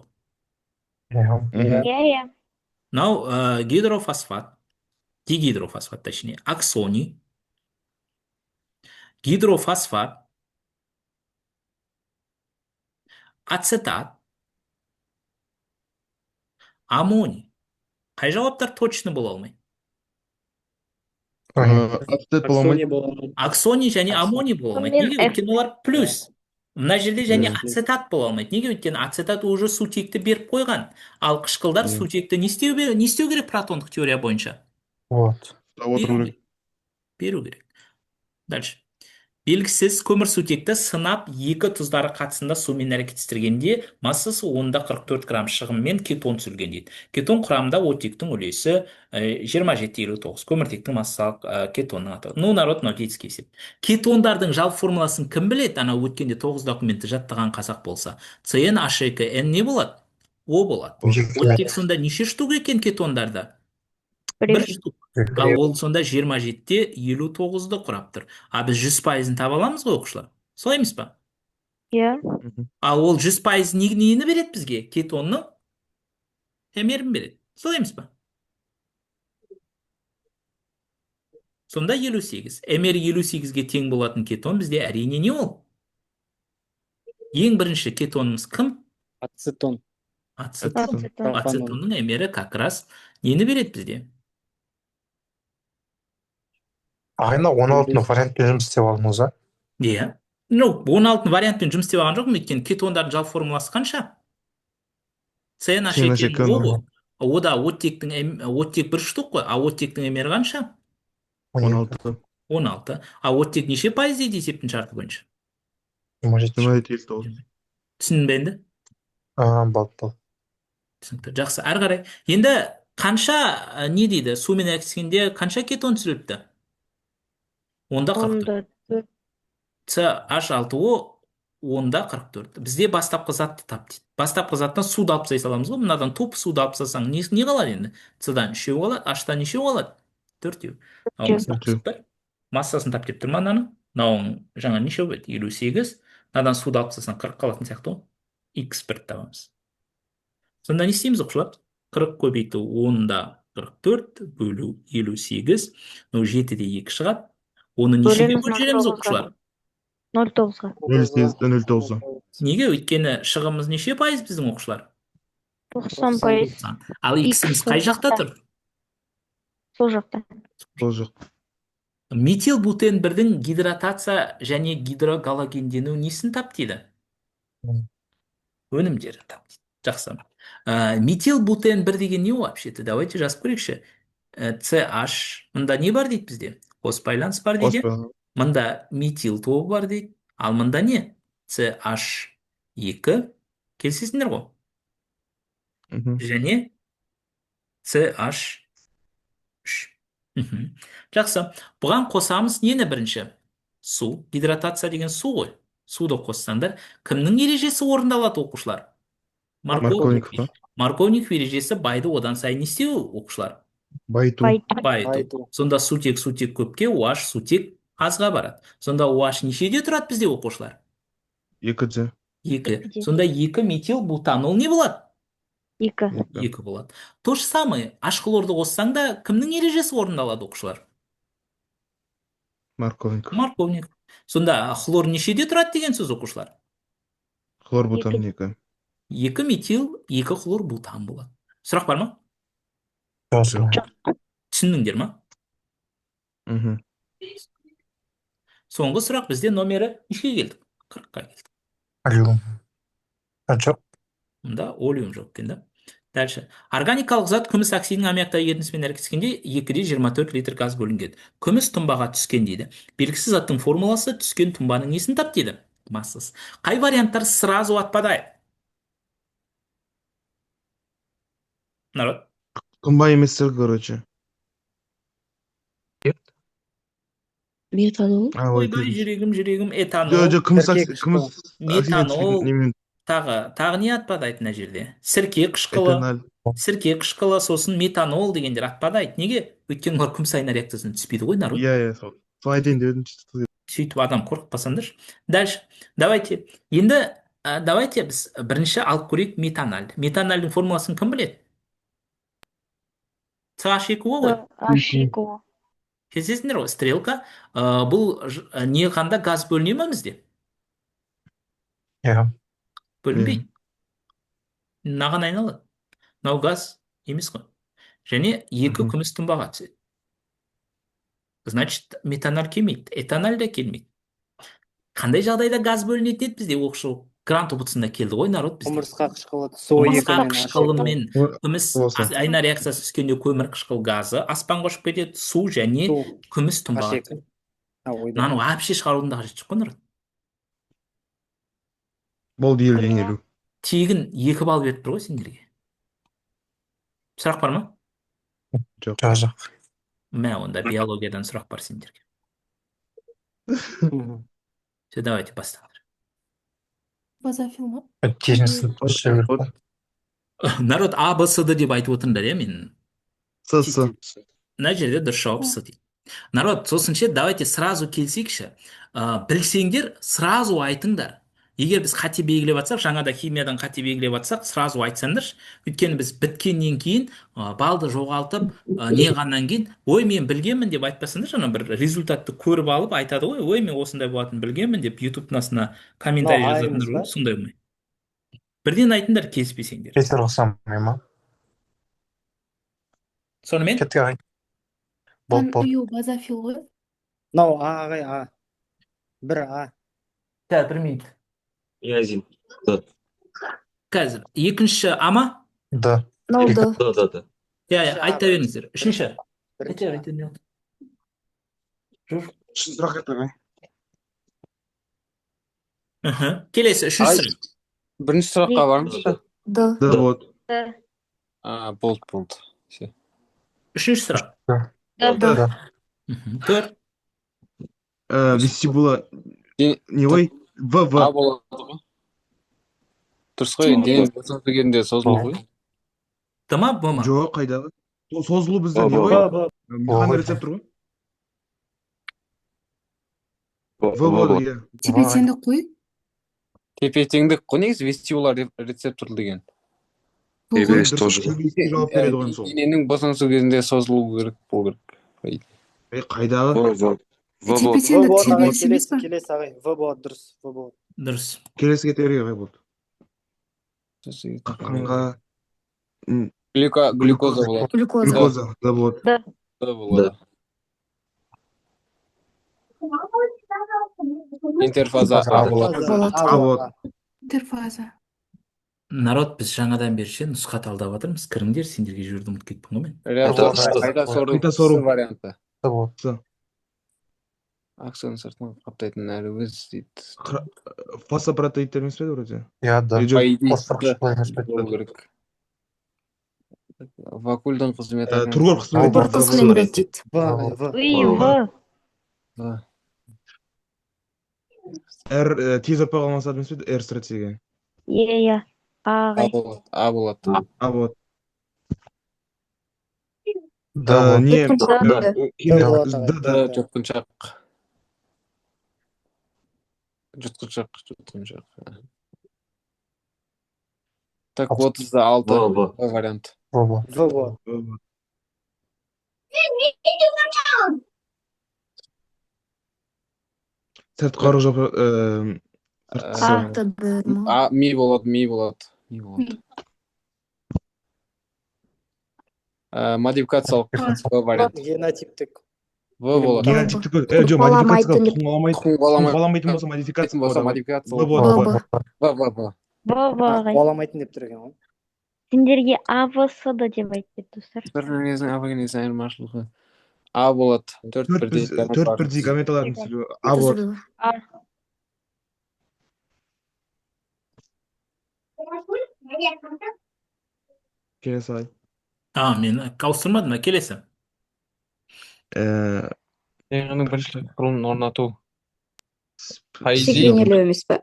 Иә. Иә, иә. Мынау гидрофосфат, дигидрофосфат точнее, оксоний, гидрофосфат, ацетат, аммоний. Қай жауаптар точно бола алмайды? Ацетат бола алмайды. Оксоний бола алмайды. Оксоний және Оксоний. аммоний бола алмайды. Мен Неге? F. Өйткені олар плюс. Мына жерде және Иә. ацетат бола алмайды. Неге? Өйткені ацетат уже сутекті беріп қойған. Ал қышқылдар Иә. сутекті не істеу керек протондық теория бойынша? Вот. Ұстап отыру Беру керек. керек. Беру керек. Дальше. Белгісіз көмірсутекті сынап екі тұздары қатысында сумен әрекеттестіргенде массасы 10,44 грамм шығыммен кетон түзілген дейді. Кетон құрамында оттектің үлесі 27,59. Көміртектің массалық кетонның аты. Ну, народ, мынау детский есеп. Кетондардың жалпы формуласын кім біледі? Ана өткенде 9 документті жаттаған қазақ болса. CnH2n не болады? О болады. Оттек сонда неше штук екен кетондарда? Біреу. Бір штук. Ал ол сонда 27,59-ды құрап тұр. А біз 100%-ын таба аламыз ғой, оқушылар. Солай емес па? Иә. Ал ол 100% нені береді бізге? Кетонның МР-ін береді. Солай емес па? Сонда 58. МР 58-ге тең болатын кетон бізде әрине не ол? Ең бірінші кетонымыз кім? Ацетон. Ацетон. Ацетон. Ацетонның МР-і как раз нені береді бізде? Ағайына 16-ны вариантпен жұмыс істеп алдыңыз, а? Иә. Ну, 16 вариантпен жұмыс істеп алған жоқпын, өйткені кетондардың жалпы формуласы қанша? CnH2n О ғой. Ода оттектің оттек бір штук қой, а оттектің МР қанша? 16. 16. А оттек неше пайыз дейді есептің шарты бойынша? 27,59. Түсіндің бе енді? Болды, болды. Түсінікті. Жақсы, әрі қарай. Енді қанша не дейді? Сумен әрекеттескенде қанша кетон түзіліпті? 10,44. CH6O 10,44. Бізде бастапқы затты тап дейді. Бастапқы заттан суды алып тастай саламыз ғой. Мынадан туп суды алып тастасаң не қалады енді? С-дан 3 қалады, H-тан нешеу қалады? 4. Ал массасын тап деп тұр ма мынаның? Мынауың жаңа нешеу еді? 58. Мынадан суды алып тастасаң 40 қалатын сияқты ғой. X1 табамыз. Сонда не істейміз, оқушылар? 40 көбейту 10,44 бөлу 58. Мынау 7-де 2 шығады. Оны нешеге бөліп жібереміз, оқушылар? 0,9-ға. 0,8-де 0,9-ға. Неге? Өйткені шығымымыз неше пайыз біздің, оқушылар? 90%. Ал X-іміз қай жақта тұр? Сол жақта. Сол жақ. Метилбутен бірдің гидратация және гидрогалогендену несін тап дейді? Өнімдерін тап дейді. Жақсы. Метилбутен бір деген не вообще-то? Давайте жазып көрейікші. CH. Мында не бар дейді бізде? Қос байланыс бар дейді. Мында метил тобы бар дейді. Ал мында не? CH2. Келісесіңдер ғой? Және CH3. Жақсы. Бұған қосамыз нені бірінші? Су. Гидратация деген су ғой. Суды қоссаңдар, кімнің ережесі орындалады, оқушылар? Марковников. Марковников ережесі байды одан сайын не істеу, оқушылар? Байыту. Байыту. Сонда сутек сутек көпке, OH сутек азға барады. Сонда OH нешеде тұрады бізде, оқушылар? 2-де. 2. Сонда 2 метил бутанол не болады? 2. 2 болады. То же самое, H хлорды қоссаң да кімнің ережесі орындалады, оқушылар? Марковников. Марковников. Сонда хлор нешеде тұрады деген сөз, оқушылар? Хлорбутан Екі. 2. 2 метил, 2 хлорбутан болады. Сұрақ бар ма? Жоқ. Жоқ. Түсіндіңдер ма? Мгм. Соңғы сұрақ бізде номері нешеге келдік? 40-қа келдік. Олеум. А, жоқ. Мұнда олеум жоқ екен да. Дальше. Органикалық зат күміс оксидінің аммиактағы ерітіндісімен әрекеттескенде 2,24 литр газ бөлінген. Күміс тұнбаға түскен дейді. Белгісіз заттың формуласы түскен тұнбаның несін тап дейді? Массасы. Қай варианттар сразу отпадает? Народ. Тұнба еместер, короче. Метанол. А, ой, Ойбай, жүрегім, жүрегім, Жоқ, этанол, жоқ, күміс Сірке оксид, күміс қышқылы. оксидіне түскен метанол, немен тағы не отпадает мына жерде? Сірке қышқылы, этаналь. Сірке қышқылы, сосын метанол дегендер отпадает. Неге? Өйткені олар күміс айна реакциясына түспейді ғой, народ. Иә, иә, сол. Сол айтайын деп едім. Сөйтіп адам қорқытпасаңдаршы. Дальше. Давайте. Енді давайте біз бірінші алып көрейік метаналь. Метанальдің формуласын кім біледі? CH2O ғой. H2O. Кездесіңдер ғой, стрелка. Бұл не қанда газ бөліне ме бізде? Иә. Бөлінбейді. Мынаған айналады. Мынау газ емес қой. Және екі күміс тұнбаға түседі. Значит, метаналь келмейді, этаналь да келмейді. Қандай жағдайда газ бөлінетін еді бізде оқушы? Грант ұбт-сында келді ғой, народ, бізде. Құмырсқа қышқылы су Құмырсқа 2 мен қышқылымен күміс Болса. айна реакциясы түскенде көмір қышқыл газы аспанға ұшып кетеді, су және Су күміс тұнбаға H2. түседі. А, ойбай. Мынаны вообще шығарудың да қажеті жоқ қой, народ. Болды, 50-ден 50. Тегін 2 балл беріп тұр ғой сендерге. Сұрақ бар ма? Жоқ. Жоқ, жоқ. Мә, онда биологиядан сұрақ бар сендерге. Все, давайте бастаңдар. Базофил ма? Жетінші сыныпта іше керек қой. Народ, А, Б, С, Д деп айтып отырыңдар, иә, мен. С, С. Мына жерде дұрыс жауап С дейді. Народ, сосын ше, давайте сразу келсекші. Білсеңдер, сразу айтыңдар. Егер біз қате белгілеп жатсақ, жаңада химиядан қате белгілеп жатсақ, сразу айтсаңдаршы. Өйткені біз біткеннен кейін балды жоғалтып, не қаннан кейін, ой, мен білгенмін деп айтпасаңдаршы, ана бір результатты көріп алып айтады ғой, ой, мен осындай болатынын білгенмін деп ютубтың астына комментарий Мынау А жазатындар емес ғой, па? сондай болмай. Бірден айтыңдар, келіспесеңдер. Петер ұқсамай ма? Сонымен Кеттік, ағай. Болды, болды. Ю, базофил ғой. Мынау А, ағай, А. Бір А. Қазір, бір минут. Язин. Қазір екінші А ма? Д. Мынау Екі. Д. Да, да, да. Иә, иә, Бірінші А, айта беріңіздер. Үшінші. Бірінші Айта бер, А. айта бер. Жоқ. Үшінші сұрақ еді, ағай. Мхм. Келесі үшінші Ай. сұрақ. Бірінші сұраққа барыңызшы. Д. Д болады. Д. А, болды, болды. Все. Үшінші сұрақ. Д. Д. Д. Төрт. Вестибула Де- не ғой? В, В. А болады ғой. Дұрыс қой, дене босану кезінде созылу ғой. Д ма, Б ма? Жоқ, қайдағы? Сол созылу бізде не В, ғой? В, В. Механорецептор ғой. В болады, иә. Тепе-теңдік қой. Тепе-теңдік қой негізі вестибуляр рецептор деген. Тербеліс Дұрыс, тоже. тербеліске жауап береді ғой сол. Дененің босанысу кезінде созылу керек болу керек. Ей, қайдағы? В, В. В болады. В Тепе-теңдік болады, ағай, тербеліс емес келесі, па? келесі, ағай. В болады, дұрыс. В болады. Дұрыс. Келесі кете берейік, ағай, болды. Қанға Глюкоза болады. Глюкоза. глюкоза, да, болады. Д болады. Интерфаза А болады. Болады. А А болады. болады. Интерфаза. Народ, біз жаңадан бері ше нұсқа талдап жатырмыз. Кіріңдер, сендерге жіберуді ұмытып кеттім ғой мен. Реакция Д. қайта сору Қайта сору. С варианты. Д болады. С. Аксонның сыртын қаптайтын нәруыз дейді. Фосфопротеидтер емес пе вроде? Иә, Д. Или жоқ? По идее, Фосфор Д қышқылы емес пе? болу керек. Вакуольдің қызметі Тургор қызметі. Тургор В қызметін реттейді. В, ағай, В. И, В. В. Р, тез ұрпақ алмасады емес пе? Р стратегия. Е, иә. А, А ағай. болады. А болады. А болады. Д болады. Не, Д. Д болады, ағай. Д, Д Д. жұтқыншақ. Жұтқыншақ, жұтқыншақ. Так, 36. В, В. В вариант. В болады. В болады. В болады. Сыртқы жапырақ, А. Т Б ма? А, ми болады, ми болады, ми болады. Модификациялық В вариант. Генотиптік. В болады. Генотиптік, жоқ, Қуаламайтын модификациялық деп. тұқым қуаламайды. Тұқым Тұқым қуаламайтын қуаламайтын болса, модификация болса, болады. модификациялық. В болады. В, В, В, В. В, В ағай. Қуаламайтын деп тұр екен ғой. Сендерге А, В, С, Д деп айтып кетті, достар. Бір мінездің А генезінің айырмашылығы. А болады. Төрт Төрт бірдей біз төрт бірдей гаметалардың түзілуі. А болады. Түзілуі. А. Келесі ай. А, мен ауыстырмадым ба? Келесі. ДНК-ның бірінші құрылымын орнату. По идее, Секвенерлеу емес пе?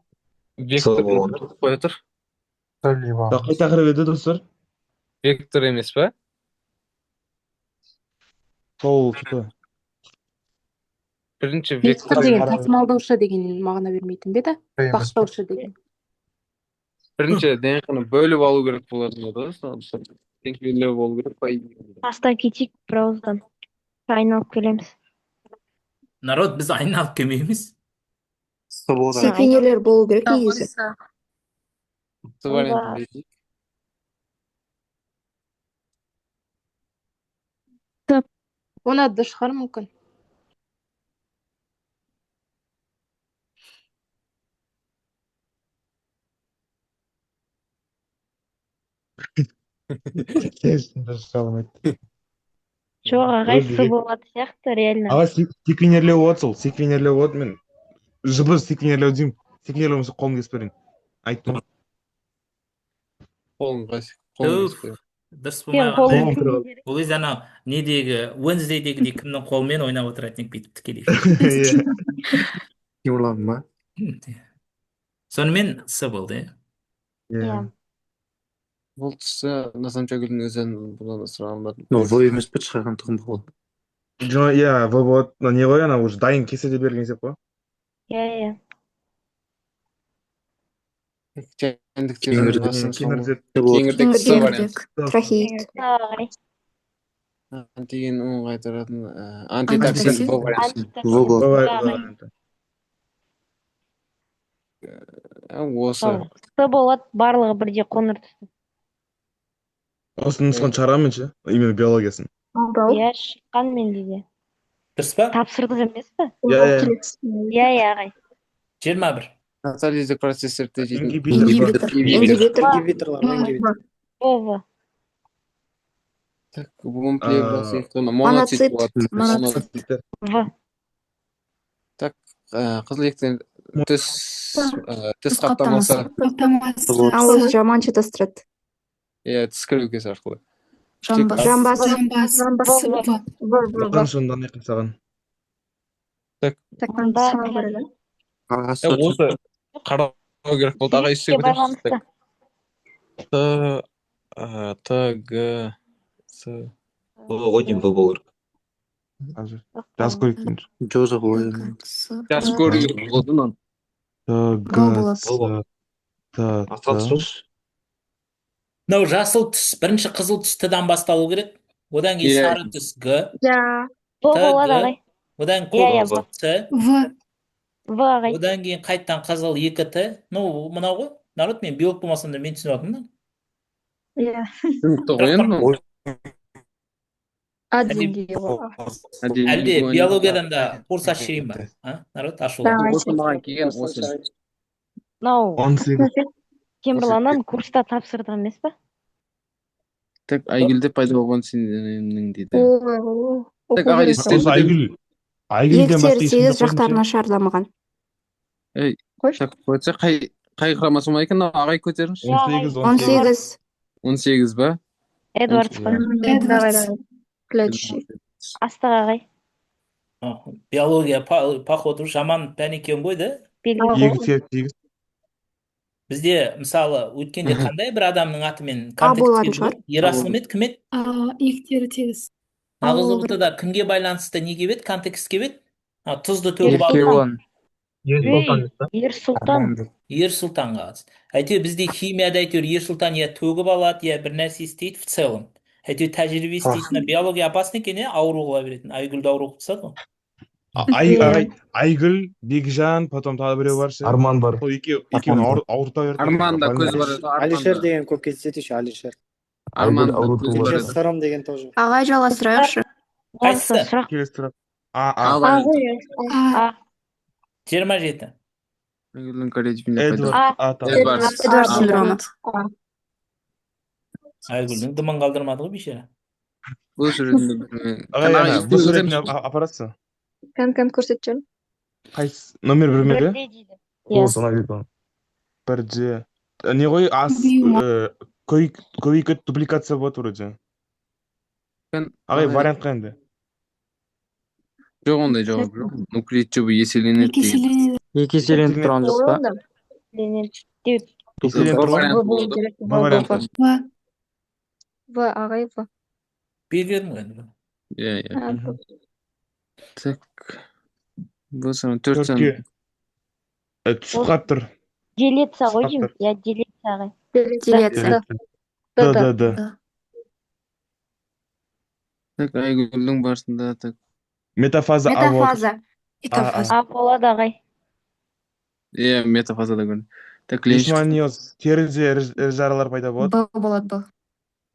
вектор қоя тұр. Қай тақырып еді, достар? Вектор емес па? Сол что? Бірінші Вектор вектор деген тасымалдаушы деген мағына бермейтін бе еді? Бағыттаушы деген. Бірінші ДНК-ны бөліп алу керек болатын еді ғой. Секвенерлеу болу керек по идее. Тастап кетейік бір ауыздан. Айналып келеміз. Народ, біз айналып келмейміз. Секвенерлер болу керек негізі. С вариантын берейік. Оны Д шығар мүмкін. Алмайды. Жоқ, ағай, Өз С болады сияқты, реально. Ағай, секвенерлеу болады сол. Секвенерлеу болады мен. Жыбыр секвенерлеу деймін. Секвенерлеу болмаса қолымды кесіп берейін. Айттым. Қолын қолын Туф, кесіп берейін. дұрыс Сен болмай қолың қалғанда. кімге керек? Ол кезде анау недегі, Уэнсдейдегідей кімнің қолымен ойнап отыратын едік бүйтіп тікелей. Иә. Темірлан ба? Сонымен С болды, иә? Иә. Бұл түсі Назымжагүлдің өзін бұдан ысыра алмадым. Ну, В емес пе, шығарған тұқым бұл. Жоқ, иә, В болады. Мына не ғой, ана уже дайын кеседе берілген есеп қой. Иә, иә. Жәндіктердің Кеңірдек. басын соңғы Кеңірдек. Кеңірдек С вариант. Кеңірдек. Трахеид. С ағай. Антиген уын қайтаратын антитоксин Антитоксин. В вариант. В Антитоксин. болады. В С ағай. варианты. Осы. Сол, С болады, барлығы бірдей қоңыр түсті. Осы нұсқаны шығарамын мен ше, именно биологиясын. Иә, шыққан менде де. Дұрыс па? Тапсырдық емес пе? Иә, иә. Иә, иә, ағай. 21. Катализдік процесстерді тежейтін Ингибитор. Ингибитор. Ингибитор. Ингибитор. Ингибиторлар ғой, ингибитор. В, В. Так, буын плеврасы ұйықтауына моноцит Моноцит. болады. Моноцит. В. Так, қызыл ектен түс түс Түс қаптамасы. қаптамасы. Ауыз жаман шатастырады. Иә, тіс кіреукесі арқылы. Жамбас. Жамбас. Жамбас. В, В. В, В, В. Қанша онда не саған? Так, Мұнда осы қарау керек болды. Ағай, үстіге суретке көтеріңізші. байланысты. Т, Т, Г, С. В ғой деймін, В болу керек. Қазір. Жазып көрейік деймін. Жоқ, ой. С. Жазып көру керек болды мынаны. Т, В Г, болады. С, Т, Асқар Т. түсірші. Мынау жасыл түс, бірінші қызыл түс Т-дан басталу керек. Одан кейін Иә. сары түс Г, Иә. В Т, болады, Г, ағай. одан Иә, көк иә, түс В. С, В. В ағай. одан кейін қайтадан қызыл 2 Т. Ну, мынау ғой. Народ, мен биолог болмасам да мен түсініп жатырмын да. Иә. Түсінікті ғой енді мынау. А Әлде, деңгейі ғой. әлде биологиядан да курс ашып жіберейін ба? А? Народ, ашулы. Давайте. Осы маған келген осы. Мынау 18. Темірланнан курста тапсырдық емес пе? Так, Айгүлде пайда болған сенімнің дейді. Ой, ой, Так, оқу ағай, керек. істен Осы Айгүл. Айгүлден Иектері басқа ешкім сегіз, жоқ қой жақтары деймін ше. нашар дамыған. Ей, Қойшы. так, қойса қай хромосома екен мынау? Ағай көтеріңізші. Иә, ағай. 18, 18. 18. 18 ба? Эдвардс қой. Давай, давай. Следующий. Астық ағай. Биология, походу, жаман пән екен ғой, да? Белгілі. 2, 8. Бізде, мысалы, өткенде қандай бір адамның атымен А контекст болатын келді шығар. ғой? Ерасыл ма еді, кім еді? Иектері тегіс. Нағыз болу ұбт да кімге байланысты не келіп еді? Контекст келіп еді? А, тұзды төгіп алды. Ерсұлтан. Ей, Ерсұлтан. Ерсұлтанға қатысты. Әйтеуір бізде химияда әйтеуір Ерсұлтан я төгіп алады, я бір нәрсе істейді в целом. Әйтеуір тәжірибе істейді. Мына биология опасный екен, иә, ауру қыла беретін. Айгүлді ауру қылып тастады ғой. Ай, ағай, Айгүл, Бекжан, потом тағы біреу бар ше. Арман бар. Сол екеуін ауырта берді. Арманда көз бар еді. Алишер Арманда. Деген көп кездеседі еще, Алишер. Арманда Айгүл көз бар Алишер еді. Сырым деген тоже. Ағай, жалғастырайықшы. Осы Қайсысы? сұрақ. Келесі сұрақ. А, А А. варианты. А. А. 27. Айгүлдің кардиотипінде пайда. Эдвард. А. А, тағы. Эдвардс. Эдвардс А. синдромы. Айгүлдің дымын қалдырмады ғой бейшара. Бұл суретінде бір. Ағай, ана, бұл суретін апарасыз. Кән көрсетіп жіберіңіз. Қайсы? Номер бір ме еді? Бірде дейді. Иә. Осы ана видео. Бірде. Не ғой, ас, көбейіп дупликация болады вроде. Кән, Ағай, ағай. вариант қай енді? Жоқ, ондай жауап жоқ. Нуклеид түбі еселенеді Екі деген. еселенеді. Екі еселеніп тұрған жоқ па? Деп. Еселеніп В тұрған? варианты болады. В варианты. В. В, ағай, В. Белгіледім ғой енді. Иә, иә. А, Мгм. Так. Бұл сан төрт сан. Төртке. Түсіп қалып тұр. Делится ғой Түсіп деймін. қалып тұр. Иә, делится, ағай. Делеция. Д, Д, Д. Так, Айгүлдің барысында так. Метафаза А болады. Метафаза. Метафаза. А болады, ағай. Иә, метафазада көрдім. Так, леншік. Лейшманиоз теріде ірі жаралар пайда болады. Б болады, Б.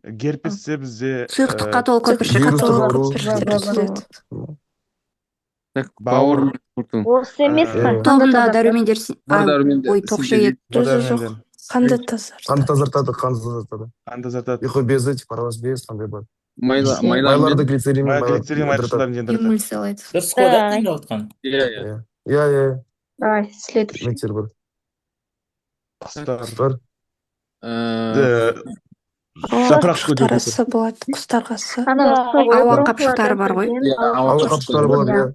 Герпесте бізде Сұйықтыққа толы көпіршік. Вирустық Толы ауру. көпіршіктер түзіледі. Так, бауыр құрту. Осы емес па? Иә. Тобында дәрумендер Бар дәрумендер ой, тоқ синтез ішек. Жоқ, жоқ. Қанды Қанды тазартады. тазартады, қанды тазартады. Қан тазартады. Ұйқы безі, типа аралас без қандай бар. Майлармен. Майларды глицеринмен Май майлар глицерин майшыларын жеңдіреді. Эмульсиялайды. Дұрыс қой да тыңдап отқан. Иә, иә. Иә, иә, Давай, следующий. мектер бар. Құстар. Құстар. Жапырақ Қапшықтар асы болады, құстарға асы. Ана су ғой, Ауа бронхлардан қапшықтары бар ғой. кірген, Иә, ауа ауа Ауа қапшықтары болады, иә.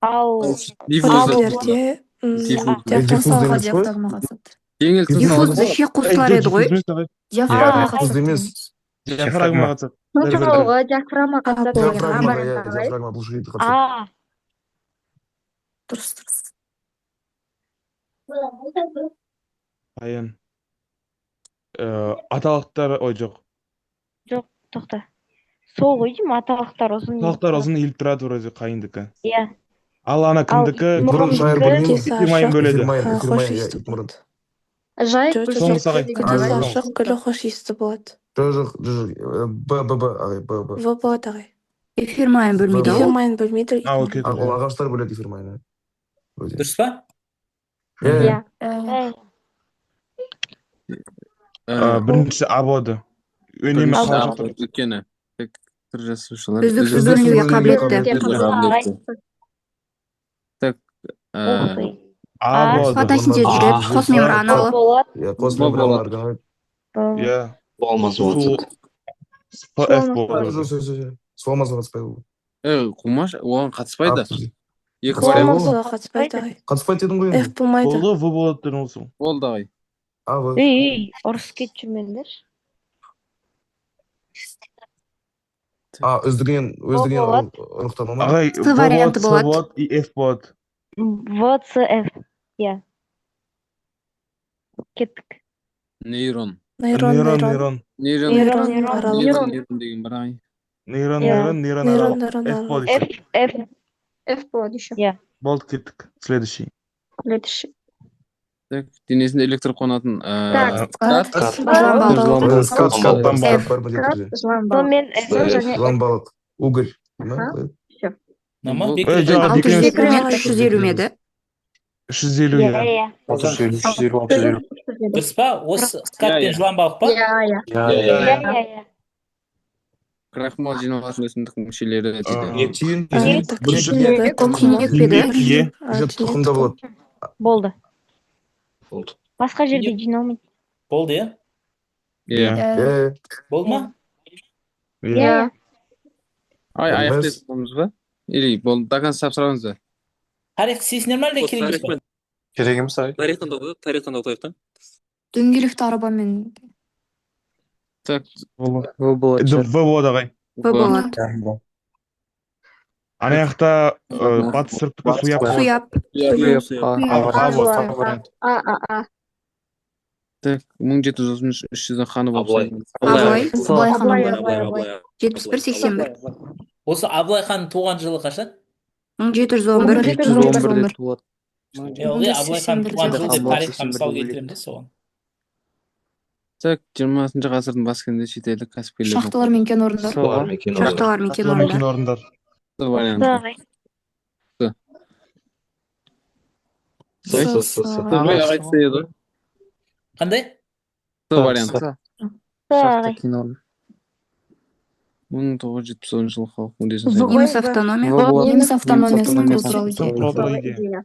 Ал Диффузды. Өрттерде Диффузды. Диффузды емес қой. диафрагма қатысады. Жеңіл тыныс Диффузды алу. ішек қуыстылар еді ғой. Диафрагма Диффузды қатысады емес. дейміз. Диафрагма қатысады. Тыныс алуға диафрагма қатысады деген А Диафрагмаға, вариант, иә, ағай. диафрагма бұлшық еті қатысады. А. Дұрыс, дұрыс. Қайын. Аталықтар, ой, жоқ. Жоқ, тоқта. Сол ғой деймін, аталықтар ұзын. Аталықтар ұзын иіліп тұрады вроде қайындікі. Иә. Ал ана Ал кімдікі? Бұрын шайыр бөлмей Көтесі Эфир майын ашық, бөледі. Эфир майын, эфир хош майын, иә, иісті ит мұрын. болады. Жайық Жоқ, жоқ, Соңғы жоқ. сағай. деген Көтесі ағай. ашық, гүлі хош иісті болады. Жоқ, жоқ, жоқ, жоқ, Б, Б, Б, ағай, Б, Б. В болады, ағай. Эфир майын бөлмейді Эфир ол. майын бөлмейді. А, окей. А, ол ағаштар бөледі эфир майын. Вроде. Дұрыс па? Иә, Иә. Ә, Біріншісі А болады. Үнемі Біріншісі қалып А жатыр. болады, өйткені тек тір жасушалар Үздіксіз бөлінуге қабілетті. қабілетті. Так, Ух ты. А болады. Фотосинтез жүреді, қос мембраналы. Болады. Иә, қос Б мембраналы болады. органоид. Иә. Алмас Су Ф Ф болады. Жоқ, жоқ, жоқ, жоқ. Су алмасына қатыспайды ол. Қумаш оған қатыспайды. Екі Қатыспайды вариант. ол. Суға қатыспайды, ағай. Қатыспайды дедің ғой енді. F болмайды. Болды, В болады дедің ол сол. Болды, ағай. А, В. Ей, ей, ұрысып кетіп жүрмеңдерші. А, өздігінен, өздігінен болады. ұрықтана ма? Ағай, С В болады, варианты С болады. болады и Ф болады. В, С, Ф. Иә. Кеттік. Нейрон. Нейрон, Нейрон, нейрон. нейрон. Нейрон. Нейрон, Нейрон нейрон. аралық. Нейрон, нейрон деген бар, ағай. Нейрон, Иә. нейрон, нейрон Нейрон, аралық. нейрон F аралық. болады F, еще. F. F болады еще. Иә. Болды, кеттік. Следующий. Следующий. Так, денесінде электр қонатын Так, скат. Скат. Жылан балық. Скат, скат, Жылан скат F. бар міндетті түрде. Жылан балық. Сонымен F. Және Жылан балық. Угорь. Аха. Все. Нама, Бұл- бекіре. Жоқ, Алты жүз бекіре. елу мен 350 ме еді? 350, Иә, иә. иә. 650, 350, 650. Дұрыс па? Осы скат Иә, пен иә. жылан балық па? Иә, иә. Иә, Иә, иә. Иә, иә, иә. Крахмал жиналатын өсімдік мүшелері дейді. Түйін, Ә, так, Бірінші- түйнегі, тұқымы. Түйнек пе еді? Е. А, Жоқ, түйнек тұқымда тұқым. болады. Болды. Болды. Басқа жерде жиналмайды. Болды, иә? Иә. Иә. Иә, Болды ма? Иә. Иә. Ай, аяқтай Біз- саламыз ба? Или болды, до конца тапсырамыз ба? Тарих істейсіңдер ма, әлде керек емес па? Керек емес, ағай. Тарихтан да оқытайық, тарихтан да оқытайық та. Дөңгелекті арбамен. Так, Болды. В болады В шығар. болады, ағай. В болады. Ана жақта батыс түріктікі суяп болады. Суяп. Суяп. А, А А болады. болады, А вариант. А, А, А. Так, 1733 үш жүздің ханы болып Абылай. саналады. Абылай. Абылай хан Абылай, болады. Абылай, Абылай. 71, 81. Осы Абылай хан туған жылы қашан? 1711. 1711-де туады. Мен ылғи Абылай хан туған жыл деп тарихқа мысал келтіремін де соған. Так, 20 ғасырдың бас кезінде шетелдік кәсіпкерлердің Шахталар мен кен орындары. Солар Шахталар мен кен Шахталар мен кен орындары. орындар. С варианты. Ағай. С. С, С, С. С ғой, ағай, С еді ғой. Қандай? С варианты. С Шахта ағай. кен орны. 1979 жылы халық мүддесін В сайлау. ғой, Неміс В. автономия. В болады. Неміс автономиясын құру Неміс туралы идея. Туралы идея.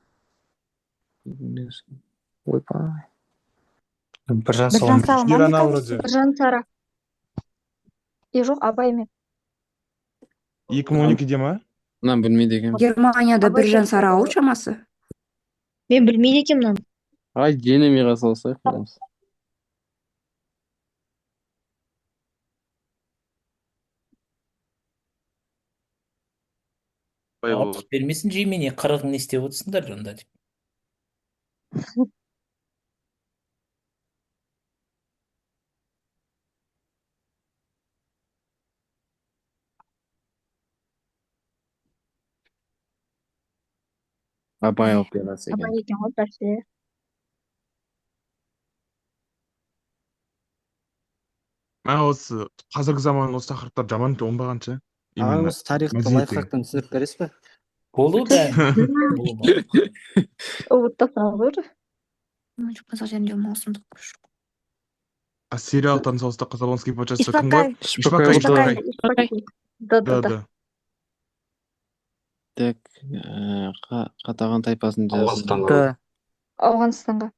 Ойбай. Біржан Біржан Сала. Сала ма, Жер мне ана кажется? вроде. Біржан Сара. Е, жоқ, Абай мен. 2012-де ма? Мынаны білмейді екенмін. Германияда Абай Біржан Сара сияқты. ау шамасы. Мен білмейді екенмін мынаны. Ағай, жені миға салсақ боламыз. Алпыс бермесін жеймене қырығын не істеп отырсыңдар онда деп. Абай операсы екен. Абай екен ғой, бәсе. Мә, осы қазіргі заман осы тақырыптар жаман оңбаған ше. Ағай, Именно осы тарихты мәдениет деген. лайфхактан түсіндіріп бересіз бе? Болды ғой бәрін. Болды. Ұмытып ғой. Қазақ жерінде маусымдық көш. А сериалдан соғыста Казалонский патшасы кім ғой? Ишпакай. Ишпакай, Ишпакай. Ишпакай. Да, да, Да, да. да. Так, қатаған тайпасының жазы. Д. Ауғанстанға.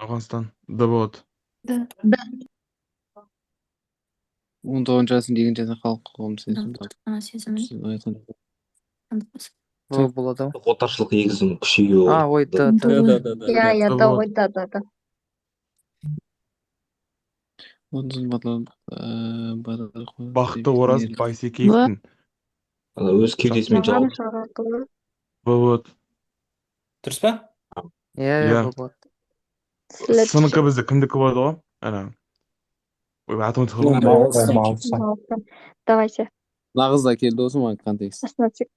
Ауғанстан. Да болады. Да. 19 ғасырдың екінші жартысында халық қоғам сезімін Ана сезімін. В болады ау. Отаршылық егіздің күшеюі. А, ой, Д, Д. Да, да, да. Иә, иә, Да да болады. ғой, да, да, да. Бақты Ораз Байсекеевтің. Өз кеудесімен Маған жауап. жаратылы. Вот. Дұрыс па? Иә, иә, Иә. В болады. Сыныкі бізді кімдікі болады ғой? Ана. Ой, атын ұмытып қалдым ғой. Моғолстан. Давайте. Нағыз да келді осы маған контекст. Астына түсек.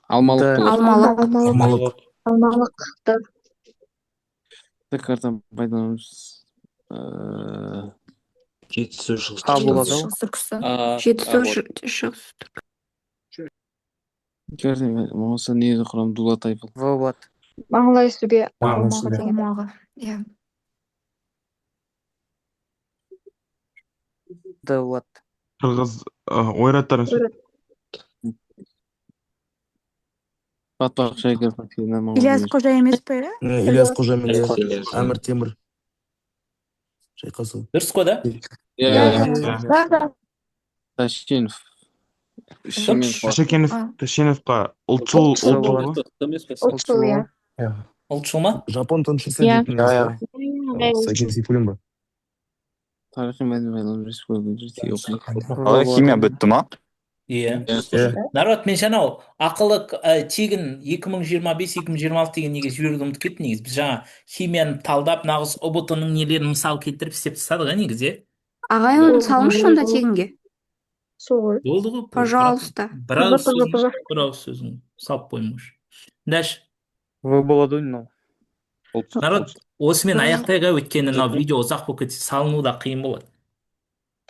Алмалық Д. болады. Алмалық. Алмалық. Алмалық. Д. Так, картаны пайдаланамыз. Жетісу шығыс А болады ау. Шығыс Түркістан. Жетісу шығыс. Карта Моғолстан негізгі құрамы Дулат тайпалық. В болады. Маңлай сүбе Маңлай аумағы сүбе. деген. Аумағы. Иә. Д болады. Қырғыз ойраттар емес пе? Батпақ шайкер факторынан Ильяс Қожа емес пе, иә? Ильяс Қожа мен Ильяс. Әмір Темір шайқасы. Дұрыс қой да? Иә, Иә. Да, да. Тәшенов. Тәшекенов, А. Тәшеновқа ұлтшыл, Ұлтшыл ұлтшыл болады. ғой. Ұлтшыл, иә. Иә. Ұлтшыл ма? Жапон тыңшысы Иә. дейтін Иә, емес қой? Сәкен Сейфуллин ба? Тарихи мәдени байланыс республика Ресей В Ағай, химия болады. бітті ма? Иә. Иә. Народ, мен жаңа ақылы тегін 2025-2026 деген неге жіберуді ұмытып кеттім негізі. Біз жаңа химияны талдап, нағыз ҰБТ-ның нелерін мысал келтіріп істеп тастадық, ә негізі, иә? Ағай, оны салыңызшы онда тегінге. Сол ғой. Болды ғой. Пожалуйста. Бір ауыз Пожа, сөзін, пожа. бір ауыз сөзін салып қоймаушы. Дальше. В болады ғой мынау. Народ, осымен аяқтайық, өйткені мынау видео ұзақ болып кетсе, салыну да қиын болады.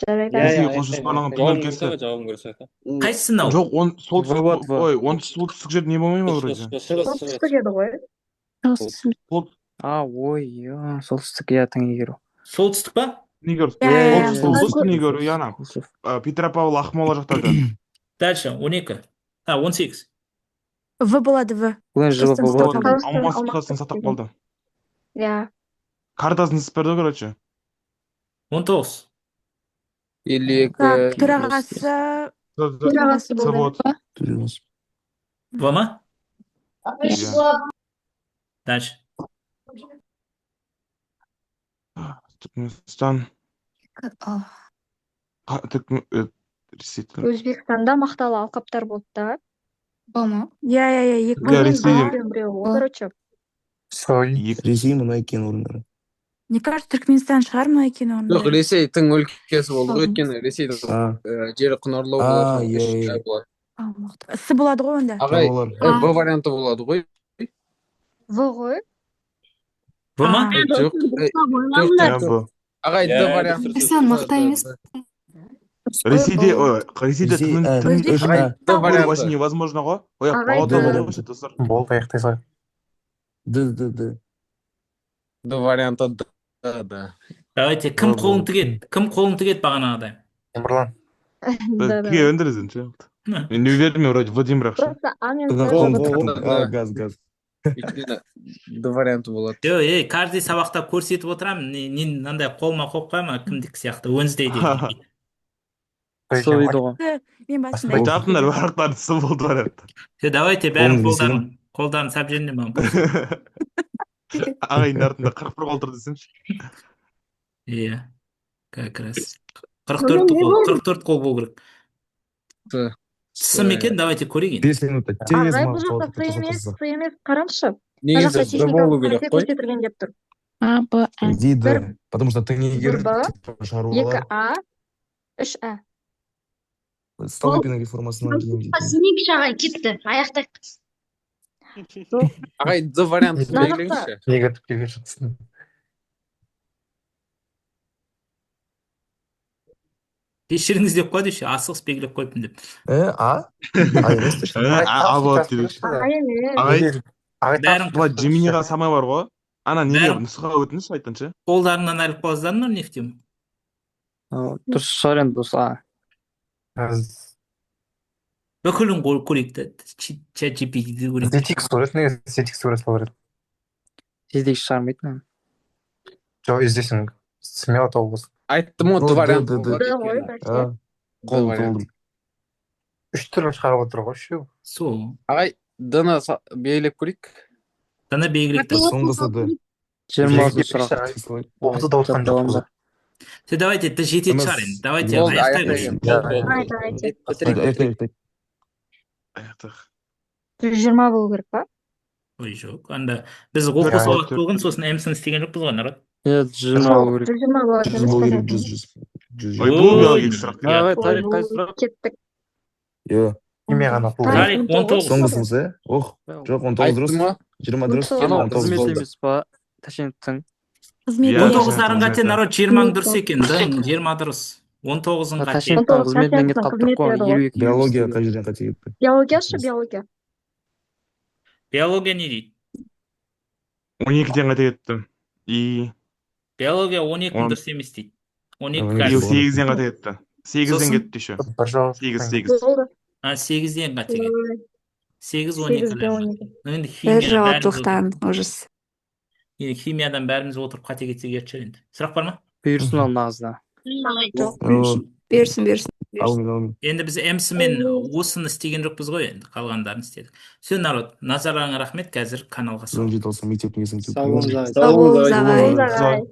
Жарайды. Иә, Ресей иә, қос жоспарланған тың Жауабын өлкесі. көрсе, жауабын көрсе. Қайсысы мынау? Жоқ, он солтүстік, В болады, В. ой, оңтүстік жер не болмай ма вроде? Солтүстік еді ғой. Сол А, ой, иә, солтүстік, иә, тың игеру. Солтүстік па? Нигер. Иә, Солтүстік, солтүстік Нигер, яна. Петропавл, Ақмола жақтарда. Дальше, 12. А, 18. В болады, В. Бүгін жылы Қазақстан болады. сатып Қазақстан Алмас аумақтық тұтасын сатып деген. қалды. Иә. Картасын сызып берді, короче. 19. 52. Так, төрағасы Төрағасы болды. Вот. В ма? Иә. Дальше. Түркменстан. Ресей. Өзбекстанда мақталы алқаптар болды да. Б ма? Иә, иә, иә, екі Иә, Ресейден. Біреуі ғой, короче. Ресей мұнай кен орындары. Мне кажется, Түркменстан шығар мұнай кен Жоқ, орындары. Ресей тың өлкесі болды ғой, өйткені Ресейдің А, жері құнарлау а, болады, иә, иә. болады. А, мықты. С болады ғой онда. Ағай, Шаруалар. В варианты болады ғой. В ғой. В ма? А. Жоқ, жоқ, Иә, жоқ. В. Ағай, Д Иә, варианты. дұрыс, Асан дұрыс. мақта емес. Ресейде, ой, Ресейде Ресей, тынын ә, тын Өзбек үш Ағай, ә. Д көру вообще варианты. невозможно ғой. Ой, Ағай, палата Д бар ғой варианты. вообще, достар. Болды, аяқтай салайық. Д, Д, Д. Д варианты Д, Д. Давайте, кім В қолын болады. тігеді? Кім қолын тігеді бағанағыдай? Темірлан. Да, Тіге да. өндіріз енді. Мен не уверен, мен вроде В деймін бірақ ше. Просто А мен Қолын С Ол, тіктім. Д, А, Д. газ, газ. Өйткені Д варианты болады. Жоқ, ей, каждый сабақта көрсетіп отырамын. Не мынандай қолыма қойып қоямын, кімдікі сияқты, Wednesday деп. С дейді ғой. С. Мен басында Ой, таптыңдар, барлықтары С болды вариант. Все, давайте бәрін Қолыңды қолдарын кеселім. қолдарын сап жіберіңдер маған көрсет. Ағайдың артында 41 қол тұр десеңші. Иә, как раз. 44 қол, 44 қол болу керек. С. С ма екен, давайте көрейік енді. 5 минутта тез Ағай, бұл маған жақта С емес, С емес, қараңызшы. Мына Негізі жақта Д техникалық болу керек қате қой. көрсетілген деп тұр. А, Б, Ә. Иди Бір, Д. Потому что ты не бір Б, типа екі шаруалар. А, үш Ә. Столыпин реформасынан кейін дейтін. Сенейікші, ағай, кетті. Аяқтайық. Ағай, Д варианты Мына жақта белгілеңізші. Неге түпке шықсын? Кешіріңіз деп қойды еще, асығыс белгілеп қойыппын деп. А? А емес точно. А, А болады дейді. А емес. Ағай, Ағай, Бәрін былай Джеминиға самай бар ғой. Ана неге Бәрін- нұсқаға өтіңізші айтыңшы. қолдарынан іліп қойғыздар ма не в тему? Дұрыс шығар енді осы А. Бүкілін көрейік та, чат GPT-ді көрейік. ZX сурет негізі, ZX сурет салу керек. ZX шығармайды маған. Жоқ, іздесең смело тауып аласың. Айттым ғой, Д Д, варианты Д, Д. болады Д ғой, екені. бәсе. А, Д қол варианты. толдым. Үш түрлі шығарып отыр ғой, үшеу. Сол. Ағай, Д-ны белгілеп көрейік. Д-ны белгілейік та. Соңғысы Д. 26 сұрақ. Оқытып да отқан жоқпыз. Все, давайте, Д жететін шығар енді. Давайте, Болды, аяқтайық аяқтайық уже. енді. Иә. Давай, давайте. Бітірейік, бітірейік. Аяқтайық. Аяқтайық. 120 болу керек па? Ой, жоқ. Анда біз оқу Иә. сабақ болған, сосын М-сын істеген жоқпыз ғой, народ. Иә, 120 болу керек. 120 болады 100 емес болу па? керек, 100, 100. 100. Ой, бұл биология сұрақ. Ағай, Ой, тарих қай сұрақ? кеттік. Иә. Химия ғана қол. Тарих 19. Соңғысымыз, ә? Ох, жоқ, 19 дұрыс. Айттым ғой. 20 дұрыс. Анау 19 қызмет болды. емес па? Тәшеновтің. Қызмет. Иә, 19-дарың қате, қызметі. народ, 20-ң дұрыс екен, да? 20 дұрыс. 19-ың қате. Тәшеновтің қызметінен кетіп қалып тұр ғой, 52 Биология қай жерден қате кетті? Биология шы, биология. Биология не дейді? 12-ден қате кетті. И Биология 12 Он- дұрыс емес дейді. 12 12 қазір. 8-ден қате кетті. 8-ден Сосын? кетті еще. Бір жауап. 8, 8. Болды. А, 8-ден қате кетті. Ой, 8, 12. 8-де 12. Енді Бір химия бәріміз отырып, жауаптылықтан ужас. енді химиядан бәріміз отырып қате кетсек ұят шығар енді. Сұрақ бар ма? Бұйырсын ал нағызда. Жоқ. О, Берсін, берсін. Аумин, аумин. Енді біз М-сы мен осыны істеген жоқпыз ғой енді, қалғандарын істедік. Все, народ, назарларыңа рахмет, қазір каналға 117 саламын. алсам мектептің есін Сау болыңыз, ағай. Сау болыңыз, ағай. Ағай.